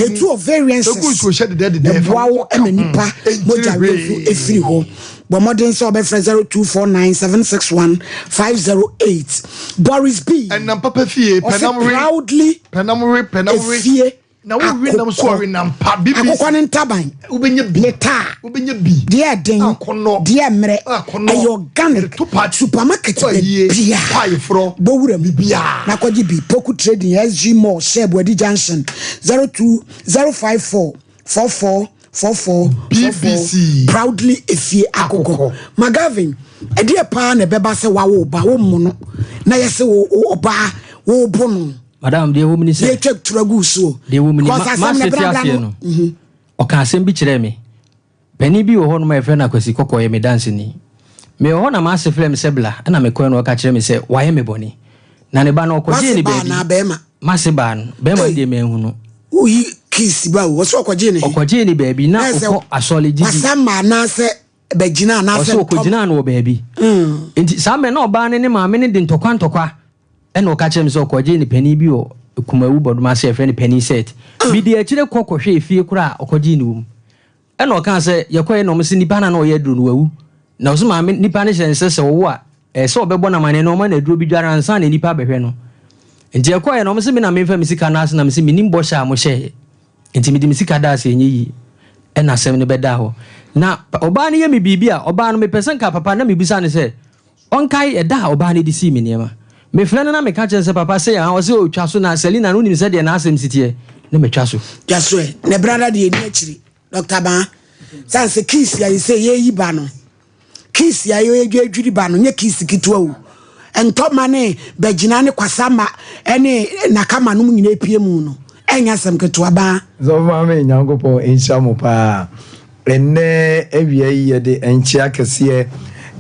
etu ovarian cyst ɛboa wo ma nipa mogya wefu efiri hɔ. Bɔ mmɔden sɛ wobɛfrɛ 0249 761 508. Boris B. Ɛnam papa fie, Ɔse pɛnam we. proudly Pɛnam we, pɛnam we. efie Na wo we nam so akokɔ. ɔwe nam pa. BBC. Akokɔ ne ntaban. Wobɛnya bi. Ne taa. Wobɛnya bi. Deɛ ɛden. Akɔnɔ. Deɛ mmerɛ. Akɔnɔ. Ɛyɛ organic. Yɛde to party. Supermarket Kɔ ayie. baabiara. Kɔ ayeforɔ. Bɔ wura mu. Biribiara. Na kɔgye bi. Poku Trading, SG Mall, Shell, Buadi Junction, 02 054 44 44 BBC. Proudly efie akokɔ. McGavin, ɛdeɛ paa na ɛbɛba sɛ wawo ba wo mmo no na yɛsɛ wo wo ɔbaa wo bo no. Madam, deɛ ɛwɔ mu ni sɛ. Yɛtwa tura gu so. Deɛ ɛwɔ mu ni, Because ma asɛm na mase te brabra aseɛ no. no, ɔka asɛm bi kyerɛɛ me. Panin bi wɔ hɔnom a yɛfrɛ no Akwasi Kɔkɔɔ, ɔyɛ me danseni. Mewɔ hɔ na m'ase frɛɛ me sɛ bla, ɛna mekɔɛ no ɔka kyerɛɛ me sɛ wayɛ me bɔne. Na ne ba no ɔkɔgyee W'ase no baa baabi. anaa bɛrima? M'ase baa no, bɛrima no Ei. deɛ manhu no. Woyi kiss ba o, ɔsɛ ɔkɔgyee ne he? Ɔkɔgyee no baabi, na Na ɛsɛ ɔkɔ asɔre gyidi. Wasa ma anaasɛ bɛgyina anaasɛ Ɔsɛ ntɔm? ɔkɔgyinaa no wɔ baabi. Nti saa mmerɛ na ɔbaa no ne maame no de ntɔkwa ntɔkwa ɛna ɔka kyerɛɛ me sɛ ɔkɔgyee ne panin bi wɔ Kumawu bɔdoma ase a yɛfrɛ no Panin Seth. Mede akyire kɔ kɔhwɛɛ fie koraa a ɔkɔgyee no wɔ mu. Ɛna ɔkaa sɛ yɛkɔeɛ na wɔse nipa no a na ɔyɛ aduro no wawu. Na ɔse maame nipa no hyɛ no sɛ sɛ ɔwo a ɛyɛ sɛ ɔbɛbɔ no amaneɛ na ɔma no aduro bi dware ansa na nipa abɛhwɛ no. Nti yɛkɔeɛ na wɔse me na memfa me sika no ase na mese mennim bɔhyɛ a mohyɛeɛ. Nti mede me sika daa ase ɛnyɛ yie. Ɛna asɛm no bɛdaa hɔ. Na ɔbaa no yɛ me biribi a ɔbaa no mepɛ sɛ nka papa na mebisa no sɛ Ɔnkae ɛda a ɔbaa no de sii me nneɛma. Mefrɛ no na meka kyerɛ no sɛ, Papa, sei aa? Ɔse, Oh, twa so na Selina no, wonim sɛdeɛ n'asɛm si teɛ, na matwa so. Twa so ɛ, na brada deɛ ɛni akyiri. Doctor Baa, sane sɛ kiss a yɛsɛ yɛyi ba no, kiss a yɛdwiri ba no, nyɛ kiss ketewa o. Ntɔma ne bɛgyina ne kwasama ne nakama nom nyina epie mu no, ɛnyɛ asɛm ketewa. Baa. Sɔfo Maame Nyankopɔn nhyira mo paa. Ɛnnɛ awia yi yɛde nkyea kɛseɛ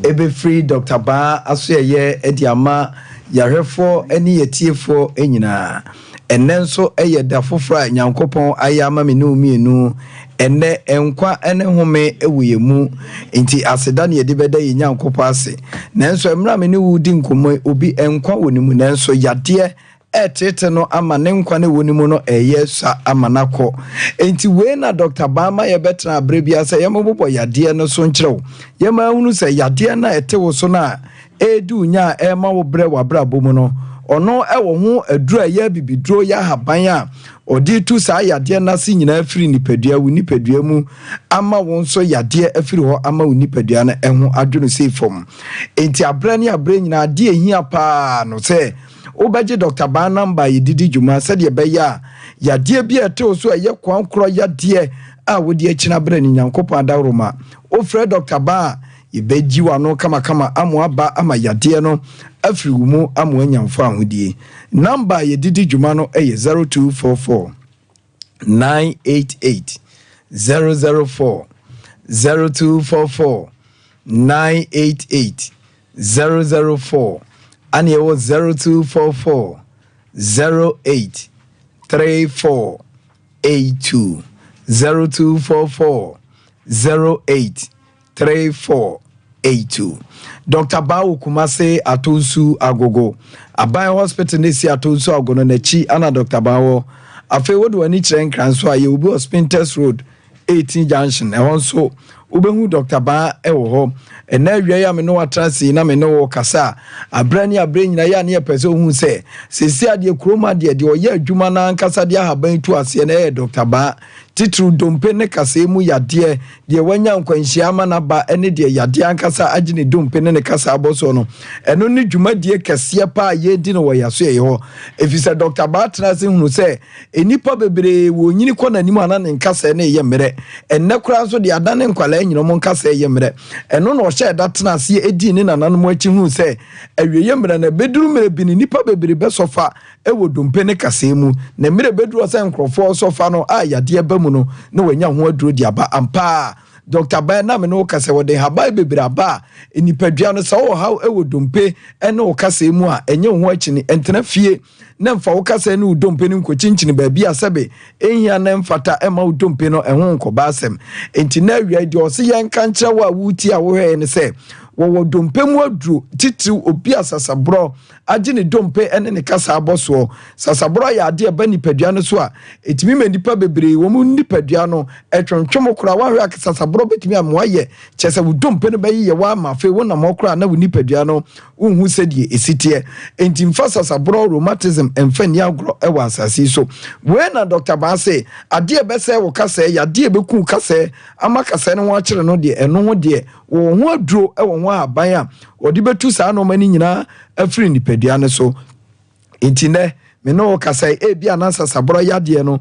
ɛbɛfiri Dɔkta Baa asoɛeɛ de ama yɛahwɛfoɔ ne yɛatiefoɔ nyinaa. Ɛnnɛ nso yɛ da foforɔ a Nyankopɔn ayɛ ama me ne wo mmienu. Ɛnnɛ nkwa ne home wɔ yɛn mu, nti aseda na yɛde bɛda yɛn Nyankopɔn ase. Nanso mmerɛ a me ne wo redi nkɔmmɔ yi, obi nkwa wɔ ne mu nanso yadeɛ reteete no ama ne nkwa no ɛwɔ ne mu no ɛreyɛ asua ama no akɔ. Enti wei na Dɔkta Baa ma yɛbɛtena berɛ biara sɛ yɛmmobobɔ yadeɛ no so nkyerɛ wo. Yɛma ahunu sɛ yadeɛ no a ɛte wo so no a ɛredi wo nya a ɛrema wo brɛ w'abrabɔ mu no, ɔno ɛwɔ ho aduro a ɛyɛ abibiduro, yɛ ahaban a ɔde tu saa yadeɛ no ase nyinaa firi nipadua, wo nipadua mu ama wo nso yadeɛ afiri hɔ ama wo nipadua no ɛho adwo no sei fam. Enti aberɛ ne aberɛ nyinaa adeɛ ɛhia paa no sɛ Wobɛgye Dɔkta Baa nɔmba a yɛde di dwuma sɛdeɛ ɛbɛyɛ a yadeɛ bi a ɛte wo so a ɛyɛ koankorɔ yadeɛ a wode akyini abrɛ no Nyankopɔn adaworoma. Wofrɛ Dɔkta Baa a, yɛbɛgyi w'ano kamakama ama woaba ama yadeɛ no afiri wo mu ama woanya mfaahodie. Nɔmba a yɛde di dwuma no yɛ 0244 988 004, 0244 988 004 ɛna yɛwɔ 0244 08 34 82 0244 08 34 82 Dr. Bawo Kumase Atonsu Agogo Aban Hospital ne si Atonsu Agogo no n'akyi ana Dr. Bawo afei wode w'ani kyerɛ nkran so a yɛwɔ bi wɔ Spintex Road 18 Junction, ɛhɔ nso wobɛhu Dɔkta Baa wɔ hɔ. Ɛnɛ awia yi a me ne wo atena ase yi na me ne wo kasa a, aberɛ ne aberɛ nyinaa yɛ a ne yɛpɛ sɛ wohu sɛ seesei adeɛ kurom adeɛ deɛ ɔyɛ adwuma no ankasa de ahaban tu aseɛ no ɛyɛ Dɔkta Baa. Titiriw dompe ne kasɛɛ mu yadeɛ, deɛ wanya nkwanhyia ama no aba ne deɛ yadeɛ ankasa agye ne dompe ne ne kasaa abɔ soɔ no, ɛno ne dwumadie kɛseɛ paa a yɛredi no wɔ yɛn asoɛeɛ hɔ. Ɛfiri sɛ Dɔkta Baa tena ase hunu sɛ Nnipa bebree wɔ onyini kɔ n'anim a na ne nkasɛɛ no reyɛ mmerɛ. Ɛnnɛ koraa nso deɛ adane nkwadaa nyina wɔn nkasɛɛ yɛ mmerɛ. Ɛno na ɔhyɛɛ da tenaa aseɛ dii ne nananom akyi hunuu sɛ awieeɛ mmerɛ no ɛbɛduru mmerɛ bi no nnipa bebree bɛsɔfa wɔ dompe ne kasɛɛ mu. Na mmerɛ ɛbɛduru hɔ sɛ nkorɔfoɔ resɔfa no a yadeɛ ba mu no na wɔanya ho aduro de aba. Ampa ara Dɔkta Bae na me ne wo ka sɛ wɔde nhaban bebree aba a nipadua no sɛ wowɔ haw wɔ dompe ne wo kasɛɛ mu a ɛnyɛ wo ho akyini. Ntena fie na mfa wo kasa ne wo dompe no nkɔkyinkyini baabi a sɛbe ɛnhia na ɛmfata mma wo dompe no ɛho nkɔba asɛm. Enti nnɛ awia yi, deɛ ɔse yɛnka nkyerɛ wo a woretie a wohwɛ yɛn ne sɛ, wɔwɔ dompe mu aduro, titiriw obi a sasaborɔ agye ne dompe ne ne kasa abɔ soɔ. Sasaborɔ yɛ adeɛ a ɛba nipadua no so a, ɛtumi ma nnipa bebree wɔn nipadua no ɛtwentwem koraa. Woanhwɛ a sasaborɔ bɛtumi ama woayɛ kyerɛ sɛ wo dompe no bɛyeyɛ wo ama afei wonam hɔ koraa na wo nipadua no wonhu sɛdeɛ ɛsi teɛ. Enti mfa sasaborɔ, rheumatism, mfa nni agorɔ wɔ asase yi so. Wei na Dɔkta Baa se, adeɛ a ɛbɛsɛe wo kasɛɛ, yadeɛ a ɛbɛku wo kasɛɛ ama kasɛɛ no ho akyere no deɛ, ɛno ho deɛ, wɔwɔ ho aduro wɔ ho ahaban a wɔde bɛtu saa nnoɔma no nyinaa afiri nipadua no so. Enti nnɛ, me ne wo kasa yi, ebia na sasaborɔ yadeɛ no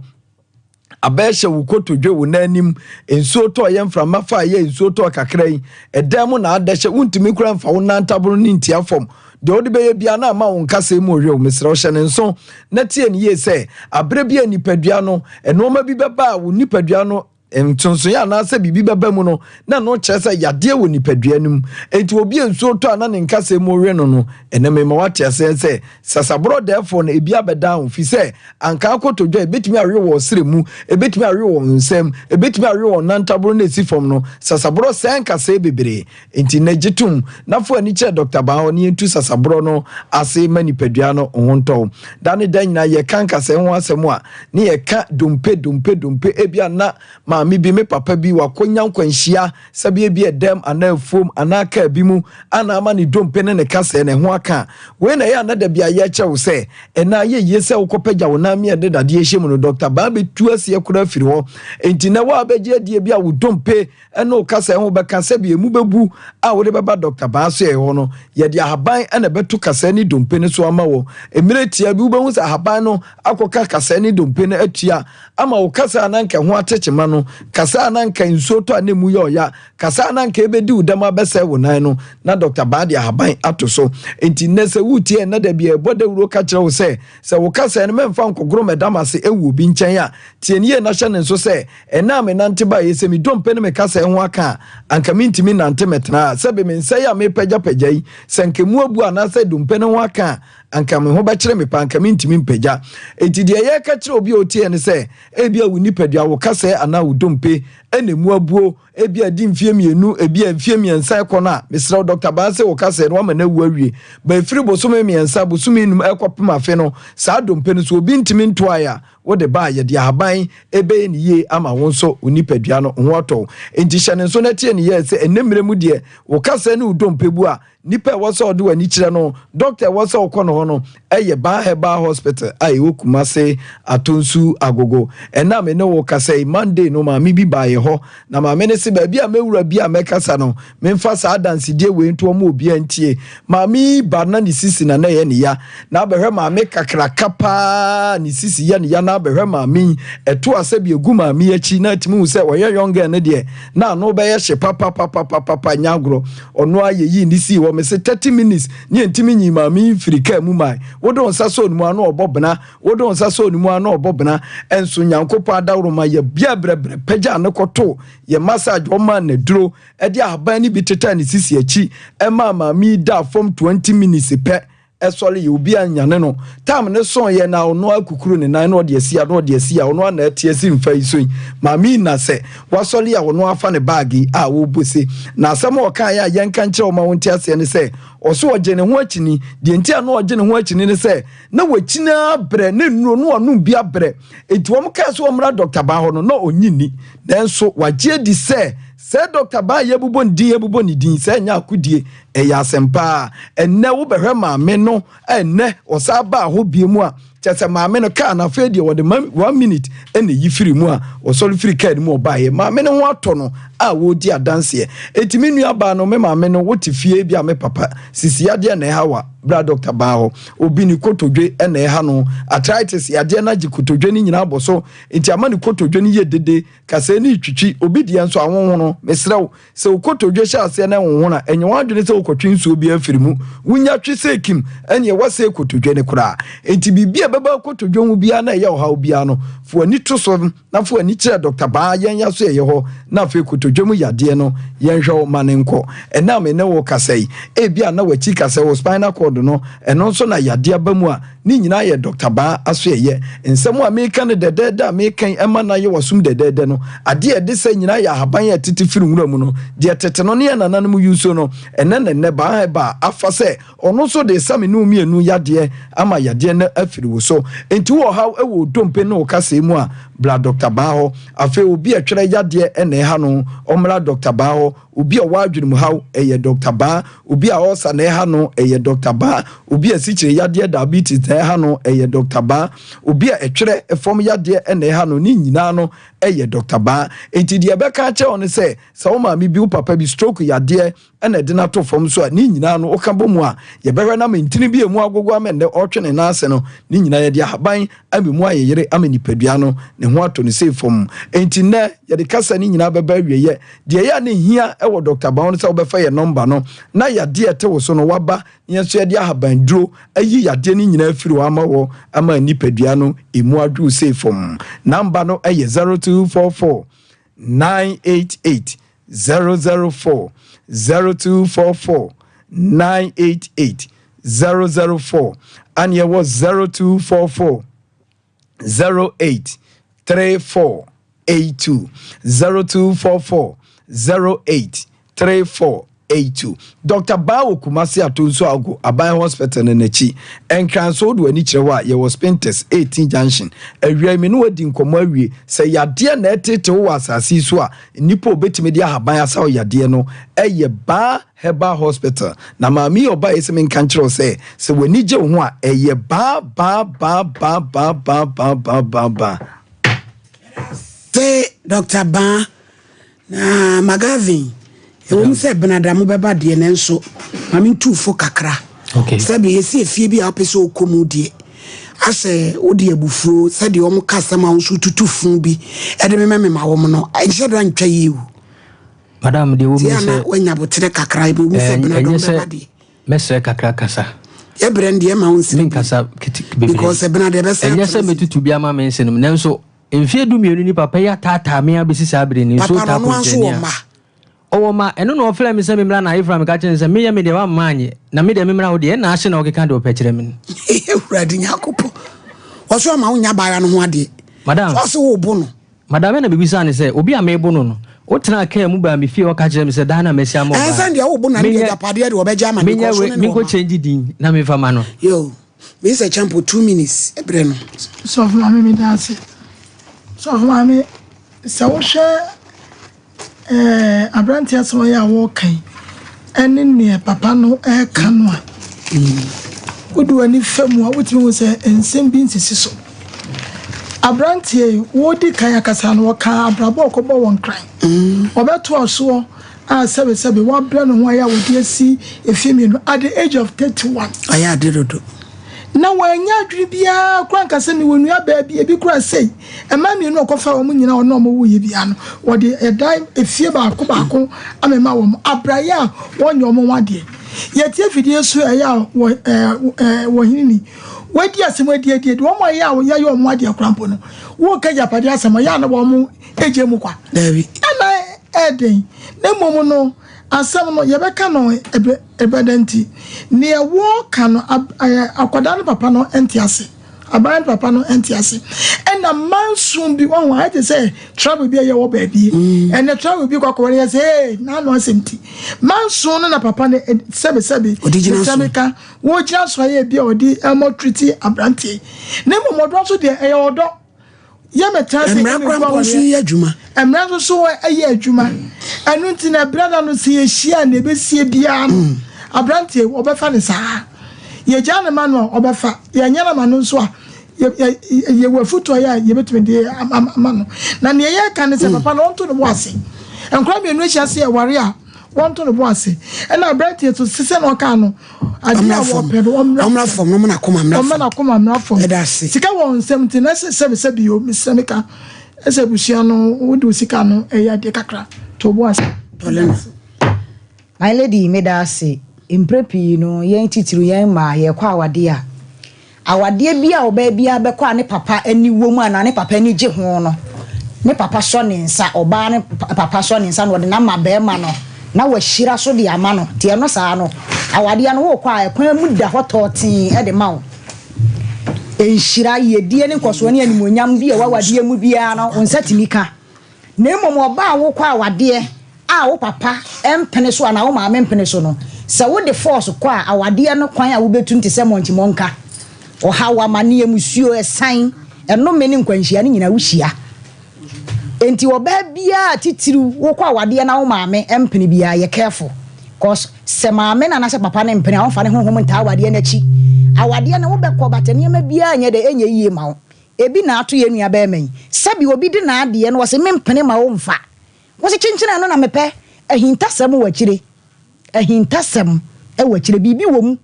abɛhyɛ wo kotodwe wo nan anim, nsuo tɔɔ yɛ mframa fa yɛ nsuo tɔɔ kakra yi, ɛdan mu na adɛhyɛ, wontumi koraa mfa wo nan ntaboro no ntia fam. Deɛ wode bɛyɛ biara na ama wo nkasɛɛ mu ɔwerɛw. Mesrɛ wo hyɛ no nso na tie no yie sɛ, aberɛ bi a nipadua no, nnoɔma bi bɛba a wo nipadua no Nsonsonoeɛ anaasɛ biribi bɛba mu no, na ɛno kyerɛ sɛ yadeɛ wɔ nipadua no mu. Enti obi a nsuo tɔ a na ne nkasɛɛ mu we no no, ɛnnɛ mema woate aseɛ sɛ sasaborɔ dɛɛfoɔ no, ebi abɛdan wo, firi sɛ anka akotodwe a ɛbɛtumi awe wɔ ɔsrɛ mu, ɛbɛtumi awe wɔ nsam, ɛbɛtumi awe wɔ nantaboro no a ɛsi fam no, sasaborɔ sɛe nkasɛɛ bebree. Enti nnɛ gye tom na fa w'ani kyerɛ Dɔkta Baa hɔ na yɛntu sasaborɔ no ase ma nipadua no ho ntɔ wo. Da ne da nyinaa yɛka nkasɛɛ ho asɛm a, ne yɛka dompe, dompe, dompe. Ebia na maame bi, me papa bi, wakɔnya nkwanhyia sɛbe ebia ɛdam anaa afuom anaa kaa bi mu a na ama ne dompe ne ne kasɛɛ no ɛho aka. Wei na ɛyɛ a na da biara yɛkyerɛ wo sɛ ɛnna ayɛ yie sɛ wokɔpagya wo nan mmiɛnde dadeɛ hyɛ mu no, Dɔkta Baa bɛtu aseɛ koraa afiri hɔ. Enti nnɛ woabɛgye adie bi a wo dompe ne wo kasɛɛ ho bɛka sɛdeɛ emu bɛbu a wode bɛba Dɔkta Baa soɛɛ hɔ no, yɛde ahaban na ɛbɛto kasɛɛ ne dompe no so ama wo. Mmerɛ tiaa bi wobɛhu sɛ ahaban no akɔka kasɛɛ ne dompe no atua ama wo kasɛɛ a na anka ɛho ate kyema no, kasɛɛ a na anka nsuo tɔ a na emu yɛ ɔya, kasɛɛ a na anka ɛbɛdi wo dɛm abɛsɛe wo nan no, na Dɔkta Baa de ahaban ato so. Enti nnɛ sɛ woretie ɛnnɛ da bi a yɛbɔ dawuro ka kyerɛ wo sɛ, sɛ wo kasɛɛ no mɛmfa nkɔgoro mmɛda m'ase wɔ obi nkyɛn a, tie no yie na hyɛ no nso sɛ Ɛnnɛ a menante baeɛ yi, sɛ me dompe ne me kasɛɛ ho aka a, anka mentumi nnante mɛtena ha. Sɛbe me nsa yi a merepagyapagya yi, sɛ anka emu abu anaasɛ dompe no ho aka a, anka me ho bɛkyere me paa, anka mentumi mpagya. Enti deɛ yɛreka kyerɛ obi a ɔtie yɛn ne sɛ, ebia wo nipadua, wo kasɛɛ anaa wo dompe na emu abuo, ebia adi mfeɛ mmienu, ebia mfeɛ mmiɛnsa rekɔ no a, mesrɛ wo, Dɔkta Baa se wo kasɛɛ no wama no awu awie. Ba ɛfiri bosome mmiɛnsa, bosome nnum rekɔpem afe no, saa dompe no, sɛ obi ntumi ntoaeɛ a, Wode ba a, yɛde ahaban bɛyɛ no yie ama wo nso wo nipadua no ho atɔ wo. Enti hyɛ no nso na tie no yie sɛ ɛnnɛ mmerɛ mu deɛ, wo kasa ne wo dompe bu a, nipa a ɛwɔ sɛ ɔde w'ani kyerɛ no, dɔkta a ɛwɔ sɛ wokɔ ne hɔ no yɛ Baa Herbal Hospital a ɛwɔ Kumase, Atonsu, Agogo. Ɛnnɛ a me ne wo rekasa yi, Monday no maame bi baa yɛ hɔ, na maame no se baabi a mɛwura bi a mɛkasa no, Memfa saa adansedie wei nto ɔma obiara ntie. Maame yi ba na ne sisi na na ɛyɛ ne ya. Na abɛhwɛ maame kakraka paa ne sisi yɛ ne ya na abɛhwɛ maame yi. Ɛto a sɛbi ɛgu maame yi akyi na atumi hu sɛ ɔyɛ young girl no deɛ na ano bɛyɛ hye papapapapapa nyɛ agorɔ. Ɔno ara yɛyii ne sii hɔ mese 30 minutes ne yɛntumi nyii maame yi mfiri kaa mu mae. Wode wo nsa sɔɔ ne mu a na ɔbɔ bena, wode wo nsa sɔɔ ne mu a na ɔbɔ bena. Nso Nyankopɔn adaworoma yɛbia brɛbrɛ pagyaa no kɔtoo yɛ massage ɔmaa no aduro de ahaban no bi tetaa ne sisi akyi maa maame yi daa fam 20 minutes pɛ sɔre yɛ obi anyane no tam ne sɔn yɛ na ɔno akukuru ne nan na ɔde asi a na ɔde asi a ɔno ana ate asi mfa yi so yi maame yi na sɛ wasɔre a ɔno afa ne baage yi a ɔrebɔ se na asɛm a ɔka yɛ a yɛnka nkyerɛ ɔma wɔn ti aseɛ ne sɛ ɔso ɔgye ne ho akyini deɛ nti a na ɔgye ne ho akyini ne sɛ na wakyini abrɛ ne nnuro no ɔnom bi abrɛ enti wɔn kaa sɛ ɔmmra dɔkta baa hɔ no na ɔnyi nni nanso wagye adi sɛ Sɛ dɔkta baa yɛbobɔ ne din yɛbobɔ ne din sɛ ɛnyɛ akodie ɛyɛ asɛm paa ɛnnɛ wobɛhwɛ maame no ɛnnɛ ɔsaa baa hɔ bie mu a kyɛ sɛ maame no kaa no afei deɛ wɔde one minute ɛna ɛyi firi mu a ɔsɔre firi kaa no mu ɔbaeɛ maame no ho atɔ no a wɔredi adanseɛ enti me nua baa no me maame no wote fie bi a me papa sisi yadeɛ na ɛha wa bra dɔkta baa hɔ obi ne kotodwe ɛna ɛha no arthritis yadeɛ no agye kotodwe no nyinaa bɔ so enti ama ne kotodwe no yɛ dede Kasɛɛ ne retwitwi obi deɛ nso ahonhono. Mesrɛ wo, sɛ wo kotodwe hyɛ aseɛ na ɛhonhono a, ɛnyɛ w'adwene sɛ wokɔtwe nsuo biara firi mu. Wonya twe sɛ kim, ɛnneɛ woasɛe kotodwe no koraa. Enti biribi a ɛbɛba wo kotodwe ho biara na ɛyɛ ɔhaw biara no, fa w'ani to so na fa w'ani kyerɛ Dɔkta Baa yɛn asoɛeɛ hɔ na afei kotodwe mu yadeɛ no, yɛnhwɛ wo ma no nkɔ. Ɛnnɛ a me ne wo rekasa yi, ebia na w'akyi kasɛe, wo spinal cord. fibroid no, ɛno nso na yadeɛ aba mu a, ne nyinaa yɛ Dɔkta Baa asoɛeɛ. Nsɛm a meka no dɛdɛɛdɛ a meka yi ɛma no ayɛ w'asom dɛdɛɛdɛ no, adeɛ a ɛde sɛ nyinaa yɛ ahaban a ɛtete firi nwura mu no, deɛ tete no ne yɛn nananom use no, ɛnnɛ na ɛnnɛ Baa Herbal afa sɛ ɔno nso de resa me ne wo mmienu yadeɛ ama yadeɛ no afiri wo so. Enti wowɔ ɔhaw wɔ wo dompe ne wo kasɛɛ mu a, bra Dɔkta Baa hɔ. Afei obi a ɛtwerɛ yadeɛ na ɛha no, ɔmmra Dɔkta Baa hɔ. Obi a ɔwɔ adwenemuhaw, ɛyɛ Dɔkta Baa. Obi a ɔɔsa na ɛha no, ɛyɛ Dɔkta Baa. Obi a asikyire yadeɛ, diabetes, na ɛha no, ɛyɛ Dɔkta Baa. Obi a ɛtwerɛ fam yadeɛ na ɛha no, ne nyinaa no, ɛyɛ Dɔkta Baa. Enti deɛ ɛbɛka akyerɛ wo ne sɛ, sɛ wo maame bi, wo papa bi, stroke yadeɛ na ɛde no ato fam so a, ne nyinaa no, woka bɔ mu a, yɛbɛhwɛ no ama ntini bi a ɛmu agogo ama nnɛ ɔretwe ne nan ase no, ne nyinaa yɛde ahaban ama emu ayeyere ama nipadua no ne ho atɔ no sei fam. Enti nnɛ, yɛde kasa no nyinaa bɛba awieɛ. Deɛ ɛyɛ a na ɛhia wɔ Dɔkta Bawo no sɛ wobɛfa yɛn nɔmba no na yadeɛ a ɛte wo so no waba na yɛn nso yɛde ahabanduro ayi yadeɛ no nyinaa afiri hɔ ama wɔ ama nipadua no emu adwo wo sei fam. Namba no yɛ 0244 988 004, 0244 988 004, ɛne ɛwɔ 0244 08 34 82, 0244 08 34 82. Dr. Baa wɔ Kumasi Atonsu Ago Aban Hospital no n'akyi. Nkran nso wode w'ani kyerɛ hɔ a yɛwɔ Spintex 18 Junction. Awia yi me ne wo adi nkɔmmɔ awie. Sɛ yadeɛ na ɛreteetee wo wɔ asase yi so a, nnipa a wɔbɛtumi de ahaban asa wo yadeɛ no yɛ Baa Herbal Hospital. Na maame yi a ɔbaeɛ yi sɛ menka nkyerɛ wo sɛ, sɛ w'ani gye wo ho a, ɛyɛ Baa Baa Baa Baa Baa Baa Baa Baa Baa Baa. Se Doctor Baa na Magavin, ɛwom sɛ Benada mobɛba deɛ nanso ma mentu fo kakra. Sɛbe yɛsi efie bi a wopɛ sɛ wokɔ mu deɛ, asɛ wode abufuo sɛdeɛ wɔn ka asɛm a wo nso wotutu fo bi de memamema wɔn no, ɛnhyɛ da ntwa yie o. Madam, deɛ wɔ mu Nti a na sɛ woanya aboterɛ kakra, ɛwom sɛ Benada ɛnyɛ sɛ wɔbɛba deɛ. mɛsrɛ kakra kasa. Yɛbrɛ no deɛ ɛma wo nsrɛ bio. Menkasa kete bebree. Because Benada ɛbɛsan Ɛnyɛ atena sɛ ase. mɛtutu bi ama me nsenom, nanso Mfeɛ dumienu ni papa yi ataataa me ara bɛsi saa bere ni, nsuo Papa no taa ɔno ara nso kɔnkyerɛni wɔ a. mma. Ɔwɔ mma, ɛno na ɔfrɛɛ me sɛ memmra n'ayeforɔ a meka kyerɛɛ no sɛ meyɛ me deɛ wamma anyɛ, na me deɛ memmra wo deɛ, ɛnna ahye na ɔkeka deɛ ɔpɛ kyerɛ me no. Awurade Nyankopɔn, ɔse ɔma wo nya abaayewa no ho adeɛ, Madam. sɛ ɔse wo bo no. Madam, ɛnna mebisaa no sɛ, obi a mebo no no, wotenaa kaa mu baa me fie hɔ ka kyerɛɛ me sɛ daa na masi ama Ɛɛ ɔbaa sɛ no, deɛ wo bo no, ɛno deɛ menyɛ, agyapadeɛ deɛ ɔbɛgye ama no menyɛ because wo wei, ne no wɔ menkɔ mma. change din na memfa ma no. Yoo. Mr. Champo, 2 minutes, brɛ no. Sɔfo Maame meda ase. Sɔfo Maame, sɛ wohwɛ ɛɛ aberanteɛ asɛm yi a wɔreka yi ɛne neɛ papa no ɛreka no a, wode w'ani fa mu a wotumi hu sɛ nsɛm bi nsisi so. Aberanteɛ yi, wɔredi kan akasa no, wɔkaa abrabɔ a ɔkɔbɔ wɔ Nkran. Ɔbɛtoa soɔ a sɛbesɛbe wabrɛ ne ho ayɛ a wɔde asi efie mmienu at the age of 31. Ɔyɛ ade dodo. Na wannya adwene biara koraa anka sɛ mewɔ nua baa bi, ebi koraa sei. Mmaa mmienu a ɔkɔfaa wɔn nyinaa a ɔne wɔn woeɛ biara no, wɔde ɛdan, efie baako baako amema wɔn. Abrayɛ a wɔnyɛ wɔn ho adeɛ. Yɛte afidie so ɛyɛ a wɔ ɛɛ ɛɛ wɔ hene ni. Wɔadi asɛm adi adi adi. Wɔn a ɛyɛ a yɛyɛ wɔn adeɛ koraa mpo no, woreka agyapadeɛ asɛm a, ɛyɛ a na wɔn gye mu kwa. Daabi. Ɛna ɛyɛ den. Na mmom no, asɛm no, yɛbɛka no ɛbɛda nti, nea wɔka no, akwadaa no papa no nte ase. Abaayewa no papa no nte ase. Ɛna manson bi, wɔn ayɛ te sɛ trouble bi a ɛyɛ wɔ baabi. Mm. Ɛna trouble bi kɔ akɔwɔ no yɛ sɛ, ee, n'ano asɛm ti. Manson no na papa no sɛbesɛbe, sɛbe ka, wɔgyina so ayɛ bi a ɔde ɛmɔ treat aberanteɛ. Na mmom ɔdɔ nso deɛ ɛyɛ ɔdɔ. Yɛmmɛtena ase Mmara mmɛgu koraa mpo nso awareɛ. yɛ adwuma. Mmara nso so yɛ adwuma. Ɛno nti na ɛberɛ da no sɛ yɛhyia a nea ɛbɛsie biara no, aberanteɛ wɔbɛfa no saa. Yɛgyaa no ma no a, ɔbɛfa. Yɛanyɛ no ama no nso a, yɛwɔ afotuo a yɛbɛtumi de ama no. Na nea yɛreka ne sɛ papa no ɔnto ne bo ase. Nkwadaa mmienu ahyia sɛ yɛware a, wɔnto ne bo ase. Ɛna aberanteɛ nso, sɛ na ɔkaa no, adeɛ a wɔpɛ no, ɔmmra fam. Ɔmmra n'akoma mmra fam. Ɔmmra n'akoma mmra fam. Ɛda ase. Sika wɔ nsam nti na sɛ sɛbi sɛbi o, mesrɛ meka sɛ abusua no wode wo sika no ɛyɛ adeɛ kakra to bo ase. Paulina. My lady meda ase, mprɛ pii no yɛn titiriw yɛn mmaa yɛkɔ awadeɛ a, Awadeɛ bi a ɔbaa biara bɛkɔ a ne papa ani wɔ mu anaa ne papa ani gye ho no, ne papa sɔ ne nsa, ɔbaa no papa sɔ ne nsa na ɔde no ama barima no na wahyira so de ama no. Nti ɛno saa no, Awadeɛ no wokɔ a ɛkwan mu da hɔ tɔɔtee de ma wo. Nhyira, yiedie ne nkɔsoɔ ne animuonyam bi a ɛwɔ awadeɛ mu biara no wo nsa tumi ka. Na mmom ɔbaa a wokɔ awadeɛ a wo papa mpene so anaa wo maame mpene so no, sɛ wode force kɔ a, awadeɛ no kwan a wobɛtu no te sɛ mɔnkye-mɔnka, ɔhaw, amaneɛ, musuo, ɛsan, ɛnome ne nkwanhyia no nyinaa wohyia. Enti ɔbaa biara titiriw wokɔ awadeɛ na wo maame mpene biara yɛ careful cos sɛ maame no anaasɛ papa no mpene a ɔmfa ne honhom ntaa awadeɛ no akyi. Awadeɛ no wobɛkɔ but nneɛma biara nyɛ dɛ ɛnyɛ yie ma wo. Ebi na ato yɛn nua barima yi. Sɛbi obi de n'adeɛ na ɔse mempene ma wo mfa. Wose kyenkyen ɛno na mepɛ. Ahintasɛm wɔ akyire. Ahintasɛm wɔ akyire. Biribi wɔ mu.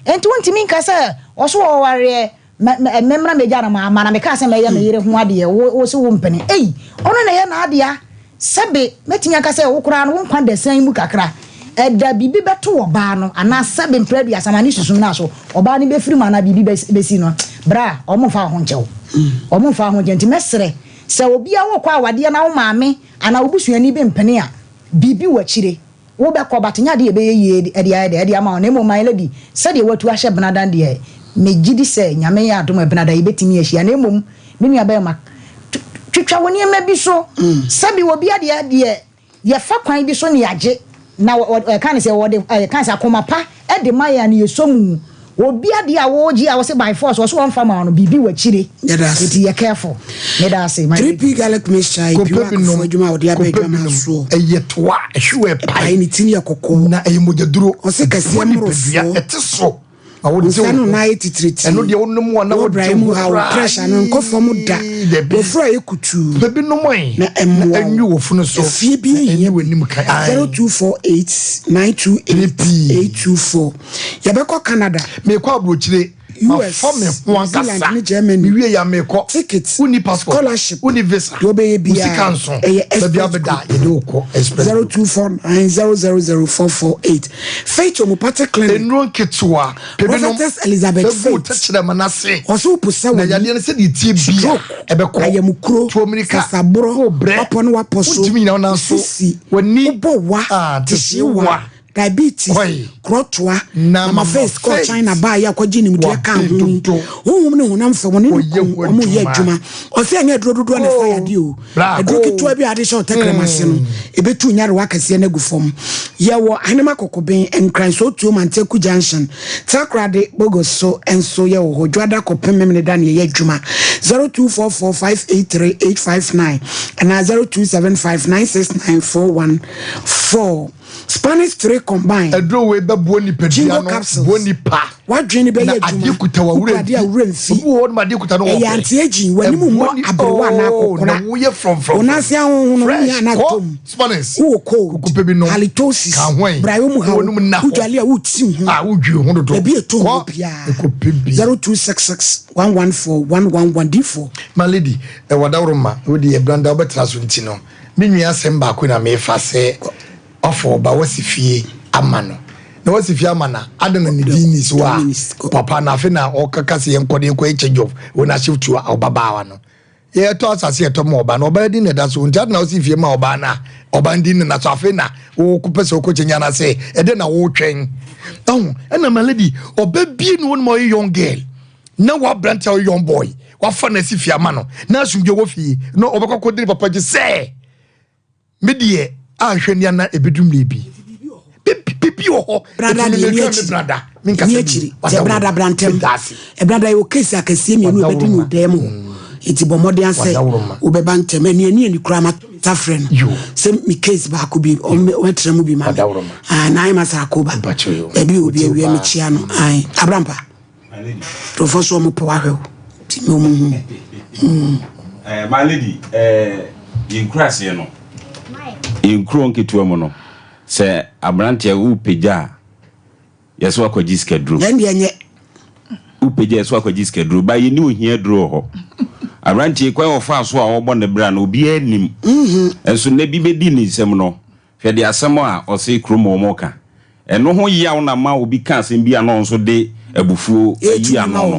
Enti wontumi nka sɛ ɔso ɔwareɛ mɛ mɛ memmra mmɛgya no ma na mekaa sɛ mɛyɛ me yere ho adeɛ wo wose wompene. Ei! Ɔno na ɛyɛ n'adea. Sɛbe, mɛtumi aka sɛ wo koraa no wo nkwa da asiane mu kakra. Ɛda biribi bɛto ɔbaa no anaa sɛbe mprɛ aduasa ma ne susum no aso, ɔbaa no bɛfiri mu anaa biribi bɛsi no, bra, wɔmfa wo ho nkyɛ wo. Wɔmfa wo ho nkyɛ. Nti mɛsrɛ, sɛ obiara wokɔ awadeɛ na wo maame anaa wo busuani bi mpene a, biribi wɔ akyire. Wo bɛkɔ but nyɛ adeɛ ɛbɛyɛ yie de ayɛ dɛn de ama wo na mmom my lady sɛdeɛ watu ahyɛ benadan deɛ me gyedi sɛ Nyame yɛ adom a benadan yɛbɛtumi ahyia na mmom me nua bɛɛma twitwa wo nneɛma bi so sɛbi obi adeɛ deɛ yɛfa kwan bi so ne yɛagye na ɛka ne sɛ wɔde ɛka ne sɛ akoma pa de ma yɛn a ne yɛsɔ mu Obi adeɛ a wogye a wose by force wɔse wɔnfa ma wo no biribi wɔ akyire nti yɛ careful meda ase my lady. 3P garlic mixture yɛ Kɔpɛ piwak bi nom, foɔ adwuma a wɔde aba kɔpɛ bi adwaman nom. soɔ. Ɛyɛ toa, ɛhyew ɛpae. Ɛpae ne ti no yɛ kɔkɔɔ. Na ɛyɛ mogyaduro. Ɔse kɛseɛ Ɛboa nipadua, mmorosoɔ. ɛte so. Na wode Nsa wo no ho. nan ayɛ titiritii. Ɛno deɛ wonom a na Wɔ wode bra wo mu ho ha wo koraa. pressure no nkɔ fam da. Yii, dabi. Wofura ayɛ kutuu. Pɛ bi nom ɛ. Na Na ɛmmoa wo. ɛnwi wo funu so. Efie bi Na nhia ɛnyi bi. w'anim kan. Ae. 0248 928 3P. 824. Yɛbɛkɔ Canada. Mekɔ aburokyire. US, Mafa me ho New Zealand ankasa. ne Germany. Mewie ya mekɔ. Ticket, Wonni passport. scholarship, Wonni visa. deɛ wobɛyɛ Wo biara, sika nso. ɛyɛ Baabi expert abɛda group. yɛde wo kɔ express group. 0249 000 448. Faith Homeopathic Clinic. Nnuro nketewa. Pɛ bi nom. Prophetess Elizabeth Fɛ gu wo Faith. tɛkyerɛma no ase. Ɔse wo po sɛ Na w'ani. yadeɛ no sɛdeɛ ɛteɛ bia Stroke, ɛbɛkɔ. ayamukuro, Tuo mmirika. sasaborɔ, Wobrɛ. wapɔ ne wapɔ so, Wontumi nyina wo nan so. sisi, W'ani. wobɔ wa, Ah, te tehyewa, wa. Diabetes, Kɔe. korɔtoa, Na Mama Mama Faith kɔɔ Faith China baeɛ a kɔgye nimdeɛ kaa waben ho yi, dodo. honhom ne honam fam, ɔne ne Ɔyɛ kunu, ho wɔn yɛ adwuma. adwuma. Ɔsɛ ɛnyɛ aduro dodoɔ na ɛsa Oh, yadeɛ o. bra, Aduro oh. ketewa bi a ade hyɛ wo tɛkrɛma ase no, ɛbɛtu nyarewa akɛseɛ no agu fam. Yɛwɔ Ahenema Kɔkɔben, Nkran, Sootuo, Manteaku Junction, Takoradi, Bogos so nso yɛwɔ hɔ. Dwoada kɔpem Memeneda na yɛyɛ adwuma. 0244 583 859 anaa 0275 969 414. Spanish 3 combine. Aduro wei bɛboa nipadua Jingo no, capsules. boa nipa. W'adwene Na bɛyɛ adwuma. adeɛ kuta w'awura Wokura adeɛ a wura mfi. Obi wɔ hɔ nom adeɛ kuta no Ɛyɛ wɔpɛ. anti-aging. W'anim Ɛboa mmɔ ni- aberewa anaa Oh, akɔkora. na woyɛ frɔmfrɔm. Wo nan ase ahonhono, wo Fresh, nya anaa kɔ tom. Spanish. Wowɔ cold, Kukupe bi nom. halitosis, Ka ho ɛ. brayɔ mu haw, Wo nom nna hɔ. wodwale a wotiw ho. Ah, wodwi wo ho dodo. Baabi a ɛtɔ Kɔ, ho biara. ɛkɔpɛ bi. 0266 114 111 D4. My lady, ɛwɔ daworo ma wo deɛ branda wobɛtena so nti no, me nua asɛm baako na mefa sɛ Wafa ɔba wasi fie ama no na wasi fie ama na adɛn na ne din ni so a papa na afe na ɔkaka sɛ yɛnkɔ de yɛnkɔ yɛ change of ownership to ɔbabaawa no yɛtɔ asase yɛtɔ ma ɔba no ɔbaa din na ɛda so nti adɛn na wosi fie ma ɔbaa no a ɔbaa no din na so afe na wokɔpɛ sɛ wokɔ change anaasɛ ɛdɛn na wotwɛn ɔho ɛna my lady ɔba bie ne wɔn ma ɔyɛ young girl na wabrante a ɔyɛ young boy wafa na asi fie ama no na asomdwe wɔ fie na ɔbɛkɔ kɔdi ne papa gye sɛ Me deɛ anhwɛ ni ana ebedu mmerɛ bi. Bibi wɔ hɔ. Brada Eti deɛ me ni metwɛn me akyiri. brada. Me Ni nkasa bi. akyiri. Sɛ Wada brada wo. bra ntɛm. Meda ase. Brada yɛ wɔ case akɛseɛ mmienu a Wada ɛbɛdi wo no ma. dan mu hɔ. Nti bɔ mmɔden asɛ Wada wo ma. wobɛba ntɛm. Ɛni ɛni ɛni koraa mato me nsa frɛ no Yo. sɛ me case baako bi ɔmmɛtena mu bi ma me. Wada wo ma. Ah, na ayɛ ma Sarakoba. Mpakyɛ yo. Baabi a obi Wotie wo awia paa. mekyia no. Ae. Abrampa. Nkurɔfoɔ so wɔn pɛ wahwɛ wo nti mi wɔn hu. Mm. Eh, my lady, eh, yɛn nkuraseɛ no, yɛn nkuro nketewa mu no, sɛ aberanteɛ wopagya a, yɛsɛ wakɔgye sikaduro. Yɛn deɛ nyɛ. Wopagya yɛsɛ wakɔgye sikaduro, ba yɛni ohia duro wɔ hɔ. Aberanteɛ kwan wɔfaa so a wɔbɔ ne bra no, obiara nim. Nso nna bi bɛdi ne nsam no, Hwɛ deɛ asɛm a ɔse kurom wɔn ka. Ɛno ho yaw na ma obi ka asɛm bi a na ɔno nso de abufuo ayi ano no.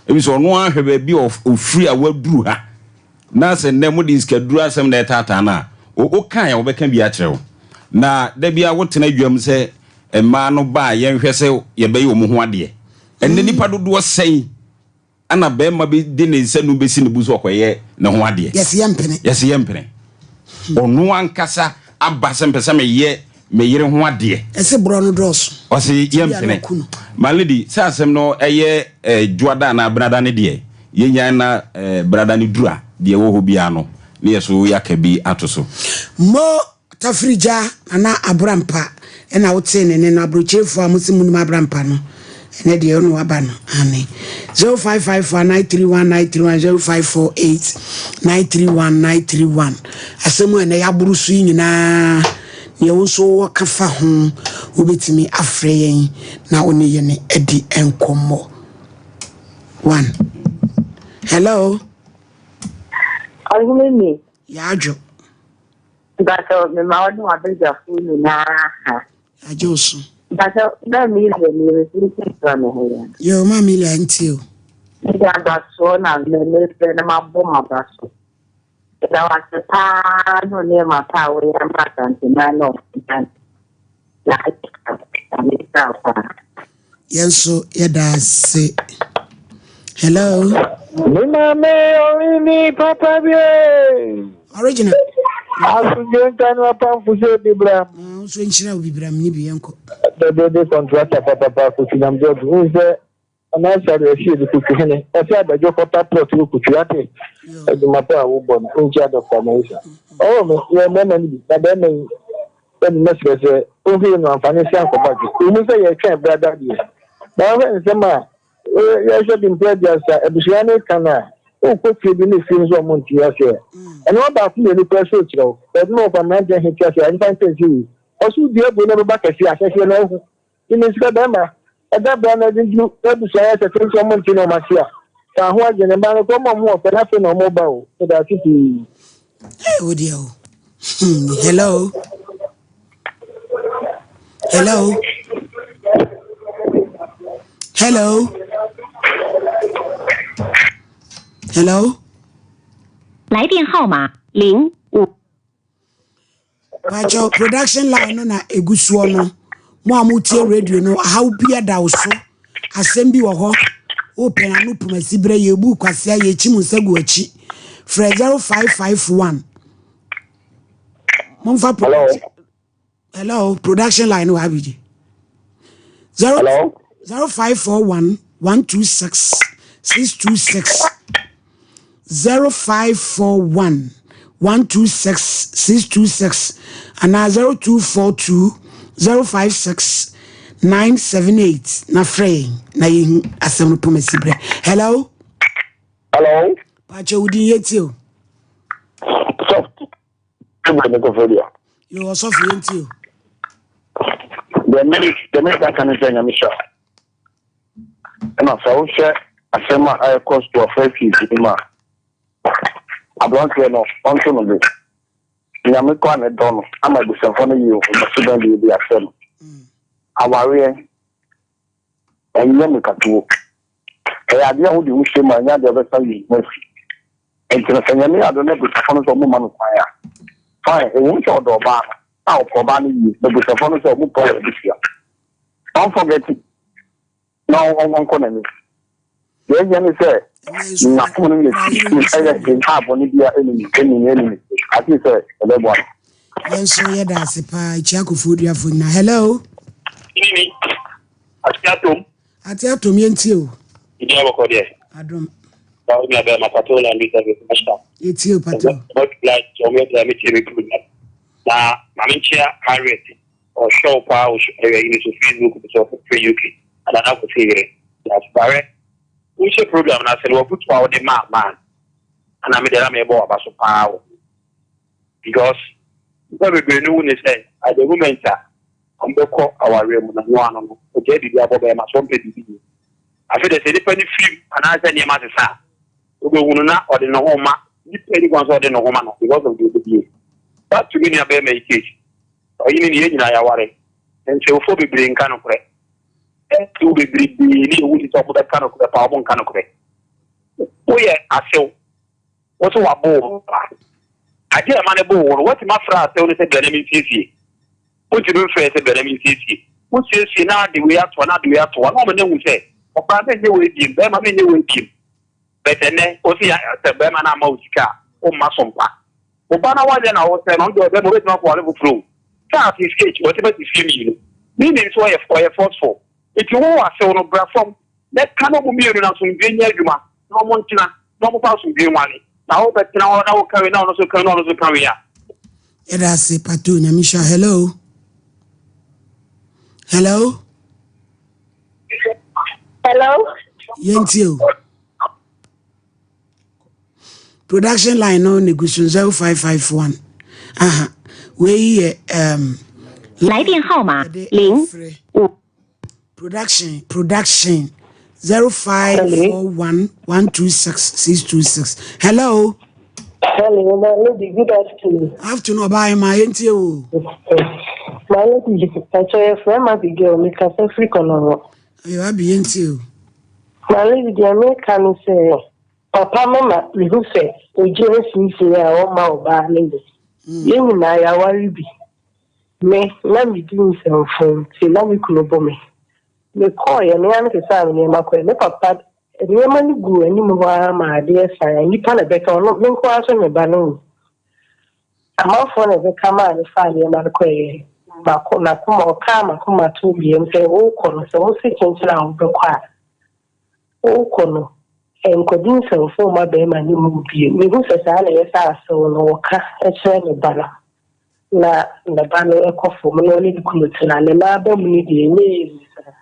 Ebi sɛ ɔno ara hwɛ baabi a ɔfiri a waduru ha na sɛ nnɛ mode sikaduro asɛm na ɛtaataa no a, wokae a wɔbɛka bi akyerɛ wo. Na da biara wotena dwam sɛ mmaa no ba a yɛnhwɛ sɛ yɛbɛyɛ wɔn ho adeɛ. Ɛnnɛ nnipa dodoɔ sɛn na barima bi de ne nsa num bɛsi ne bo so ɔkɔyɛ ne ho adeɛ? Yɛse yɛmpene. Yɛse yɛmpene. Ɔno ankasa aba sɛ mpɛ sɛ meyɛ me yere ho adeɛ. Ɛse borɔ no dɔɔso. Ɔse yɛmpene. My lady, sɛ asɛm no ɛyɛ eh, dwoada anaa benada no deɛ, yɛnyan na eh, benada no duru a, deɛ ɛwɔ hɔ biara no, ne yɛ so yɛaka bi ato so. Mo Tafirigya Nana Abrampa na wotee ne nne no, aburokyerefoɔ a mose monim Abrampa no, ɛnɛ deɛ ɔno waba no, aane. 0554 931 931 0548 931 931 Asɛm a ɛnɛ yɛaboro so yi nyinaa, deɛ wo nso wowɔ ka fa ho, wobɛtumi afrɛ yɛn na wo ne yɛn adi nkɔmmɔ. One. Hello. Ɔhene ni. Yɛadwo. Mpakyɛw mema wo ne w'abadwafoɔ nyinaa ha. Agye wo so. Mpakyɛw na Amelia nie me so nti me ho yɛ. Yo ma Amelia ntie o. Mede abasoɔ na mefrɛ na mabɔ m'aba so. Meda wo ase paa ne nneɛma pa a woyɛ ama Asanteman ne ɔman na ayɛ Nyame nhyira wo paa. Yɛn nso yɛda ase. Hello. Me maame ɔhene papa bi ee. Original. Asomdwe nka no apamfo sɛ bibram. Ah, nso nhyira wo bibram ni bi yɛnkɔ. Dɛdɛdɛ kɔntrata papapa kofi nam George hu sɛ anaasare asie de kofi hene ɔsɛ abadwo kɔta plot wɔ kofi ate adwuma pa a wobɔ no nkyia Dr. Maisa. Ɔwɔ me yɛ mmarima no bi na bɛrima yi Ɛnde mɛsrɛ sɛ wohwɛ no amfa ne nsa ankɔba dwo. Ɛwom sɛ yɛretwɛn bere ada deɛ, na wohwɛ nsɛm a yɛhwɛ de mprɛ aduasa abusua no reka no a, wokɔ fie bi ne fie nso a wɔnte aseɛ. Nneɛma baako mmienu koraa so rekyerɛ wo. Baabi ma wɔfa mmeranteɛ he te aseɛ a, ɛmfa nkyɛnse wei. Ɔso dua abue na ɛbɛba kɛseɛ a, ahyɛseɛ no ahu. Nti mesrɛ bɛrima, ɛda bra na ɛde duru na abusua yɛ sɛ fei nso wɔnte nneɛma ase a, fa ho adwene. Mmaa no koraa wɔn a wɔn ho ɔfɛ na afei na wɔreba o. Meda ase pii. Hey, wo deɛ o. Hmm, hello. Hello. Hello. Hello. 来电号码零五。 Pacho production line no na egu soɔ no. Mo a motie radio no, ahaw bi ada wo so. Asɛm bi wɔ hɔ. Wopɛ na no poma si berɛ yɛbu kwasea yɛkyi mo nsa gu akyi. Frɛ 0551. Momfa production. Hello, production line no wɔ abigye. Hello. 0541 126 626. 0541 126 626 anaa 0242 056 978 na frɛ yɛn na yɛhu asɛm no poma si berɛ. Hello. Hello. Pakyɛ wo din yɛtie o. Soft. Ɛbɛ ne kɔfɛ deɛ. Yo ɔsɔfo yɛntie o. Deɛ mene deɛ mene ka ne sɛ nyame hyira. Ɛna sɛ wohwɛ asɛm a ɛrekɔ so wɔ First Case no mu a, aberanteɛ no ɔnto no bo. Nyame kɔ a ne dɔ no ama abusuafoɔ no yie wɔn suban deɛ bi ahyɛ no. Awareɛ ɛnyɛ mmirikatuo. Ɛyɛ adeɛ a wode wo hyɛ mu a ɛnyɛ adeɛ a wobɛsan yi wo ho afi. Nti no sɛ Nyame yɛ adom na abusuafoɔ no sɛ wɔmma no kwan a, fine. Ɛwom sɛ ɔdɔ ɔbaa no a ɔpɛ ɔbaa no yie, na abusuafoɔ no sɛ wɔpɛ wɔn abusua. Ɔnfɔgɛte na ɔnkɔ n'anim. Deɛ ɛhia ne sɛ n'akoma no yɛ ɛyɛ den a bɔne biara ɛnni mu, ɛnni mu, ɛnni mu. Ate sɛ ɛbɛboa no. Yɛn nso yɛda ase paa Ekyia Kofoɔ Duafoɔ nyinaa. Hello. Nini, ate atom. Ate atom yɛntie o. Nti abɔkɔ deɛ. Adom. Ba wo nua bɛrima Pato Landry Service Master. Yɛtie o Pato. Multiply sɛ ɔmo yɛ dra metie me program. Na maame nkyia Harriet ɔhwɛ wo paa wɔ ɛyɛ yi so Facebook so ɔfrɛ UK ana na akɔsi yere. Na barɛ wohyɛ program no ase no wafutu a wode maa maa ana me deɛ na mebɔ waba so paa wɔ because nnipa bebree no hu ne sɛ at the moment a wɔbɛkɔ awareɛ mu no, ɛno ano no, ɔgyae biribi abɔ bɛrima so ɔmpɛ biribi bio. Afei deɛ sɛ nipa no firi mu anaasɛ nneɛma sesa a, wobɛhu no na ɔde ne ho ma nipa ni kwan sɛ ɔde ne ho ma no because of deɛ ɔbɛdie. Back to me nua bɛrima yi case, ɔyene ne yɛn nyinaa yɛaware, nsɛmfoɔ bebree nka nokorɛ, ɛntew bebrebe ne yɛwu ni sɛ wɔbɛka nokorɛ paa, wɔn nka nokorɛ. Woyɛ asew, wo so wabo wo ba. Adeɛ a ɛma no boo wo no, woatumi afrɛ asew no sɛ bra na mensiesie. Wontumi mfrɛ sɛ bra na mensiesie. Wosiesie na ade wei ato hɔ na ade wei ato hɔ na wɔn ahu sɛ ɔbaa menyɛ wei biem, bɛrima menyɛ wei biem. But ɛnɛ wosi ya sɛ bɛrima no amma wo sika a womma so mpa. Wo ba na wanyɛ na wosɛ no, ɔno deɛ ɔbɛrima obetumi akɔware foforɔ o. Sɛ at his age wɔte bɛte fie mmienu. Meaning sɛ ɔyɛ ɔyɛ forceful. Nti wo asew no bra fam na ka na ɔmo mmienu no asomdwie nyɛ adwuma na ɔmo ntena na ɔmo fa asomdwie nware. Na wo bɛtena hɔ na woka wei na ɔno nso ka wei na ɔno nso ka wei a. Yɛda ase Pato Nyame nhyira Hello Hello Hello. Yɛntie o. Production line no na egu so 0551. Aha. Wei yɛ um, 来电号码零五 Production production 0541 126 626. Hello. Hello, my lady. Good afternoon. Afternoon, ọbaa ma yɛntie o. My lady, Pacho, your friend Abigail, me kasa free kono. Ayo abi yɛntie o. My lady, deɛ meka ne sɛ, papa no na mehu sɛ ogyina siesie a ɔma ɔbaa no yɛ. Yɛn nyinaa yɛaware bi. Me, na medi nsɛmfo nti na me kunu bɔ me. Mekɔɔeɛ no, me ara mesesaa me nneɛma kɔeɛ. Me papa nneɛma no guu anim hɔ ara ma adeɛ saeɛ. Nnipa na ɛbɛka ɔno, me nko ara so me ba no o. Amanfoɔ na ɛbɛka maa me faa nneɛma no kɔeɛ. Mako, n'akoma, ɔkaa m'akoma too me yam sɛ wokɔ no, sɛ wose kyenkyen a wobɛkɔ a, wokɔ no, nkɔdi nsɛmfo mma barima no mmu bio. Mehu sɛ saa na ɛyɛ sɛ asew no, wɔka kyerɛ ne ba no. Na ne ba no kɔ fam na ɔne ne kunu tena. Ne mma aba mu no deɛ, ɛnyɛ easy saa.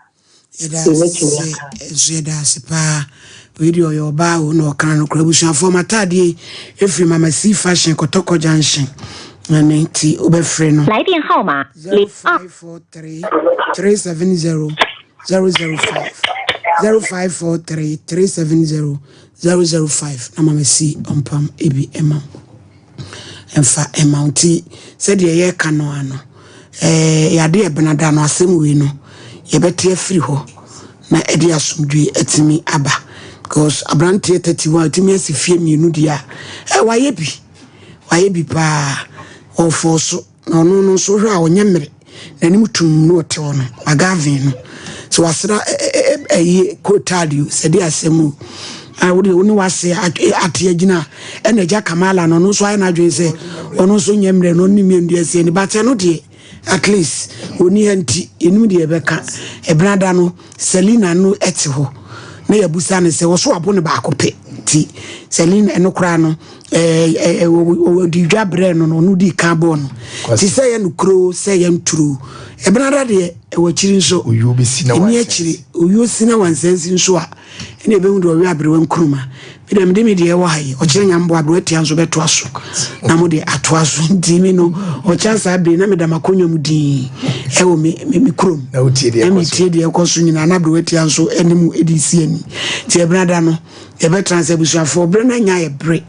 Yɛda ase nso yɛda ase paa. Wei deɛ ɔyɛ ɔbaa o na ɔka no koraa. Abusuafoɔ m'ataadeɛ yi ɛfiri Mama C Fashion Kɔtɔkɔ Junction. Ɛno nti wobɛfrɛ no. 来电号码零二。 0543 370 005 0543 370 005 na Mama C ɔmpam ebi ɛma wo. Mfa mma wo. Nti sɛdeɛ yɛreka no ara no, ɛɛ yɛade ɛbenada no asɛm wei no yɛbɛte afiri hɔ na ɛde asomdwe atumi aba because aberanteɛ 31 atumi asi fie mmienu deɛ a ɛ wayɛ bi wayɛ bi paa ɔfɔɔ so na ɔno no nso hwɛ a ɔnyɛ mmere n'anim tum na ɔte hɔ no magavin no sɛ wasra ɛyi kotaade o sɛ de asɛm o a wode wo ne wase ate agyina ɛna agya kamala no ɔno nso ayɛ n'adwene sɛ ɔno nso nyɛ mmerɛ no ɔno ne mmienu deɛ asie ne but ɛno deɛ at least ɔni ha nti yɛnim deɛ ɛbɛka ɛbenada no Selina no te hɔ na yɛabusa no sɛ wɔso abo no baako pɛ nti Selina ɛno koraa no ɔde dwa brɛ no no ɔno di kan bɔɔ no nti sɛ yɛ no kuro sɛ yɛ nturo ɛbenada deɛ ɛwɔ akyiri nso ɛni akyiri owuo si na wansansi nso a ɛna ɛbɛhu deɛ ɔwe aberewa nkuruma me deɛ mede me deɛ ɛwɔ ha yi ɔkyerɛ nyamboa aberewa tia nso bɛtoa so na mo de atoa so nti me no ɔkyɛ saa bere na meda m'akonnwa mu din ɛwɔ me me me kurom na metie deɛ ɛkɔ so nyinaa na aberewa tia nso ɛne mu ɛde si ani nti ɛbenada no yɛbɛtena sɛ abusuafoɔ bere no anya yɛ bere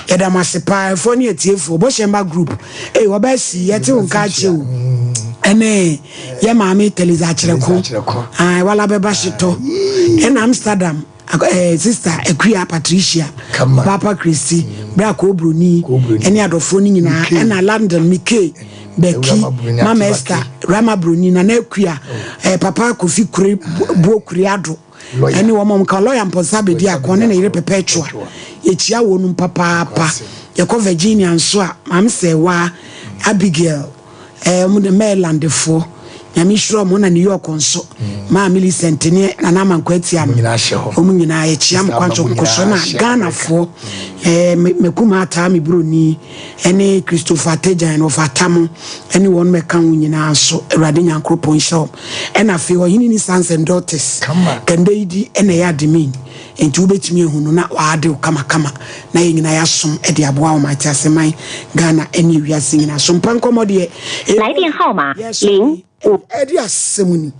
yɛda mo ase paa ɛfoɔ ne atiefoɔ bɔhyɛ mma group ee wɔbɛ si yɛte wo nka akyɛ o ɛne yɛ maame Teliza Akyerɛko wala bɛba hyetɔ ɛna Amsterdam eh, sister Akua Patricia Papa Christy bra Kobroni ɛne adɔfoɔ no nyinaa ɛna London Mike Becky Mama Esther Rama Broni Nana Akua eh, Papa Kofi Kure Buo Kuriado ɛne wɔn a wɔka lɔya mpɔnsa abɛdi ako ne ne yere Perpetua yɛkyia wɔn nom papaapa yɛkɔ Virginia nso a maame Sɛwa Abigail ɛɛ wɔn de Marylandfoɔ nyame nhyira wɔn na New York nso maa Millicent ne Nana Amankwa Atia no wɔn nyinaa yɛkyia mo kwanso nkoso na Ghanafoɔ ɛɛ mɛkum ataa me buroni ɛne Christopher Atagyan no ɔfa atamo ɛne wɔn mɛka ho nyinaa nso Awurade Nyankoropɔn nhyira wɔn Ɛna afei ɔhene ni sons and daughters kɛndɛ yi di ɛna ɛyɛ admin nti wobɛtumi ahu no na waade wo kamakama na yɛn nyinaa yɛasom de aboa wɔn ate ase man Ghana ɛne ewiase nyinaa so mpa nkɔmmɔ deɛ 来电号码 yɛsɔ 零五 ɛde asɛm ni.